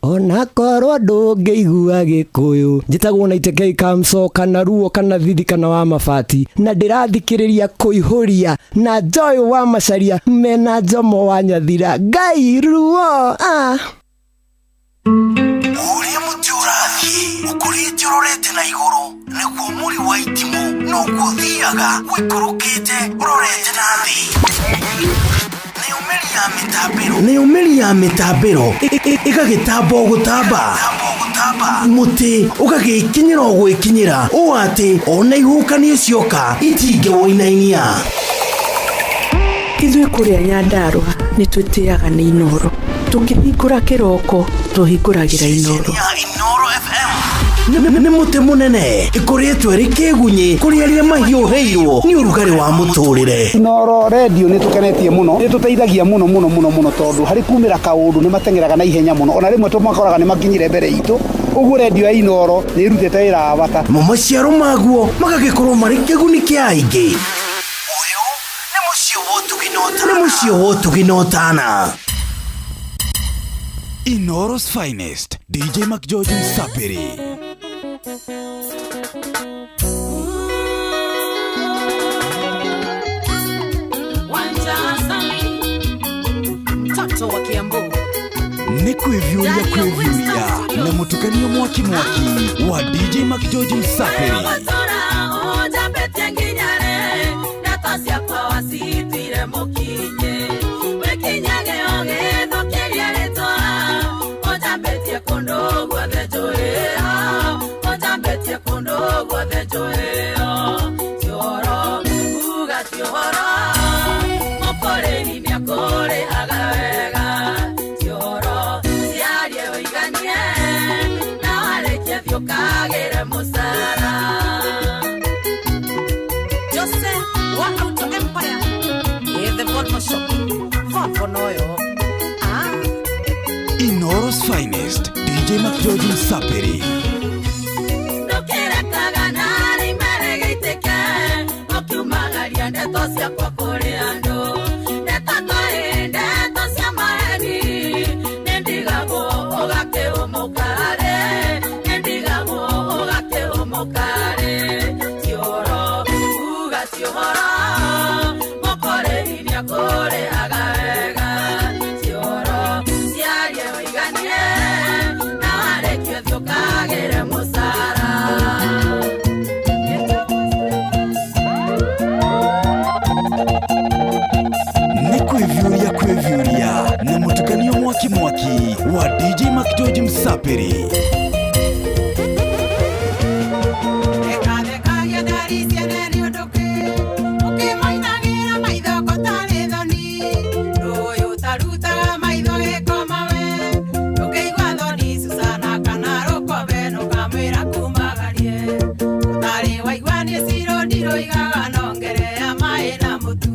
onakorwo ndũngĩigua gĩkũyũ. Njĩtagwo na Itekei Kamso kana Ruo kana Thithi kana wa Mabati, na ndĩrathikĩrĩria kũihũria na Joy wa Macharia mena Njomo wa Nyathira. Ngai ruo ah. Ũrĩa mũtĩ ũrathiĩ ũkũrĩte ũrorete na igũrũ, nĩguo mũri wa itimũ noguo ũthiaga ũikũrũkĩte ũrorete na thĩ. Nayo mĩri ya mĩtambĩro ĩgagĩtamba o gũtamba, mũtĩ ũgagĩkinyĩra o gwĩkinyĩra ũũ atĩ ona ihuhũkanio cioka itingĩwũinainia. Ithuĩ kũrĩa Nyandarũa nĩ twĩtĩaga nĩ Inooro. Tũkĩhingũra kĩroko tũhingũragĩra Inooro. Nĩ mũtĩ mũnene ĩkoretwo ĩrĩ kĩgunyĩ kũrĩ arĩa mahiũhĩirwo nĩ ũrugarĩ wa mũtũrĩre. Inooro redio nĩ tũkenetie mũno, nĩ tũteithagia mũno mũno mũno mũno tondũ harĩ kumĩra kaũndũ nĩ mateng'eraga na ihenya mũno, ona rĩmwe tũmakoraga nĩ makinyire mbere itũ, ũguo redio ya Inooro nĩ ĩrutĩte wĩra wa bata. Mo maciaro maguo magagĩkorwo marĩ kĩguni kĩa aingĩ. Nĩ mũciĩ wa ũtugi na ũtana. Inooro's finest, DJ McGeorge Msapiri. Wanja Asali, mtoto wa Kiambu. Nĩ kwĩviũria kwĩviũria na mũtukanio mwaki mwaki wa DJ McGeorge Msapiri. Tora ujambetie nginyare ndeto ciakwa wacituire mũkinye wĩkinyage ũgĩthũkĩria rĩtwa ũnjambĩtie kũndũ guothe njũĩo ũnjambĩtie kũndũ guothe njũĩo ti ũhoro uga ti ũhoro mũkũrĩhi nĩakũrĩhaga wega ti ũhoro ciarie ũiganie na warĩkie thiĩ ũkagĩre mũcara. Jose wa Auto Empire, the Volvo Shop, Volvo noyo. Inooro's finest, DJ McGeorge Msapiri. Ndũkĩrekaga narĩ imere gĩitĩke ũkiumagaria ndeto ciakwa kũrĩ andũ ndeto tũĩ ndeto cia maheni nĩndigagwo ũgakĩhũmũka-rĩ nĩndigagwo ũgakĩhũmũka-rĩ ti ũhoro uga ti ũhoro mũkũrĩhi nĩakũrĩhaga wega ti ũhoro ciarie ũiganie na warĩkie thiĩ ũkagĩre mũcara. Nĩ kwĩviũria kwĩviũria na mũtukanio mwaki mwaki wa DJ McGeorge Msapiri. Thekathekagia ndari ciene nĩ ũndũ kĩ ũkĩmainagĩra maitho gũtarĩ thoni ndũyũ ũtarutaga maitho gĩkoma we ndũngĩigua thoni Susana kana rũkobe nũkamwĩra kumagarie ũtarĩ waigua nĩ ciro ndirũigaga nongerea maĩ na mũtu.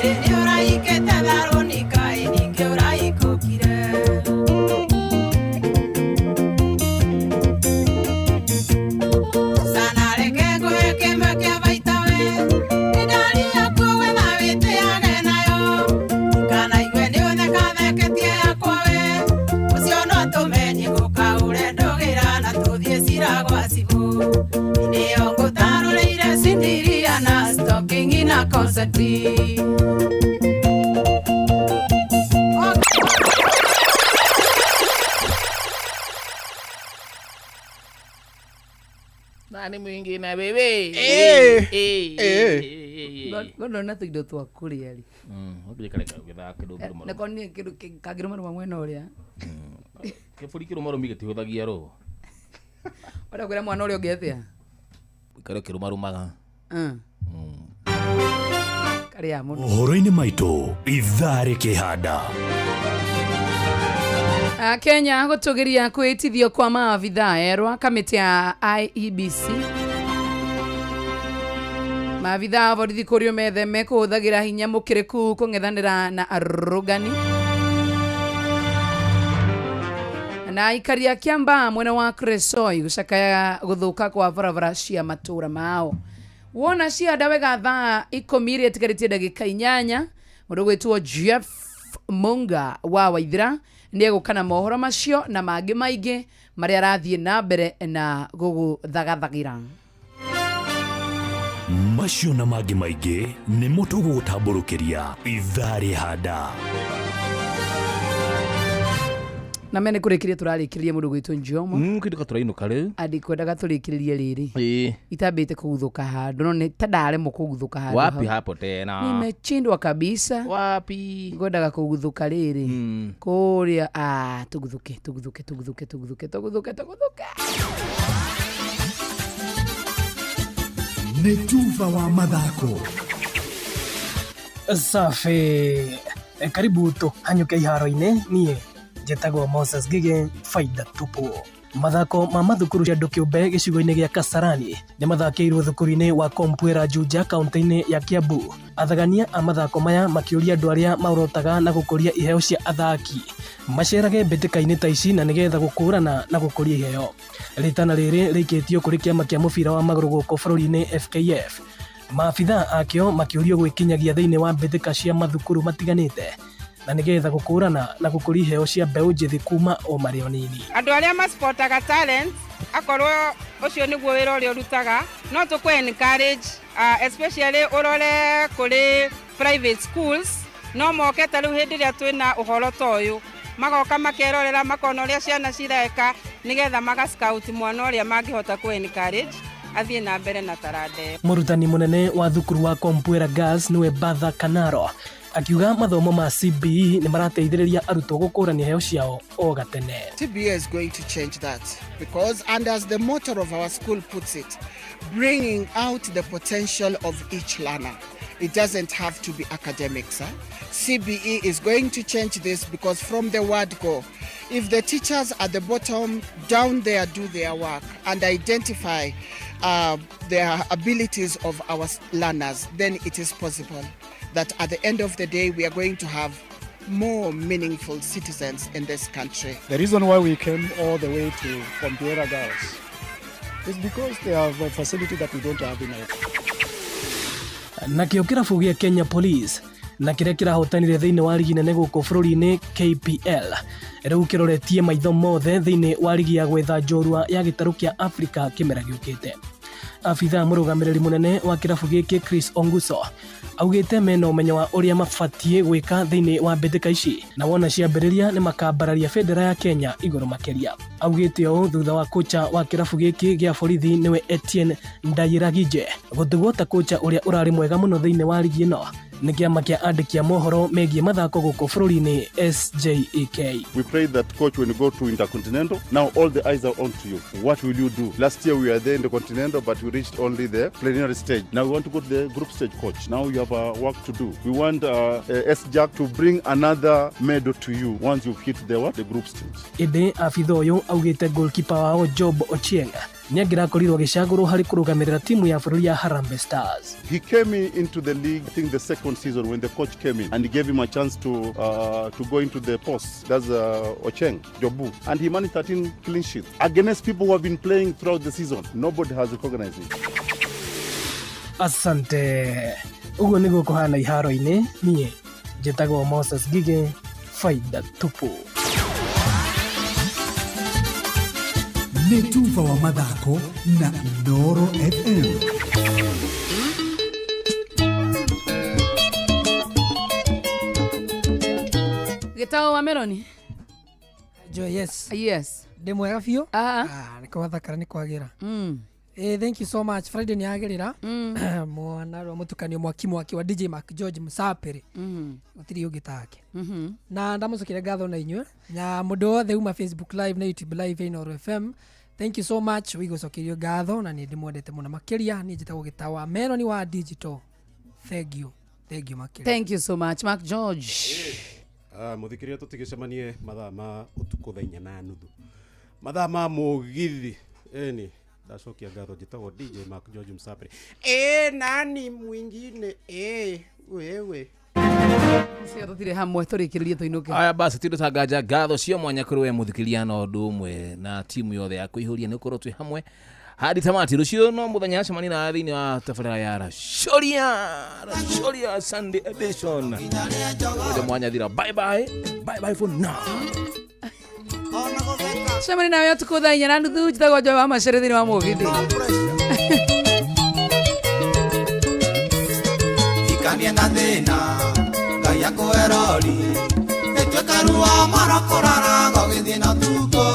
Nĩ ũraikĩte tharũni kaĩ ningĩ ũraikũkire. Sana reke ngũhe kĩmwe kĩa baita we. Nĩ ndari yaku gwetha wĩtĩage nayo. Kana igue nĩ ũthekatheketie yakwa we. Ũcio no tũmenye gũkaũre ndũgĩra na tũthiĩ cira gwa cibũ. Nĩyo ngũtarũrĩire cindiria na stocking na konseti. Nani mwingine bebe? Eh. Eh. Eh. Ngono na tuindo twa kuria ri. Ũngĩikare gĩthaa kĩndũ kĩrũmarũma. Nako ni kindu kangĩrũmarũma mwena ũrĩa. Kĩbũri kĩrũmarũmi gĩtihũthagia rũ. Ũrenda kwĩra mwana ũrĩa ũngĩ atĩa? Gĩikare kĩrũmarũmaga. Karĩa mũno. Ũhoro-inĩ maitũ ithaa rĩkĩhanda. Kenya gũtũgĩria kwĩtithio kwa maabithaa erũ a kamĩtĩ ya IEBC. Maabithaa a borithi kũrio metheme kũhũthagĩra hinya mũkĩrĩku kũng'ethanĩra na arũrũngani. Na aikari a Kiambaa mwena wa Kuresoi gũcakaya gũthũka kwa barabara cia matũũra mao. Wona cianda wega thaa 10 iria itigarĩtie ndagĩka 8 mũndũ gwĩtwo Jeff Munga wa Waithira nĩ egũka na mohoro macio na mangĩ maingĩ marĩa arathiĩ na mbere na gũgũthagathagira. Macio na mangĩ maingĩ nĩmo tũgũgũtambũrũkĩria ithaa rĩhanda. Na mene kũrĩkĩria tũrarĩkĩrĩria mũndũ gwĩtwo Njomo. Kĩndũ katũrainũka rĩu. Andikwendaga tũrĩkĩrĩrie rĩrĩ. Ĩĩ. Itambĩte kũguthũka handũ no nĩ ta ndaremwo kũguthũka handũ. Wapi hapo tena? Nimechindwa kabisa. Wapi? Ngwendaga kũguthũka rĩrĩ. Kũrĩa tũguthũke tũguthũke tũguthũke tũguthũke tũguthũke tũguthũke. Nĩ tuba wa mathako. Safi. Karibu tũhanyũke iharo-inĩ niĩ njĩtagwo Moses Ngige faida tupu. Mathako ma mathukuru cia andũ kĩũmbe gĩcigo-inĩ gĩa Kasarani nĩ mathakĩirwo thukuru-inĩ wa Kompwera Juja kaunti-inĩ ya Kiambu. Athagania a mathako maya makĩũria andũ arĩa maũrotaga na gũkũria iheo cia athaki macerage mbĩtĩka-inĩ ta ici na nĩgetha gũkũrana na gũkũria iheo. Rĩtana rĩrĩ rĩikĩtio kũrĩ kĩama kĩa mũbira wa magũrũ gũkũ bũrũri-inĩ FKF. Maabithaa akĩo makĩũrio gwĩkinyagia thĩinĩ wa mbĩtĩka cia mathukuru matiganĩte na nĩgetha gũkũrana na gũkũria iheo cia mbeũ njĩthĩ kuma o marĩ onini. Andũ arĩa maspotaga talent akorwo ũcio nĩguo wĩra ũrĩa ũrutaga no tũkũ encourage especially ũrore kũrĩ private schools no moke ta rĩu hĩndĩ ĩrĩa twĩna ũhoro ta ũyũ magoka makerorera makona ũrĩa ciana cireka nĩgetha maga scout mwana ũrĩa mangĩhota kũ encourage athiĩ na mbere na taranda ĩyo. Mũrutani mũnene wa thukuru wa Kompwera Girls nĩwe Batha Kanaro akiuga mathomo ma CBE nĩ marateithĩrĩria arutwo gũkũrania iheo ciao o gatene. CBE is going to change that because, and as the motto of our school puts it, bringing out the potential of each learner. It doesn't have to be academics. Huh? CBE is going to change this because from the word go, if the teachers at the bottom down there do their work and identify their abilities of our learners, then it is possible that at the end of the day we are going to have more meaningful citizens in this country. The reason why we came all the way to Kompiera Girls is because they have a facility that we don't have in our... Nakĩo kĩrabu gĩa Kenya Police na kĩrĩa kĩrahotanire thĩinĩ wa rigi nene gũkũ bũrũri-inĩ KPL rĩu kĩroretie maitho mothe thĩinĩ wa rigi ya gwetha njorua ya gĩtarũ kĩa Afrika kĩmera gĩũkĩte. Abithaa mũrũgamĩrĩri mũnene wa kĩrabu gĩkĩ Chris Onguso augĩte mena ũmenyo wa ũrĩa mabatiĩ gwĩka thĩinĩ wa mbĩtĩka ici na wona ciambĩrĩria nĩ makambararia bendera ya Kenya igũrũ makĩria. Augĩte ũũ thutha wa kocha wa kĩrabu gĩkĩ gĩa borithi nĩwe Etienne Ndayiragije gũtugwo ta kocha ũrĩa ũrarĩ mwega mũno thĩinĩ wa rigi ĩno nĩ kĩama kĩa andĩki a mohoro megiĩ mathako gũkũ bũrũri-inĩ SJAK. We pray that coach, when you go to Intercontinental, now all the eyes are on to you. What will you do? Last year we were there in the Continental, but we reached only the plenary stage. Now we want to go to the group stage, coach. Now you have work to do. We want SJAK to bring another medal to you once you've hit the group stage. Ĩndĩ abitha ũyũ augĩte goalkeeper wao Job Ochieng Nĩ angĩrakorirwo agĩcagũrwo harĩ kũrũgamĩrĩra timu ya bũrũri ya Harambee Stars. He came into the league, I think the second season when the coach came in and he gave him a chance to go into the post. That's Ocheng Jobu. And he managed 13 clean sheets against people who have been playing throughout the season. Nobody has recognized him. Asante. Ũguo nĩguo kũhana iharo-inĩ. Niĩ njĩtagwo Moses Ngigĩ, faida tupu. Nĩ tuba wa mathako na Inooro FM. Gĩtao wa Meloni. Joy, yes. Yes. Ndĩ mwega biũ. Ah, nĩ kwathakara nĩ kwagĩra. Thank you so much. Friday nĩ yagĩrĩra. Mwana wa mũtukanio mwaki mwaki wa DJ Mark George Musapere. Gũtirĩ ũngĩ take. Na ndamũcokeria ngatho na inyuĩ na mũndũ wothe uma Facebook Live na YouTube Live Inooro FM. Thank you so much. Wigũcokerio ngatho na nĩ ndĩmwendete mũno makĩria. Niĩ njĩtagwo Gĩtawa Meloni wa Digital. Thank you. Thank you makĩria. Thank you so much Mark George. Mũthikĩria tũtigĩcemanie mathaa ma ũtukũ thaa 4:30 mathaa ma mũgithi ĩni ndacokia ngatho njĩtagwo DJ Mark George Msapri. Nani mwingine wewe cio tũtirĩ hamwe tũrĩkĩrĩrie tũinũke. Aya basi tindo tanganja ngatho cio mwanya kũrĩ we mũthikĩria na ũndũ ũmwe na timu yothe ya kũihũria nĩ ũkorwo twĩ hamwe hadi tamati. Rũciũ no mũthenya acemania na thĩinĩ wa tabarĩra ya Racũria Sunday edition. Mũthenya mwanya thira. Bye bye. Bye bye for now. Cemania nawe ũtukũ thaa 4:30 njĩtagwo Joy wa Macere thĩinĩ wa mũgithi. Ikania na thĩna Ngai akũerori ĩtuĩka ruo moro kũrara gũgĩthiĩ na ũtukũ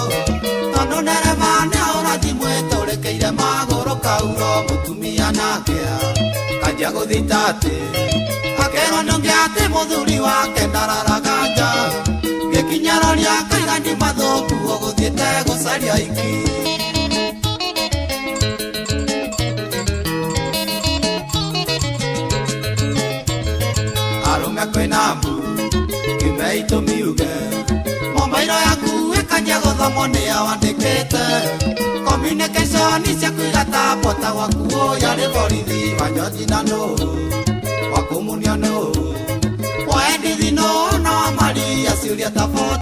tondũ ndereba nĩahũra thimũ ĩtũrĩkĩire magũrũ kauro mũtumia nake kanjia gũthita atĩ akerwo nĩ ũngĩ atĩ mũthuri wake ndararaga nja gĩkinya roria akaiga nĩ mathũku ũgũthiĩte gũcaria iki. Arũme kwĩna mbu kiume itũmiuge mobairo yaku ĩkanjia gũthomwo nĩ awandĩkĩte communication ciaku igatambwo ta gwaku ũyũ arĩ borithi wa Njoji na nũ wa kũmunio nũ wa Endithi nũ na wa Maria ciũria ta